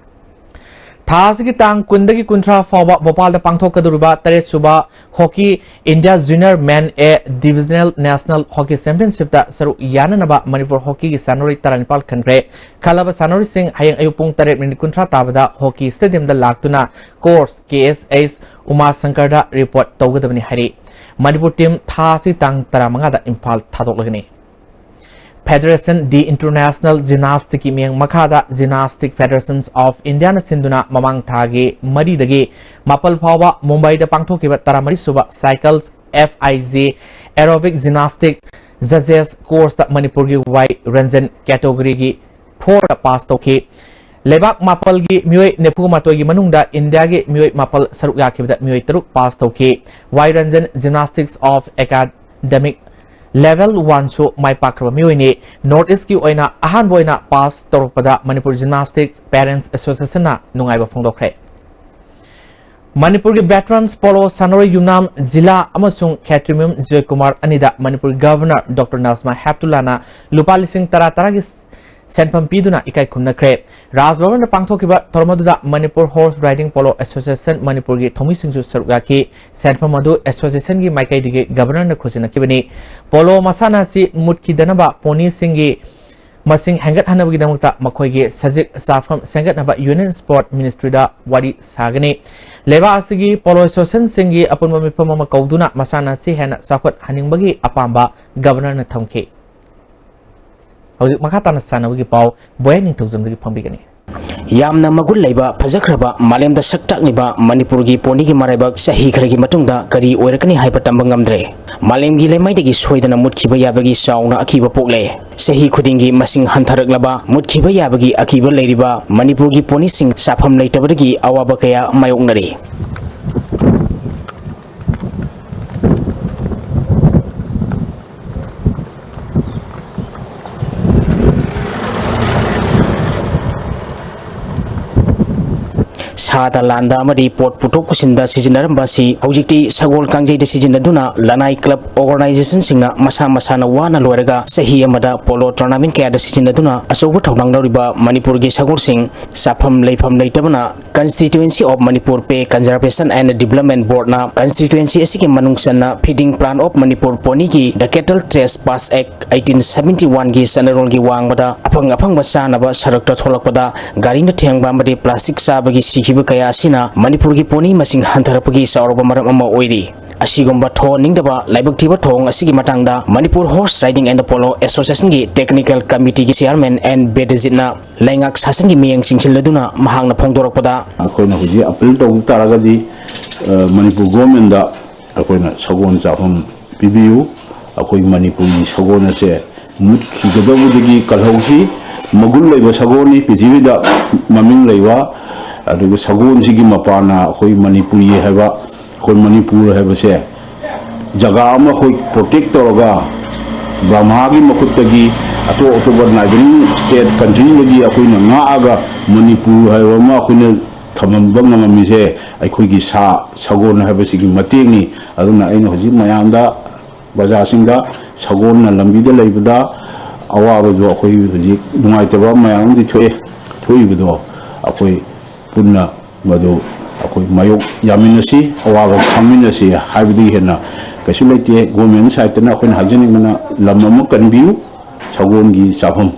ꯊꯥ ꯑꯁꯤꯒꯤ ꯇꯥꯡ ꯀꯨꯟꯗꯒꯤ ꯀꯨꯟꯊ꯭ꯔꯥ ꯐꯥꯎꯕ ꯚꯣꯄꯥꯜꯗ ꯄꯥꯡꯊꯣꯛꯀꯗꯧꯔꯤꯕ ꯇꯔꯦꯠꯁꯨꯕ ꯍꯣꯀꯤ ꯏꯟꯗꯤꯌꯥ ꯖꯨꯅꯤꯌꯔ ꯃꯦꯟ ꯑꯦ ꯗꯤꯚꯤꯖꯅꯦꯜ ꯅꯦꯁꯅꯦꯜ ꯍꯣꯀꯤ ꯆꯦꯝꯄꯤꯌꯟꯁꯤꯞꯇ ꯁꯔꯨꯛ ꯌꯥꯅꯅꯕ ꯃꯅꯤꯄꯨꯔ ꯍꯣꯀꯤꯒꯤ ꯁꯥꯟꯅꯔꯣꯏ ꯇꯔꯥꯅꯤꯄꯥꯜ ꯈꯟꯈ꯭ꯔꯦ꯫ ꯈꯜꯂꯕ ꯁꯥꯟꯅꯔꯣꯏꯁꯤꯡ ꯍꯌꯦꯡ ꯑꯌꯨꯛ ꯄꯨꯡ ꯇꯔꯦꯠ ꯃꯤꯅꯤꯠ ꯀꯨꯟꯊ꯭ꯔꯥ ꯇꯥꯕꯗ ꯍꯣꯀꯤ ꯁ꯭ꯇꯦꯗꯤꯌꯝꯗ ꯂꯥꯛꯇꯨꯅ ꯀꯣꯆ ꯀꯦ ꯑꯦꯁ ꯑꯩꯆ ꯎꯃꯥꯁꯪꯀꯔꯗ ꯔꯤꯄꯣꯔꯠ ꯇꯧꯒꯗꯕꯅꯤ ꯍꯥꯏꯔꯤ꯫ ꯃꯅꯤꯄꯨꯔ ꯇꯤꯝ ꯊꯥ ꯑꯁꯤ ꯇꯥꯡ ꯇꯔꯥꯃꯉꯥꯗ ꯏꯝꯐꯥꯜ ꯊꯥꯗꯣꯛꯂꯒꯅꯤ꯫ ꯐꯦꯗꯔꯦꯁꯟ ꯗꯤ ꯏꯟꯇꯔꯅꯦꯁꯅꯦꯜ ꯖꯤꯝꯅꯥꯁꯇꯤꯛꯀꯤ ꯃꯤꯠꯌꯦꯡ ꯃꯈꯥꯗ ꯖꯤꯝꯅꯥꯁꯇꯤꯛ ꯐꯦꯗꯔꯦꯁꯟ ꯑꯣꯐ ꯏꯟꯗꯤꯌꯥꯅ ꯁꯤꯟꯗꯨꯅ ꯃꯃꯥꯡ ꯊꯥꯒꯤ ꯃꯔꯤꯗꯒꯤ ꯃꯥꯄꯜ ꯐꯥꯎꯕ ꯃꯨꯝꯕꯥꯏꯗ ꯄꯥꯡꯊꯣꯛꯈꯤꯕ ꯇꯔꯥꯃꯔꯤ ꯁꯨꯕ ꯁꯥꯏꯀꯜꯁ ꯑꯦꯐ ꯑꯥꯏ ꯖꯤ ꯑꯦꯔꯣꯕꯤꯛ ꯖꯤꯝꯅꯥꯁꯇꯤꯛ ꯖꯖꯦꯁ ꯀꯣꯔꯁꯇ ꯃꯅꯤꯄꯨꯔꯒꯤ ꯋꯥꯏ ꯔꯟꯖꯟ ꯀꯦꯇꯣꯒꯣꯔꯤꯒꯤ ꯐꯣꯔꯗ ꯄꯥꯁ ꯇꯧꯈꯤ꯫ ꯂꯩꯕꯥꯛ ꯃꯥꯄꯜꯒꯤ ꯃꯤꯑꯣꯏ ꯅꯤꯐꯨ ꯃꯥꯊꯣꯏꯒꯤ ꯃꯅꯨꯡꯗ ꯏꯟꯗꯤꯌꯥꯒꯤ ꯃꯤꯑꯣꯏ ꯃꯥꯄꯜ ꯁꯔꯨꯛ ꯌꯥꯈꯤꯕꯗ ꯃꯤꯑꯣꯏ ꯇꯔꯨꯛ ꯄꯥꯁ ꯇꯧꯈꯤ꯫ Y Ranjan gymnastics of academic level ꯋꯥꯟꯁꯨ ꯃꯥꯏ ꯄꯥꯛꯈ꯭ꯔꯕ ꯃꯤꯑꯣꯏꯅꯤ꯫ ꯅꯣꯔꯠ ꯏꯁꯀꯤ ꯑꯣꯏꯅ ꯑꯍꯥꯟꯕ ꯑꯣꯏꯅ ꯄꯥꯁ ꯇꯧꯔꯛꯄꯗ ꯃꯅꯤꯄꯨꯔ ꯖꯤꯝꯅꯥꯁꯇꯤꯛꯁ ꯄꯦꯔꯦꯟꯠꯁ ꯑꯦꯁꯣꯁꯤꯌꯦꯁꯟꯅ ꯅꯨꯡꯉꯥꯏꯕ ꯐꯣꯡꯗꯣꯛꯈ꯭ꯔꯦ꯫ ꯃꯅꯤꯄꯨꯔꯒꯤ ꯚꯦꯇꯔꯟꯁ ꯄꯣꯂꯣ ꯁꯥꯟꯅꯔꯣꯏ ꯌꯨꯝꯅꯥꯝ ꯖꯤꯂꯥ ꯑꯃꯁꯨꯡ ꯈꯦꯇ꯭ꯔꯤꯃꯌꯨꯝ ꯖꯣꯏꯀꯨꯃꯥꯔ ꯑꯅꯤꯗ ꯃꯅꯤꯄꯨꯔꯒꯤ ꯒꯚꯔꯅꯔ ꯗꯣꯛꯇꯔ ꯅꯖꯃꯥ ꯍꯦꯞꯇꯨꯜꯂꯥꯅ ꯂꯨꯄꯥ ꯂꯤꯁꯤꯡ ꯇꯔꯥ ꯇꯔꯥꯒꯤ ꯁꯦꯟꯐꯝ ꯄꯤꯗꯨꯅ ꯏꯀꯥꯏ ꯈꯨꯝꯅꯈ꯭ꯔꯦ꯫ ꯔꯥꯖ ꯚꯕꯟꯗ ꯄꯥꯡꯊꯣꯛꯈꯤꯕ ꯊꯧꯔꯝ ꯑꯗꯨꯗ Manipur horse riding polo association ꯃꯅꯤꯄꯨꯔꯒꯤ ꯊꯧꯃꯤꯁꯤꯡꯁꯨ ꯁꯔꯨꯛ ꯌꯥꯈꯤ꯫ ꯁꯦꯟꯐꯝ ꯑꯗꯨ ꯑꯦꯁꯣꯁꯤꯌꯦꯁꯟꯒꯤ ꯃꯥꯏꯀꯩꯗꯒꯤ ꯒꯕꯔꯅꯔꯅ ꯈꯨꯠꯁꯤꯟꯅꯈꯤꯕꯅꯤ꯫ ꯄꯣꯂꯣ ꯃꯁꯥꯟꯅ ꯑꯁꯤ ꯃꯨꯠꯈꯤꯗꯅꯕ ꯄꯣꯅꯤꯁꯤꯡꯒꯤ ꯃꯁꯤꯡ ꯍꯦꯟꯒꯠꯍꯟꯅꯕꯒꯤꯗꯃꯛꯇ ꯃꯈꯣꯏꯒꯤ ꯁꯖꯤꯛ ꯆꯥꯐꯝ ꯁꯦꯝꯒꯠꯅꯕ ꯌꯨꯅꯤꯌꯟ ꯁ꯭ꯄꯣꯔꯠ ꯃꯤꯅꯤꯁꯇ꯭ꯔꯤꯗ ꯋꯥꯔꯤ ꯁꯥꯒꯅꯤ꯫ ꯂꯩꯕꯥꯛ ꯑꯁꯤꯒꯤ ꯄꯣꯂꯣ ꯑꯦꯁꯣꯁꯤꯌꯦꯁꯟꯁꯤꯡꯒꯤ ꯑꯄꯨꯟꯕ ꯃꯤꯐꯝ ꯑꯃ ꯀꯧꯗꯨꯅ ꯃꯁꯥꯟꯅ ꯑꯁꯤ ꯍꯦꯟꯅ ꯆꯥꯎꯈꯠꯍꯟꯅꯤꯡꯕꯒꯤ ꯑꯄꯥꯝꯕ ꯒꯕꯔꯅꯔꯅ ꯊꯝꯈꯤ꯫ ꯍꯧꯖꯤꯛ ꯃꯈꯥ ꯇꯥꯅ ꯁꯥꯟꯅꯕꯒꯤ ꯄꯥꯎ ꯕꯣꯌꯥ ꯅꯤꯡꯊꯧꯖꯝꯗꯒꯤ ꯐꯣꯡꯕꯤꯒꯅꯤ꯫ ꯌꯥꯝꯅ ꯃꯒꯨꯟ ꯂꯩꯕ, ꯐꯖꯈ꯭ꯔꯕ, ꯃꯥꯂꯦꯝꯗ ꯁꯛ ꯇꯥꯛꯂꯤꯕ ꯃꯅꯤꯄꯨꯔꯒꯤ ꯄꯣꯅꯤꯒꯤ ꯃꯔꯥꯏꯕꯛ ꯆꯍꯤ ꯈꯔꯒꯤ ꯃꯇꯨꯡꯗ ꯀꯔꯤ ꯑꯣꯏꯔꯛꯀꯅꯤ ꯍꯥꯏꯕ ꯇꯝꯕ ꯉꯝꯗ꯭ꯔꯦ꯫ ꯃꯥꯂꯦꯝꯒꯤ ꯂꯩꯃꯥꯏꯗꯒꯤ ꯁꯣꯏꯗꯅ ꯃꯨꯠꯈꯤꯕ ꯌꯥꯕꯒꯤ ꯆꯥꯎꯅ ꯑꯀꯤꯕ ꯄꯣꯛꯂꯦ꯫ ꯆꯍꯤ ꯈꯨꯗꯤꯡꯒꯤ ꯃꯁꯤꯡ ꯍꯟꯊꯔꯛꯂꯕ, ꯃꯨꯠꯈꯤꯕ ꯌꯥꯕꯒꯤ ꯑꯀꯤꯕ ꯂꯩꯔꯤꯕ ꯃꯅꯤꯄꯨꯔꯒꯤ ꯄꯣꯅꯤꯁꯤꯡ ꯆꯥꯐꯝ ꯂꯩꯇꯕꯗꯒꯤ ꯑꯋꯥꯕ ꯀꯌꯥ ꯃꯥꯌꯣꯛꯅꯔꯤ꯫ ꯁꯥꯗ ꯂꯥꯟꯗ ꯑꯃꯗꯤ ꯄꯣꯠ ꯄꯨꯊꯣꯛ ꯄꯨꯁꯤꯟꯗ ꯁꯤꯖꯤꯟꯅꯔꯝꯕ ꯑꯁꯤ ꯍꯧꯖꯤꯛꯇꯤ ꯁꯒꯣꯜ ꯀꯥꯡꯖꯩꯗ ꯁꯤꯖꯤꯟꯅꯗꯨꯅ ꯂꯅꯥꯏ ꯀ꯭ꯂꯕ ꯑꯣꯔꯒꯅꯥꯏꯖꯦꯁꯟꯁꯤꯡꯅ ꯃꯁꯥ ꯃꯁꯥꯅ ꯋꯥꯅ ꯂꯣꯏꯔꯒ ꯆꯍꯤ ꯑꯃꯗ ꯄꯣꯂꯣ ꯇꯣꯔꯅꯥꯃꯦꯟ ꯀꯌꯥꯗ ꯁꯤꯖꯤꯟꯅꯗꯨꯅ ꯑꯆꯧꯕ ꯊꯧꯗꯥꯡ ꯂꯧꯔꯤꯕ ꯃꯅꯤꯄꯨꯔꯒꯤ ꯁꯒꯣꯜꯁꯤꯡ ꯆꯥꯐꯝ ꯂꯩꯐꯝ ꯂꯩꯇꯕꯅ Constituency of Manipur Pay Conservation and Development Boardꯅ constituency ꯑꯁꯤꯒꯤ ꯃꯅꯨꯡ ꯆꯟꯅ Feeding Plan of Manipur Ponyꯒꯤ The Cattle Trespass Act eighteen seventy oneꯒꯤ ꯆꯠꯅꯔꯣꯜꯒꯤ ꯋꯥꯡꯃꯗ ꯑꯐꯪ ꯑꯐꯪꯕ ꯆꯥꯅꯕ ꯁꯔꯛꯇ ꯊꯣꯛꯂꯛꯄꯗ ꯒꯥꯔꯤꯅ ꯊꯦꯡꯕ ꯑꯃꯗꯤ ꯄ꯭ꯂꯥꯁꯇꯤꯛ ꯆꯥꯕꯒꯤ ꯁꯤꯈꯤꯕ ꯀꯌꯥ ꯑꯁꯤꯅ ꯃꯅꯤꯄꯨꯔꯒꯤ ꯄꯣꯅꯤ ꯃꯁꯤꯡ ꯍꯟꯊꯔꯛꯄꯒꯤ ꯆꯥꯎꯔꯕ ꯃꯔꯝ ꯑꯃ ꯑꯣꯏꯔꯤ꯫ ꯑꯁꯤꯒꯨꯝꯕ ꯊꯧꯍꯟꯅꯤꯡꯗꯕ ꯂꯥꯏꯕꯛ ꯊꯤꯕ ꯊꯧꯑꯣꯡ ꯑꯁꯤꯒꯤ ꯃꯇꯥꯡꯗ Manipur Horse Riding and Polo Associationꯒꯤ Technical Committeeꯒꯤ Chairman N ꯕꯦꯗꯖꯤꯠꯅ ꯂꯩꯉꯥꯛ ꯁꯥꯁꯟꯒꯤ ꯃꯤꯠꯌꯦꯡ ꯆꯤꯡꯁꯤꯜꯂꯗꯨꯅ ꯃꯍꯥꯛꯅ ꯐꯣꯡꯗꯣꯔꯛꯄꯗ, ꯑꯩꯈꯣꯏꯅ ꯍꯧꯖꯤꯛ ꯑꯄꯤꯜ ꯇꯧꯕ ꯇꯥꯔꯒꯗꯤ, ꯑ, ꯃꯅꯤꯄꯨꯔ ꯒꯣꯔꯃꯦꯟꯗ ꯑꯩꯈꯣꯏꯅ ꯁꯒꯣꯜ ꯆꯥꯐꯝ ꯄꯤꯕꯤꯌꯨ꯫ ꯑꯩꯈꯣꯏ ꯃꯅꯤꯄꯨꯔꯒꯤ ꯁꯒꯣꯜ ꯑꯁꯦ ꯃꯨꯠꯈꯤꯒꯗꯧꯕꯗꯒꯤ ꯀꯜꯍꯧꯁꯤ꯫ ꯃꯒꯨꯟ ꯂꯩꯕ ꯁꯒꯣꯜꯅꯤ, ꯄ꯭ꯔꯤꯊꯤꯕꯤꯗ ꯃꯃꯤꯡ ꯂꯩꯕ꯫ ꯑꯗꯨꯒ ꯁꯒꯣꯜꯁꯤꯒꯤ ꯃꯄꯥꯟꯅ ꯑꯩꯈꯣꯏ ꯃꯅꯤꯄꯨꯔꯤ ꯍꯥꯏꯕ, ꯑꯩꯈꯣꯏ ꯃꯅꯤꯄꯨꯔ ꯍꯥꯏꯕꯁꯦ ꯖꯒꯥ ꯑꯃ ꯑꯩꯈꯣꯏ ꯄ꯭ꯔꯣꯇꯦꯛ ꯇꯧꯔꯒ ꯕ꯭ꯔꯍꯃꯥꯒꯤ ꯃꯈꯨꯠꯇꯒꯤ, ꯑꯇꯣꯞ ꯑꯇꯣꯞꯄ ꯅꯥꯏꯕꯔꯤꯡ ꯁ꯭ꯇꯦꯠ ꯀꯟꯇ꯭ꯔꯤꯗꯒꯤ ꯑꯩꯈꯣꯏꯅ ꯉꯥꯛꯑꯒ ꯃꯅꯤꯄꯨꯔ ꯍꯥꯏꯕ ꯑꯃ ꯑꯩꯈꯣꯏꯅ ꯊꯝꯍꯟꯕ ꯉꯝꯃꯝꯃꯤꯁꯦ ꯑꯩꯈꯣꯏꯒꯤ ꯁꯥ ꯁꯒꯣꯜ ꯍꯥꯏꯕꯁꯤꯒꯤ ꯃꯇꯦꯡꯅꯤ꯫ ꯑꯗꯨꯅ ꯑꯩꯅ ꯍꯧꯖꯤꯛ ꯃꯌꯥꯝꯗ, ꯄ꯭ꯔꯖꯥꯁꯤꯡꯗ ꯁꯒꯣꯜꯅ ꯂꯝꯕꯤꯗ ꯂꯩꯕꯗ ꯑꯋꯥꯕꯁꯨ ꯑꯩꯈꯣꯏ ꯍꯧꯖꯤꯛ ꯅꯨꯡꯉꯥꯏꯇꯕ ꯃꯌꯥꯝ ꯑꯃꯗꯤ ꯊꯣꯛꯑꯦ꯫ ꯊꯣꯛꯏꯕꯗꯣ ꯑꯩꯈꯣꯏ ꯄꯨꯟꯅ ꯃꯗꯨ ꯑꯩꯈꯣꯏ ꯃꯥꯌꯣꯛ ꯌꯥꯃꯤꯟꯅꯁꯤ, ꯑꯋꯥꯕ ꯈꯪꯃꯤꯟꯅꯁꯤ ꯍꯥꯏꯕꯗꯒꯤ ꯍꯦꯟꯅ ꯀꯩꯁꯨ ꯂꯩꯇꯦ꯫ ꯒꯣꯔꯃꯦꯟ ꯁꯥꯏꯠꯇꯅ ꯑꯩꯈꯣꯏꯅ ꯍꯥꯏꯖꯅꯤꯡꯕꯅ ꯂꯝ ꯑꯃ ꯀꯟꯕꯤꯌꯨ, ꯁꯒꯣꯜꯒꯤ ꯆꯥꯐꯝ꯫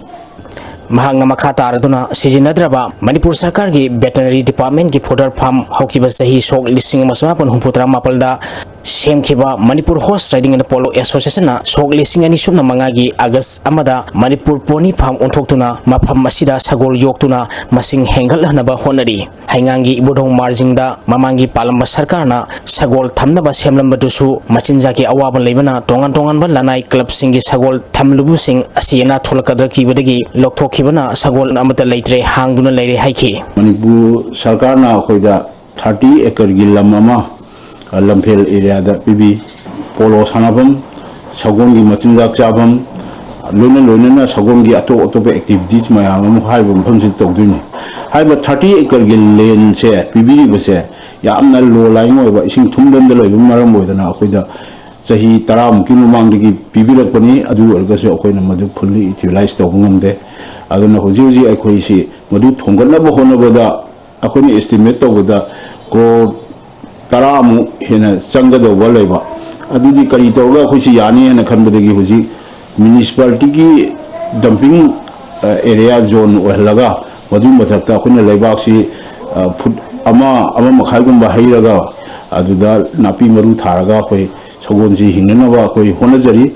ꯃꯍꯥꯛꯅ ꯃꯈꯥ ꯇꯥꯔꯗꯨꯅ ꯁꯤꯖꯤꯟꯅꯗ꯭ꯔꯕ ꯃꯅꯤꯄꯨꯔ ꯁꯔꯀꯥꯔꯒꯤ ꯚꯦꯇꯅꯔꯤ ꯗꯤꯄꯥꯔꯠꯃꯦꯟꯒꯤ ꯐꯣꯗꯔ ꯐꯥꯔꯝ ꯍꯧꯈꯤꯕ ꯆꯍꯤ ꯁꯣꯛ ꯂꯤꯁꯤꯡ ꯑꯃ ꯆꯃꯥꯄꯟ ꯍꯨꯝꯐꯨ ꯇꯔꯥ ꯃꯥꯄꯜꯗ ꯁꯦꯝꯈꯤꯕ Manipur horse riding and polo ꯑꯦꯁꯣꯁꯤꯌꯦꯁꯟꯅ ꯁꯣꯛ ꯂꯤꯁꯤꯡ ꯑꯅꯤ ꯁꯨꯞꯅ ꯃꯉꯥꯒꯤ ꯑꯥꯒꯁ ꯑꯃꯗ ꯃꯅꯤꯄꯨꯔ ꯄꯣꯅꯤ ꯐꯥꯔꯝ ꯑꯣꯟꯊꯣꯛꯇꯨꯅ ꯃꯐꯝ ꯑꯁꯤꯗ ꯁꯒꯣꯜ ꯌꯣꯛꯇꯨꯅ ꯃꯁꯤꯡ ꯍꯦꯟꯒꯠꯍꯟꯅꯕ ꯍꯣꯠꯅꯔꯤ꯫ ꯍꯩꯉꯥꯡꯒꯤ ꯏꯕꯨꯙꯧ ꯃꯥꯔꯖꯤꯡꯗ ꯃꯃꯥꯡꯒꯤ ꯄꯥꯜꯂꯝꯕ ꯁꯔꯀꯥꯔꯅ ꯁꯒꯣꯜ ꯊꯝꯅꯕ ꯁꯦꯝꯂꯝꯕꯗꯨꯁꯨ ꯃꯆꯤꯟꯖꯥꯛꯀꯤ ꯑꯋꯥꯕ ꯂꯩꯕꯅ ꯇꯣꯉꯥꯟ ꯇꯣꯉꯥꯟꯕ ꯂꯅꯥꯏ ꯀ꯭ꯂꯕꯁꯤꯡꯒꯤ ꯁꯒꯣꯜ ꯊꯝꯂꯨꯕꯁꯤꯡ ꯑꯁꯤ ꯑꯅꯥ ꯊꯣꯛꯂꯛꯀꯗ꯭ꯔꯥ ꯀꯤꯕꯗꯒꯤ ꯂꯧꯊꯣꯛꯈꯤꯕꯅ ꯁꯒꯣꯜ ꯑꯃꯠꯇ ꯂꯩꯇ꯭ꯔꯦ, ꯍꯥꯡꯗꯨꯅ ꯂꯩꯔꯦ ꯍꯥꯏꯈꯤ꯫ ꯃꯅꯤꯄꯨꯔ ꯁꯔꯀꯥꯔꯅ ꯑꯩꯈꯣꯏꯗ ꯊꯥꯔꯇꯤ ꯑꯦꯀꯔꯒꯤ ꯂꯝ ꯑꯃ, ꯑ, ꯂꯝꯐꯦꯜ ꯑꯦꯔꯤꯌꯥꯗ ꯄꯤꯕꯤ꯫ ꯄꯣꯂꯣ ꯁꯥꯟꯅꯐꯝ, ꯁꯒꯣꯜꯒꯤ ꯃꯆꯤꯟꯖꯥꯛ ꯆꯥꯐꯝ, ꯂꯣꯏꯅ ꯂꯣꯏꯅꯅ ꯁꯒꯣꯜꯒꯤ ꯑꯇꯣꯞ ꯑꯇꯣꯞꯄ ꯑꯦꯛꯇꯤꯚꯤꯇꯤꯁ ꯃꯌꯥꯝ ꯑꯃ ꯍꯥꯏꯔꯤꯕ ꯃꯐꯝꯁꯤꯗ ꯇꯧꯗꯣꯏꯅꯤ꯫ ꯍꯥꯏꯔꯤꯕ ꯊꯥꯔꯇꯤ ꯑꯦꯀꯔꯒꯤ ꯂꯦꯟꯁꯦ ꯄꯤꯕꯤꯔꯤꯕꯁꯦ ꯌꯥꯝꯅ ꯂꯣ ꯂꯥꯏꯌꯤꯡ ꯑꯣꯏꯕ, ꯏꯁꯤꯡ ꯊꯨꯝꯗꯟꯗ ꯂꯩꯕꯅ ꯃꯔꯝ ꯑꯣꯏꯗꯅ ꯑꯩꯈꯣꯏꯗ ꯆꯍꯤ ꯇꯔꯥꯃꯨꯛꯀꯤ ꯃꯃꯥꯡꯗꯒꯤ ꯄꯤꯕꯤꯔꯛꯄꯅꯤ꯫ ꯑꯗꯨ ꯑꯣꯏꯔꯒꯁꯨ ꯑꯩꯈꯣꯏꯅ ꯃꯗꯨ ꯐꯨꯜꯂꯤ ꯌꯨꯇꯤꯂꯥꯏꯁ ꯇꯧꯕ ꯉꯝꯗꯦ꯫ ꯑꯗꯨꯅ ꯍꯧꯖꯤꯛ ꯍꯧꯖꯤꯛ ꯑꯩꯈꯣꯏꯁꯤ ꯃꯗꯨ ꯊꯣꯡꯒꯠꯅꯕ ꯍꯣꯠꯅꯕꯗ ꯑꯩꯈꯣꯏꯅ ꯑꯦꯁꯇꯤꯃꯦꯠ ꯇꯧꯕꯗ ꯀ꯭ꯔꯣꯔ ꯇꯔꯥꯃꯨꯛ ꯍꯦꯟꯅ ꯆꯪꯒꯗꯧꯕ ꯂꯩꯕ꯫ ꯑꯗꯨꯗꯤ ꯀꯔꯤ ꯇꯧꯔꯒ ꯑꯩꯈꯣꯏꯁꯤ ꯌꯥꯅꯤ ꯍꯥꯏꯅ ꯈꯟꯕꯗꯒꯤ ꯍꯧꯖꯤꯛ ꯃ꯭ꯌꯨꯅꯤꯁꯤꯄꯥꯂꯤꯇꯤꯒꯤ ꯗꯝꯄꯤꯡ ꯑꯦꯔꯤꯌꯥ ꯖꯣꯟ ꯑꯣꯏꯍꯜꯂꯒ ꯃꯗꯨꯒꯤ ꯃꯊꯛꯇ ꯑꯩꯈꯣꯏꯅ ꯂꯩꯕꯥꯛꯁꯤ, ꯑ, ꯐꯨꯠ ꯑꯃ, ꯑꯃ ꯃꯈꯥꯏꯒꯨꯝꯕ ꯍꯩꯔꯒ ꯑꯗꯨꯗ ꯅꯥꯄꯤ ꯃꯔꯨ ꯊꯥꯔꯒ ꯑꯩꯈꯣꯏ ꯁꯒꯣꯜꯁꯤ ꯍꯤꯡꯅꯅꯕ ꯑꯩꯈꯣꯏ ꯍꯣꯠꯅꯖꯔꯤ꯫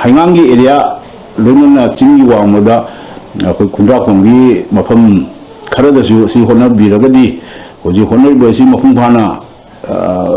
ꯍꯩꯉꯥꯡꯒꯤ ꯑꯦꯔꯤꯌꯥ, ꯂꯣꯏꯅꯅ ꯆꯤꯡꯒꯤ ꯋꯥꯡꯃꯗ ꯑꯩꯈꯣꯏ ꯈꯨꯟꯗ꯭ꯔꯥꯛꯄꯝꯒꯤ ꯃꯐꯝ ꯈꯔꯗꯁꯨ ꯑꯁꯤ ꯍꯣꯠꯅꯕꯤꯔꯒꯗꯤ ꯍꯧꯖꯤꯛ ꯍꯣꯠꯅꯔꯤꯕ ꯑꯁꯤ ꯃꯄꯨꯡ ꯐꯥꯅ, ꯑ,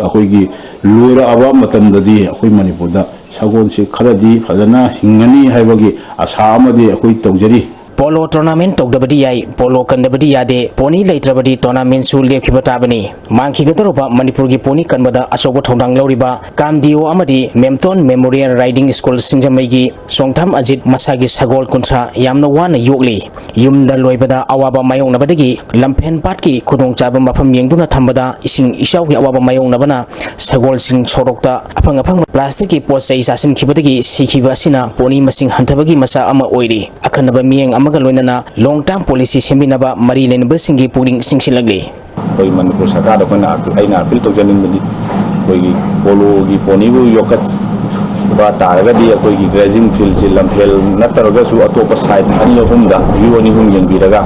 ꯑꯩꯈꯣꯏꯒꯤ ꯂꯣꯏꯔꯛꯑꯕ ꯃꯇꯝꯗꯗꯤ ꯑꯩꯈꯣꯏ ꯃꯅꯤꯄꯨꯔꯗ ꯁꯒꯣꯜꯁꯤ ꯈꯔꯗꯤ ꯐꯖꯅ ꯍꯤꯡꯒꯅꯤ ꯍꯥꯏꯕꯒꯤ ꯑꯁꯥ ꯑꯃꯗꯤ ꯑꯩꯈꯣꯏ ꯇꯧꯖꯔꯤ꯫ ꯄꯣꯂꯣ ꯇꯣꯔꯅꯥꯃꯦꯟ ꯇꯧꯗꯕꯗꯤ ꯌꯥꯏ, ꯄꯣꯂꯣ ꯀꯟꯗꯕꯗꯤ ꯌꯥꯗꯦ, ꯄꯣꯅꯤ ꯂꯩꯇ꯭ꯔꯕꯗꯤ ꯇꯣꯔꯅꯥꯃꯦꯟꯁꯨ ꯂꯦꯞꯈꯤꯕ ꯇꯥꯕꯅꯤ꯫ ꯃꯥꯡꯈꯤꯒꯗꯧꯔꯕ ꯃꯅꯤꯄꯨꯔꯒꯤ ꯄꯣꯅꯤ ꯀꯟꯕꯗ ꯑꯆꯧꯕ ꯊꯧꯗꯥꯡ ꯂꯧꯔꯤꯕ ꯀꯥꯝꯗꯤꯑꯣ ꯑꯃꯗꯤ ꯃꯦꯝꯇꯣꯟ ꯃꯦꯃꯣꯔꯤꯌꯦꯜ ꯔꯥꯏꯗꯤꯡ ꯁ꯭ꯀꯨꯜ ꯁꯤꯡꯖꯃꯩꯒꯤ ꯆꯣꯡꯊꯥꯝ ꯑꯖꯤꯠ ꯃꯁꯥꯒꯤ ꯁꯒꯣꯜ ꯀꯨꯟꯊ꯭ꯔꯥ ꯌꯥꯝꯅ ꯋꯥꯅ ꯌꯣꯛꯂꯤ꯫ ꯌꯨꯝꯗ ꯂꯣꯏꯕꯗ ꯑꯋꯥꯕ ꯃꯥꯌꯣꯛꯅꯕꯗꯒꯤ ꯂꯝꯐꯦꯟ ꯄꯥꯠꯀꯤ ꯈꯨꯗꯣꯡꯆꯥꯕ ꯃꯐꯝ ꯌꯦꯡꯗꯨꯅ ꯊꯝꯕꯗ ꯏꯁꯤꯡ ꯏꯆꯥꯎꯒꯤ ꯑꯋꯥꯕ ꯃꯥꯌꯣꯛꯅꯕꯅ ꯁꯒꯣꯜꯁꯤꯡ ꯁꯣꯔꯣꯛꯇ ꯑꯐꯪ ꯑꯐꯪꯕ ꯄ꯭ꯂꯥꯁꯇꯤꯛꯀꯤ ꯄꯣꯠ ꯆꯩ ꯆꯥꯁꯤꯟꯈꯤꯕꯗꯒꯤ ꯁꯤꯈꯤꯕ ꯑꯁꯤꯅ ꯄꯣꯅꯤ ꯃꯁꯤꯡ ꯍꯟꯊꯕꯒꯤ ꯃꯆꯥꯛ ꯑꯃ ꯑꯣꯏꯔꯤ꯫ ꯑꯈꯟꯅꯕ ꯃꯤꯠꯌꯦꯡ ꯑꯃꯒ ꯂꯣꯏꯅꯅ ꯂꯣꯡ ꯇꯥꯔꯝ ꯄꯣꯂꯤꯁꯤ ꯁꯦꯝꯕꯤꯅꯕ ꯃꯔꯤ ꯂꯩꯅꯕꯁꯤꯡꯒꯤ ꯄꯨꯛꯅꯤꯡ ꯆꯤꯡꯁꯤꯜꯂꯛꯂꯤ꯫ ꯑꯩꯈꯣꯏ ꯃꯅꯤꯄꯨꯔ ꯁꯔꯀꯥꯔꯗ ꯑꯩꯈꯣꯏꯅ ꯑꯞ-, ꯑꯩꯅ ꯑꯄꯤꯜ ꯇꯧꯖꯅꯤꯡꯕꯗꯤ, ꯑꯩꯈꯣꯏꯒꯤ ꯄꯣꯂꯣꯒꯤ ꯄꯣꯅꯤꯕꯨ ꯌꯣꯛꯈꯠꯄ ꯇꯥꯔꯒꯗꯤ, ꯑꯩꯈꯣꯏꯒꯤ ꯒ꯭ꯔꯦꯖꯤꯡ ꯐꯤꯜꯁꯤ ꯂꯝꯐꯦꯜ ꯅꯠꯇ꯭ꯔꯒꯁꯨ ꯑꯇꯣꯞꯄ ꯁꯥꯏꯠ ꯑꯅꯤ ꯑꯍꯨꯝꯗ, ꯚ꯭ꯌꯨ ꯑꯅꯤ ꯑꯍꯨꯝ ꯌꯦꯡꯕꯤꯔꯒ,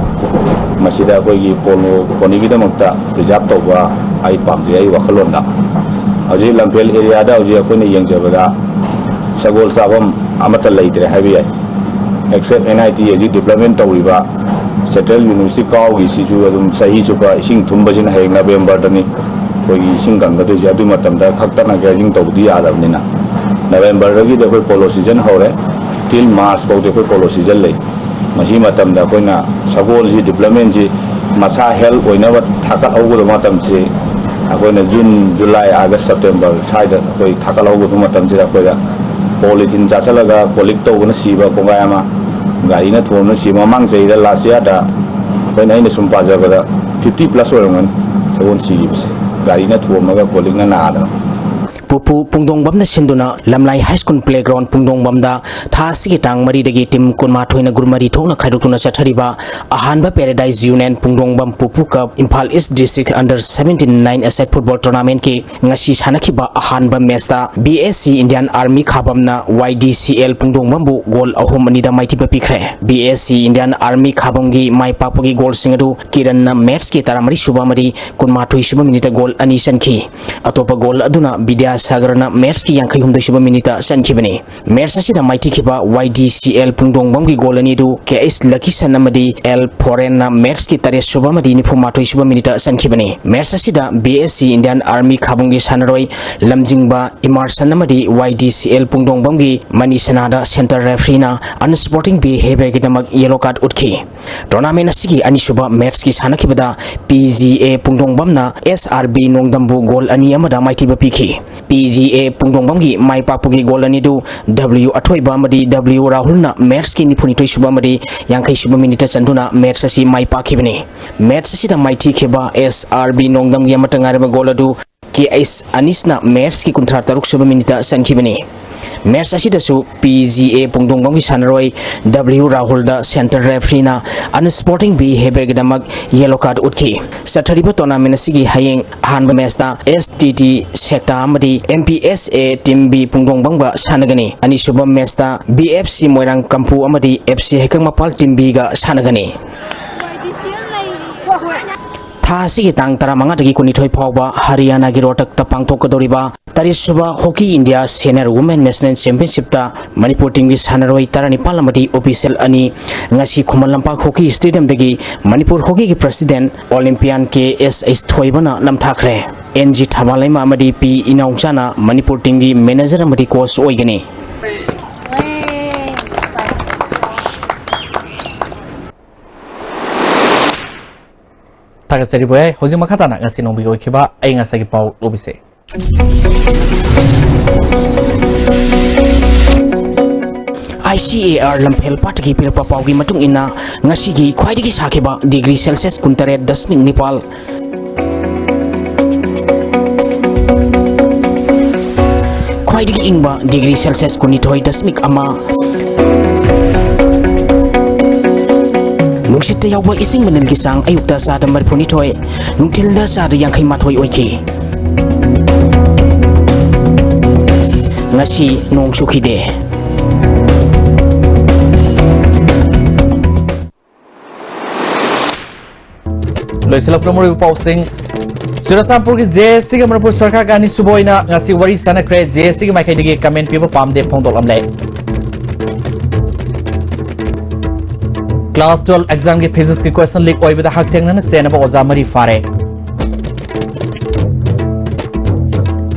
ꯃꯁꯤꯗ ꯑꯩꯈꯣꯏꯒꯤ ꯄꯣꯂꯣ ꯄꯣꯅꯤꯒꯤꯗꯃꯛꯇ ꯄ꯭ꯔꯤꯖꯥꯕ ꯇꯧꯕ ꯑꯩ ꯄꯥꯝꯖꯩ꯫ ꯑꯩ ꯋꯥꯈꯜꯂꯣꯟꯗ ꯍꯧꯖꯤꯛ ꯂꯝꯐꯦꯜ ꯑꯦꯔꯤꯌꯥꯗ ꯍꯧꯖꯤꯛ ꯑꯩꯈꯣꯏꯅ ꯌꯦꯡꯖꯕꯗ ꯁꯒꯣꯜ ꯆꯥꯐꯝ ꯑꯃꯠꯇ ꯂꯩꯇ꯭ꯔꯦ ꯍꯥꯏꯕ ꯌꯥꯏ꯫ ꯑꯦꯛꯁꯦꯞ ꯑꯦꯟ ꯑꯥꯏ ꯇꯤ ꯍꯧꯖꯤꯛ ꯗꯤꯕ꯭ꯂꯞꯃꯦꯟ ꯇꯧꯔꯤꯕ ꯁꯦꯟꯇ꯭ꯔꯦꯜ ꯌꯨꯅꯤꯚꯔꯁꯤꯇꯤ ꯀꯥꯎꯒꯤꯁꯤꯁꯨ ꯑꯗꯨꯝ ꯆꯍꯤ ꯆꯨꯞꯄ ꯏꯁꯤꯡ ꯊꯨꯝꯕꯁꯤꯅ ꯍꯌꯦꯡ ꯅꯕꯦꯝꯕꯔꯗꯅꯤ ꯑꯩꯈꯣꯏꯒꯤ ꯏꯁꯤꯡ ꯀꯪꯒꯗꯣꯏꯁꯦ꯫ ꯑꯗꯨ ꯃꯇꯝꯗ ꯈꯛꯇꯅ ꯒ꯭ꯔꯦꯖꯤꯡ ꯇꯧꯕꯗꯤ ꯌꯥꯗꯕꯅꯤꯅ, ꯅꯕꯦꯝꯕꯔꯗꯒꯤꯗꯤ ꯑꯩꯈꯣꯏ ꯄꯣꯂꯣ ꯁꯤꯖꯟ ꯍꯧꯔꯦ꯫ ꯇꯤꯜ ꯃꯥꯔꯆ ꯐꯥꯎꯗꯤ ꯑꯩꯈꯣꯏ ꯄꯣꯂꯣ ꯁꯤꯖꯟ ꯂꯩ꯫ ꯃꯁꯤ ꯃꯇꯝꯗ ꯑꯩꯈꯣꯏꯅ ꯁꯒꯣꯜꯁꯤ ꯗꯤꯕ꯭ꯂꯞꯃꯦꯟꯁꯤ ꯃꯁꯥ ꯍꯦꯜꯊ ꯑꯣꯏꯅꯕ ꯊꯥꯒꯠꯍꯧꯒꯗꯕ ꯃꯇꯝꯁꯤ ꯑꯩꯈꯣꯏꯅ ꯖꯨꯟ, ꯖꯨꯂꯥꯏ, ꯑꯥꯒꯁ, ꯁꯦꯞꯇꯦꯝꯕꯔ ꯁ꯭ꯋꯥꯏꯗ ꯑꯩꯈꯣꯏ ꯊꯥꯒꯠꯍꯧꯒꯗꯕ ꯃꯇꯝꯁꯤꯗ ꯑꯩꯈꯣꯏꯗ ꯄꯣꯂꯤꯊꯤꯟ ꯆꯥꯁꯤꯜꯂꯒ ꯀꯣꯂꯤꯛ ꯇꯧꯕꯅ ꯁꯤꯕ ꯀꯣꯡꯒꯥꯏ ꯑꯃ, ꯒꯥꯔꯤꯅ ꯊꯣꯝꯗꯨꯅ ꯁꯤꯕ꯫ ꯃꯃꯥꯡ ꯆꯍꯤꯗ, ꯂꯥꯁ ꯏꯌꯥꯔꯗ, ꯑꯩꯈꯣꯏꯅ, ꯑꯩꯅ ꯁꯨꯝ ꯄꯥꯖꯕꯗ, ꯐꯤꯐꯇꯤ ꯄ꯭ꯂꯁ ꯑꯣꯏꯔꯝꯒꯅꯤ ꯁꯒꯣꯜ ꯁꯤꯈꯤꯕꯁꯦ, ꯒꯥꯔꯤꯅ ꯊꯣꯝꯃꯒ ꯀꯣꯂꯤꯛꯅ ꯅꯥꯗꯅ꯫ ꯄꯨꯄꯨ ꯄꯨꯡꯗꯣꯡꯕꯝꯅ ꯁꯤꯟꯗꯨꯅ ꯂꯝꯂꯥꯏ ꯍꯥꯏ ꯁ꯭ꯀꯨꯜ ꯄ꯭ꯂꯦꯒ꯭ꯔꯥꯎꯟ ꯄꯨꯡꯗꯣꯡꯕꯝꯗ ꯊꯥ ꯑꯁꯤꯒꯤ ꯇꯥꯡ ꯃꯔꯤꯗꯒꯤ ꯇꯤꯝ ꯀꯨꯟꯃꯥꯊꯣꯏꯅ ꯒ꯭ꯔꯨꯞ ꯃꯔꯤ ꯊꯣꯛꯅ ꯈꯥꯏꯗꯣꯛꯇꯨꯅ ꯆꯠꯊꯔꯤꯕ ꯑꯍꯥꯟꯕ ꯄꯦꯔꯦꯗꯥꯏꯁ ꯌꯨꯅꯤꯌꯟ ꯄꯨꯡꯗꯣꯡꯕꯝ Pupu cup Imphal east district under seventeen nine a side football ꯇꯣꯔꯅꯥꯃꯦꯟꯠꯀꯤ ꯉꯁꯤ ꯁꯥꯟꯅꯈꯤꯕ ꯑꯍꯥꯟꯕ ꯃꯦꯆꯇ B S C Indian army ꯈꯥꯕꯝꯅ ꯋꯥꯏ ꯗꯤ ꯁꯤ ꯑꯦꯜ ꯄꯨꯡꯗꯣꯡꯕꯝꯕꯨ ꯒꯣꯜ ꯑꯍꯨꯝ ꯑꯅꯤꯗ ꯃꯥꯏꯊꯤꯕ ꯄꯤꯈ꯭ꯔꯦ꯫ B S C Indian army ꯈꯥꯕꯝꯒꯤ ꯃꯥꯏ ꯄꯥꯛꯄꯒꯤ ꯒꯣꯜꯁꯤꯡ ꯑꯗꯨ ꯀꯤꯔꯟꯅ ꯃꯦꯆꯀꯤ ꯇꯔꯥꯃꯔꯤ ꯁꯨꯕ ꯑꯃꯗꯤ ꯀꯨꯟꯃꯥꯊꯣꯏ ꯁꯨꯕ ꯃꯤꯅꯤꯠꯇ ꯒꯣꯜ ꯑꯅꯤ ꯆꯟꯈꯤ꯫ ꯑꯇꯣꯞꯄ ꯒꯣꯜ ꯑꯗꯨꯅ ꯕꯤꯗ꯭ꯌꯥ ꯁꯥꯒꯔꯅ ꯃꯦꯠꯁꯀꯤ ꯌꯥꯡꯈꯩ ꯍꯨꯝꯗꯣꯏ ꯁꯨꯕ ꯃꯤꯅꯤꯠꯇ ꯆꯟꯈꯤꯕꯅꯤ꯫ ꯃꯦꯠꯁ ꯑꯁꯤꯗ ꯃꯥꯏꯊꯤꯈꯤꯕ ꯋꯥꯏ ꯗꯤ ꯁꯤ ꯑꯦꯜ ꯄꯨꯡꯗꯣꯡꯕꯝꯒꯤ ꯒꯣꯜ ꯑꯅꯤꯗꯨ ꯀꯦ ꯑꯩꯆ ꯂꯀꯤꯁꯟ ꯑꯃꯗꯤ ꯑꯦꯜ ꯐꯣꯔꯦꯟꯅ ꯃꯦꯠꯁꯀꯤ ꯇꯔꯦꯠ ꯁꯨꯕ ꯑꯃꯗꯤ ꯅꯤꯐꯨ ꯃꯥꯊꯣꯏ ꯁꯨꯕ ꯃꯤꯅꯤꯠꯇ ꯆꯟꯈꯤꯕꯅꯤ꯫ ꯃꯦꯠꯁ ꯑꯁꯤꯗ B S C Indian army ꯈꯥꯕꯨꯡꯒꯤ ꯁꯥꯟꯅꯔꯣꯏ ꯂꯝꯖꯤꯡꯕ ꯏꯃꯥꯔꯁꯟ ꯑꯃꯗꯤ ꯋꯥꯏ ꯗꯤ ꯁꯤ ꯑꯦꯜ ꯄꯨꯡꯗꯣꯡꯕꯝꯒꯤ ꯃꯅꯤ ꯁꯅꯥꯗ ꯁꯦꯟꯇꯔ ꯔꯦꯐ꯭ꯔꯤꯅ ꯑꯟꯁ꯭ꯄꯣꯔꯇꯤꯡ ꯕꯤꯍꯦꯕꯤꯌꯔꯒꯤꯗꯃꯛ ꯌꯦꯂꯣ ꯀꯥꯔꯗ ꯎꯠꯈꯤ꯫ ꯇꯣꯔꯅꯥꯃꯦꯟ ꯑꯁꯤꯒꯤ ꯑꯅꯤꯁꯨꯕ ꯃꯦꯠꯁꯀꯤ ꯁꯥꯟꯅꯈꯤꯕꯗ ꯄꯤ ꯖꯤ ꯑꯦ ꯄꯨꯡꯗꯣꯡꯕꯝꯅ ꯑꯦꯁ ꯑꯥꯔ ꯕꯤ ꯅꯣꯡꯗꯝꯕꯨ ꯒꯣꯜ ꯑꯅꯤ ꯑꯃꯗ ꯃꯥꯏꯊꯤꯕ ꯄꯤꯈꯤ꯫ ꯄꯤ ꯖꯤ ꯑꯦ ꯄꯨꯡꯗꯣꯡꯕꯝꯒꯤ ꯃꯥꯏ ꯄꯥꯛꯄꯒꯤ ꯒꯣꯜ ꯑꯅꯤꯗꯨ ꯗꯕ꯭ꯂꯤꯌꯨ ꯑꯊꯣꯏꯕ ꯑꯃꯗꯤ ꯗꯕ꯭ꯂꯤꯌꯨ ꯔꯥꯍꯨꯜꯅ ꯃꯦꯠꯁꯀꯤ ꯅꯤꯐꯨꯅꯤꯊꯣꯏ ꯁꯨꯕ ꯑꯃꯗꯤ ꯌꯥꯡꯈꯩ ꯁꯨꯕ ꯃꯤꯅꯤꯠꯇ ꯆꯟꯗꯨꯅ ꯃꯦꯠꯁ ꯑꯁꯤ ꯃꯥꯏ ꯄꯥꯛꯈꯤꯕꯅꯤ꯫ ꯃꯦꯠꯁ ꯑꯁꯤꯗ ꯃꯥꯏꯊꯤꯈꯤꯕ ꯑꯦꯁ ꯑꯥꯔ ꯕꯤ ꯅꯣꯡꯗꯝꯒꯤ ꯑꯃꯠꯇ ꯉꯥꯏꯔꯕ ꯒꯣꯜ ꯑꯗꯨ ꯀꯦ ꯑꯩꯆ ꯑꯅꯤꯁꯅ ꯃꯦꯠꯁꯀꯤ ꯀꯨꯟꯊ꯭ꯔꯥ ꯇꯔꯨꯛ ꯁꯨꯕ ꯃꯤꯅꯤꯠꯇ ꯆꯟꯈꯤꯕꯅꯤ꯫ ꯃꯦꯠꯁ ꯑꯁꯤꯗꯁꯨ ꯄꯤ ꯖꯤ ꯑꯦ ꯄꯨꯡꯗꯣꯡꯕꯝꯒꯤ ꯁꯥꯟꯅꯔꯣꯏ ꯗꯕ꯭ꯂꯤꯌꯨ ꯔꯥꯍꯨꯜꯗ ꯁꯦꯟꯇꯔ ꯔꯦꯐ꯭ꯔꯤꯅ ꯑꯟꯁ꯭ꯄꯣꯔꯇꯤꯡ ꯕꯤꯍꯦꯕꯤꯌꯔꯒꯤꯗꯃꯛ ꯌꯦꯂꯣ ꯀꯥꯔꯗ ꯎꯠꯈꯤ꯫ ꯆꯠꯊꯔꯤꯕ ꯇꯣꯔꯅꯥꯃꯦꯟ ꯑꯁꯤꯒꯤ ꯍꯌꯦꯡ ꯑꯍꯥꯟꯕ ꯃꯦꯠꯁꯇ ꯑꯦꯁ ꯇꯤ ꯇꯤ ꯁꯦꯛꯇꯥ ꯑꯃꯗꯤ ꯑꯦꯝ ꯄꯤ ꯑꯦꯁ ꯑꯦ ꯇꯤꯝ ꯕꯤ ꯄꯨꯡꯗꯣꯡꯕꯝꯒ ꯁꯥꯟꯅꯒꯅꯤ꯫ ꯑꯅꯤꯁꯨꯕ ꯃꯦꯠꯁꯇ ꯕꯤ ꯑꯦꯐ ꯁꯤ ꯃꯣꯏꯔꯥꯡ ꯀꯝꯄꯨ ꯑꯃꯗꯤ ꯑꯦꯐ ꯁꯤ ꯍꯩꯀꯪ ꯃꯄꯥꯜ ꯇꯤꯝ ꯕꯤꯒ ꯁꯥꯟꯅꯒꯅꯤ꯫ ꯊꯥ ꯑꯁꯤꯒꯤ ꯇꯥꯡ ꯇꯔꯥꯃꯉꯥꯗꯒꯤ ꯀꯨꯟꯅꯤꯊꯣꯏ ꯐꯥꯎꯕ ꯍꯔꯤꯌꯥꯅꯥꯒꯤ ꯔꯣꯍꯇꯛꯇ ꯄꯥꯡꯊꯣꯛꯀꯗꯧꯔꯤꯕ ꯇꯔꯦꯠ ꯁꯨꯕ hockey India senior women national ꯆꯦꯝꯄꯤꯌꯟꯁꯤꯞꯇ ꯃꯅꯤꯄꯨꯔ ꯇꯤꯝꯒꯤ ꯁꯥꯟꯅꯔꯣꯏ ꯇꯔꯥꯅꯤꯄꯥꯜ ꯑꯃꯗꯤ ꯑꯣꯐꯤꯁꯤꯌꯦꯜ ꯑꯅꯤ ꯉꯁꯤ ꯈꯨꯃꯟ ꯂꯝꯄꯥꯛ ꯍꯣꯀꯤ ꯁ꯭ꯇꯦꯗꯤꯌꯝꯗꯒꯤ ꯃꯅꯤꯄꯨꯔ ꯍꯣꯀꯤꯒꯤ president Olympian K S H ꯊꯣꯏꯕꯅ ꯅꯝꯊꯥꯈ꯭ꯔꯦ꯫ ꯑꯦꯟ ꯖꯤ ꯊꯕꯥꯂꯩꯃ ꯑꯃꯗꯤ ꯄꯤ ꯏꯅꯥꯎꯆꯥꯅ ꯃꯅꯤꯄꯨꯔ ꯇꯤꯝꯒꯤ ꯃꯦꯅꯦꯖꯔ ꯑꯃꯗꯤ ꯀꯣꯆ ꯑꯣꯏꯒꯅꯤ꯫ ꯊꯥꯒꯠꯆꯔꯤ ꯚꯣꯏ꯫ ꯍꯧꯖꯤꯛ ꯃꯈꯥ ꯇꯥꯅ ꯉꯁꯤ ꯅꯣꯡꯃꯒꯤ ꯑꯣꯏꯈꯤꯕ ꯑꯏꯪ ꯑꯁꯥꯒꯤ ꯄꯥꯎ ꯂꯧꯕꯤꯁꯦ꯫ ꯑꯥꯏ ꯁꯤ ꯑꯦ ꯑꯥꯔ ꯂꯝꯐꯦꯜ ꯄꯥꯠꯇꯒꯤ ꯄꯤꯔꯛꯄ ꯄꯥꯎꯒꯤ ꯃꯇꯨꯡ ꯏꯟꯅ, ꯉꯁꯤꯒꯤ ꯈ꯭ꯋꯥꯏꯗꯒꯤ ꯁꯥꯈꯤꯕ ꯗꯤꯒ꯭ꯔꯤ ꯁꯦꯜꯁꯤꯌꯁ ꯀꯨꯟꯇꯔꯦꯠ ꯗꯁꯃꯤꯛ ꯅꯤꯄꯥꯜ, ꯈ꯭ꯋꯥꯏꯗꯒꯤ ꯏꯪꯕ ꯗꯤꯒ꯭ꯔꯤ ꯁꯦꯜꯁꯤꯌꯁ ꯀꯨꯟꯅꯤꯊꯣꯏ ꯗꯁꯃꯤꯛ ꯑꯃ, ꯅꯨꯡꯁꯤꯠꯇ ꯌꯥꯎꯕ ꯏꯁꯤꯡ ꯃꯅꯤꯜꯒꯤ ꯆꯥꯡ ꯑꯌꯨꯛꯇ ꯆꯥꯗ ꯃꯔꯤꯐꯨꯅꯤꯊꯣꯏ, ꯅꯨꯡꯊꯤꯜꯗ ꯆꯥꯗ ꯌꯥꯡꯈꯩ ꯃꯥꯊꯣꯏ ꯑꯣꯏꯈꯤ꯫ ꯉꯁꯤ ꯅꯣꯡ ꯆꯨꯈꯤꯗꯦ꯫ ꯂꯣꯏꯁꯤꯜꯂꯛꯄ ꯃꯔꯨꯑꯣꯏꯕ ꯄꯥꯎꯁꯤꯡ꯫ ꯆꯨꯔꯆꯥꯟꯄꯨꯔꯒꯤ ꯖꯦ ꯑꯦꯁ ꯁꯤꯒ ꯃꯅꯤꯄꯨꯔ ꯁꯔꯀꯥꯔꯒ ꯑꯅꯤꯁꯨꯕ ꯑꯣꯏꯅ ꯉꯁꯤ ꯋꯥꯔꯤ ꯁꯥꯟꯅꯈ꯭ꯔꯦ꯫ ꯖꯦ ꯑꯦꯁ ꯁꯤꯒꯤ ꯃꯥꯏꯀꯩꯗꯒꯤ ꯀꯃꯦꯟ ꯄꯤꯕ ꯄꯥꯝꯗꯦ ꯐꯣꯡꯗꯣꯛꯂꯝꯂꯦ꯫ ꯀ꯭ꯂꯥꯁ ꯇꯨꯋꯦꯜꯐ ꯑꯦꯛꯖꯥꯝꯒꯤ ꯐꯤꯖꯤꯛꯁꯀꯤ ꯀꯣꯏꯁꯟ ꯂꯤꯛ ꯑꯣꯏꯕꯗ ꯍꯛꯊꯦꯡꯅꯅ ꯆꯦꯟꯅꯕ ꯑꯣꯖꯥ ꯃꯔꯤ ꯐꯥꯔꯦ꯫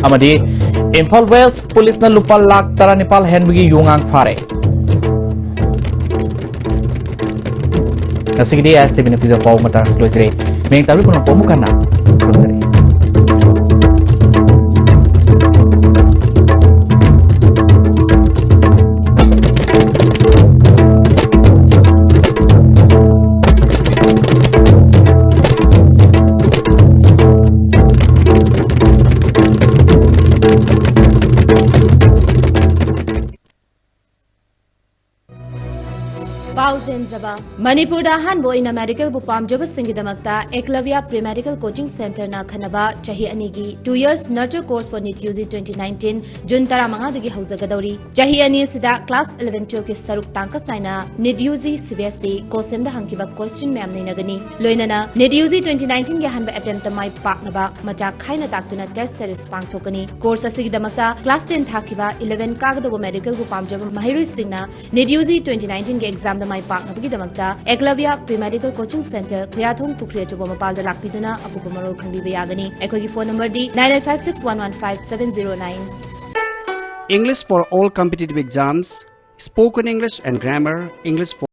ꯑꯃꯗꯤ ꯏꯝꯐꯥꯜ ꯋꯦꯁ ꯄꯨꯂꯤꯁꯅ ꯂꯨꯄꯥ ꯂꯥꯈ ꯇꯔꯥꯅꯤꯄꯥꯜ ꯍꯦꯟꯕꯒꯤ ꯌꯨꯉꯥꯡ ꯐꯥꯔꯦ꯫ ꯉꯁꯤꯒꯤꯗꯤ ꯑꯦꯁ ꯇꯤ ꯚꯤꯅ ꯄꯤꯖꯕ ꯄꯥꯎ ꯃꯇꯥꯡ ꯑꯁꯤ ꯂꯣꯏꯖꯔꯦ꯫ ꯃꯌꯦꯛ ꯇꯥꯕꯤ ꯄꯨꯝꯅꯃꯛꯄꯨ ꯑꯃꯨꯛ ꯍꯟꯅ ꯈꯨꯔꯨꯝꯖꯔꯤ꯫ ꯄꯥꯎ ꯆꯦꯟꯖꯕ꯫ ꯃꯅꯤꯄꯨꯔꯗ ꯑꯍꯥꯟꯕ ꯑꯣꯏꯅ ꯃꯦꯗꯤꯀꯦꯜꯕꯨ ꯄꯥꯝꯖꯕꯁꯤꯡꯒꯤꯗꯃꯛꯇ ꯑꯦꯀꯂꯕ꯭ꯌ ꯄ꯭ꯔꯤ ꯃꯦꯗꯤꯀꯦꯜ ꯀꯣꯆꯤꯡ ꯁꯦꯟꯇꯔꯅ ꯈꯟꯅꯕ ꯆꯍꯤ ꯑꯅꯤꯒꯤ two years NEET course for NEET U G twenty nineteen June ꯇꯔꯥꯃꯉꯥꯗꯒꯤ ꯍꯧꯖꯒꯗꯧꯔꯤ꯫ ꯆꯍꯤ ꯑꯅꯤ ꯑꯁꯤꯗ ꯀ꯭ꯂꯥꯁ eleven twelve ꯀꯤ ꯁꯔꯨꯛ ꯇꯥꯡꯀꯛ ꯅꯥꯏꯅ NEET U G C B S E COHSEM ꯗ ꯍꯪꯈꯤꯕ ꯀꯣꯏꯁꯟ ꯃꯌꯥꯝ ꯅꯩꯅꯒꯅꯤ꯫ ꯂꯣꯏꯅꯅ NEET U G twenty nineteen ꯒꯤ ꯑꯍꯥꯟꯕ ꯑꯦꯇꯦꯝꯞꯇ ꯃꯥꯏ ꯄꯥꯛꯅꯕ ꯃꯆꯥꯛ ꯈꯥꯏꯅ ꯇꯥꯛꯇꯨꯅ ꯇꯦꯁ ꯁꯦꯔꯤꯁ ꯄꯥꯡꯊꯣꯛꯀꯅꯤ꯫ ꯀꯣꯔꯁ ꯑꯁꯤꯒꯤꯗꯃꯛꯇ ꯀ꯭ꯂꯥꯁ ten ꯊꯥꯈꯤꯕ, eleven ꯀꯥꯒꯗꯧꯕ ꯃꯦꯗꯤꯀꯦꯜꯕꯨ ꯄꯥꯝꯖꯕ ꯃꯍꯩꯔꯣꯏꯁꯤꯡꯅ NEET U G twenty nineteen ꯒꯤ ꯑꯦꯛꯖꯥꯝꯗ ꯃꯥꯏ ꯄꯥꯛꯅꯕꯒꯤꯗꯃꯛꯇ ꯑꯦꯀꯂꯕ꯭ꯌ ꯄ꯭ꯔꯤ ꯃꯦꯗꯤꯀꯦꯜ ꯀꯣꯆꯤꯡ ꯁꯦꯟꯇꯔ, ꯈꯨꯌꯥꯊꯣꯡ ꯄꯨꯈ꯭ꯔꯤ ꯑꯆꯧꯕ ꯃꯄꯥꯜꯗ ꯂꯥꯛꯄꯤꯗꯨꯅ ꯑꯀꯨꯞꯄ ꯃꯔꯣꯜ ꯈꯪꯕꯤꯕ ꯌꯥꯒꯅꯤ꯫ ꯑꯩꯈꯣꯏꯒꯤ phone ꯅꯝꯕꯔꯗꯤ nine eight five six one one five seven zero nine꯫ English for all competitive exams, spoken English and grammar, English for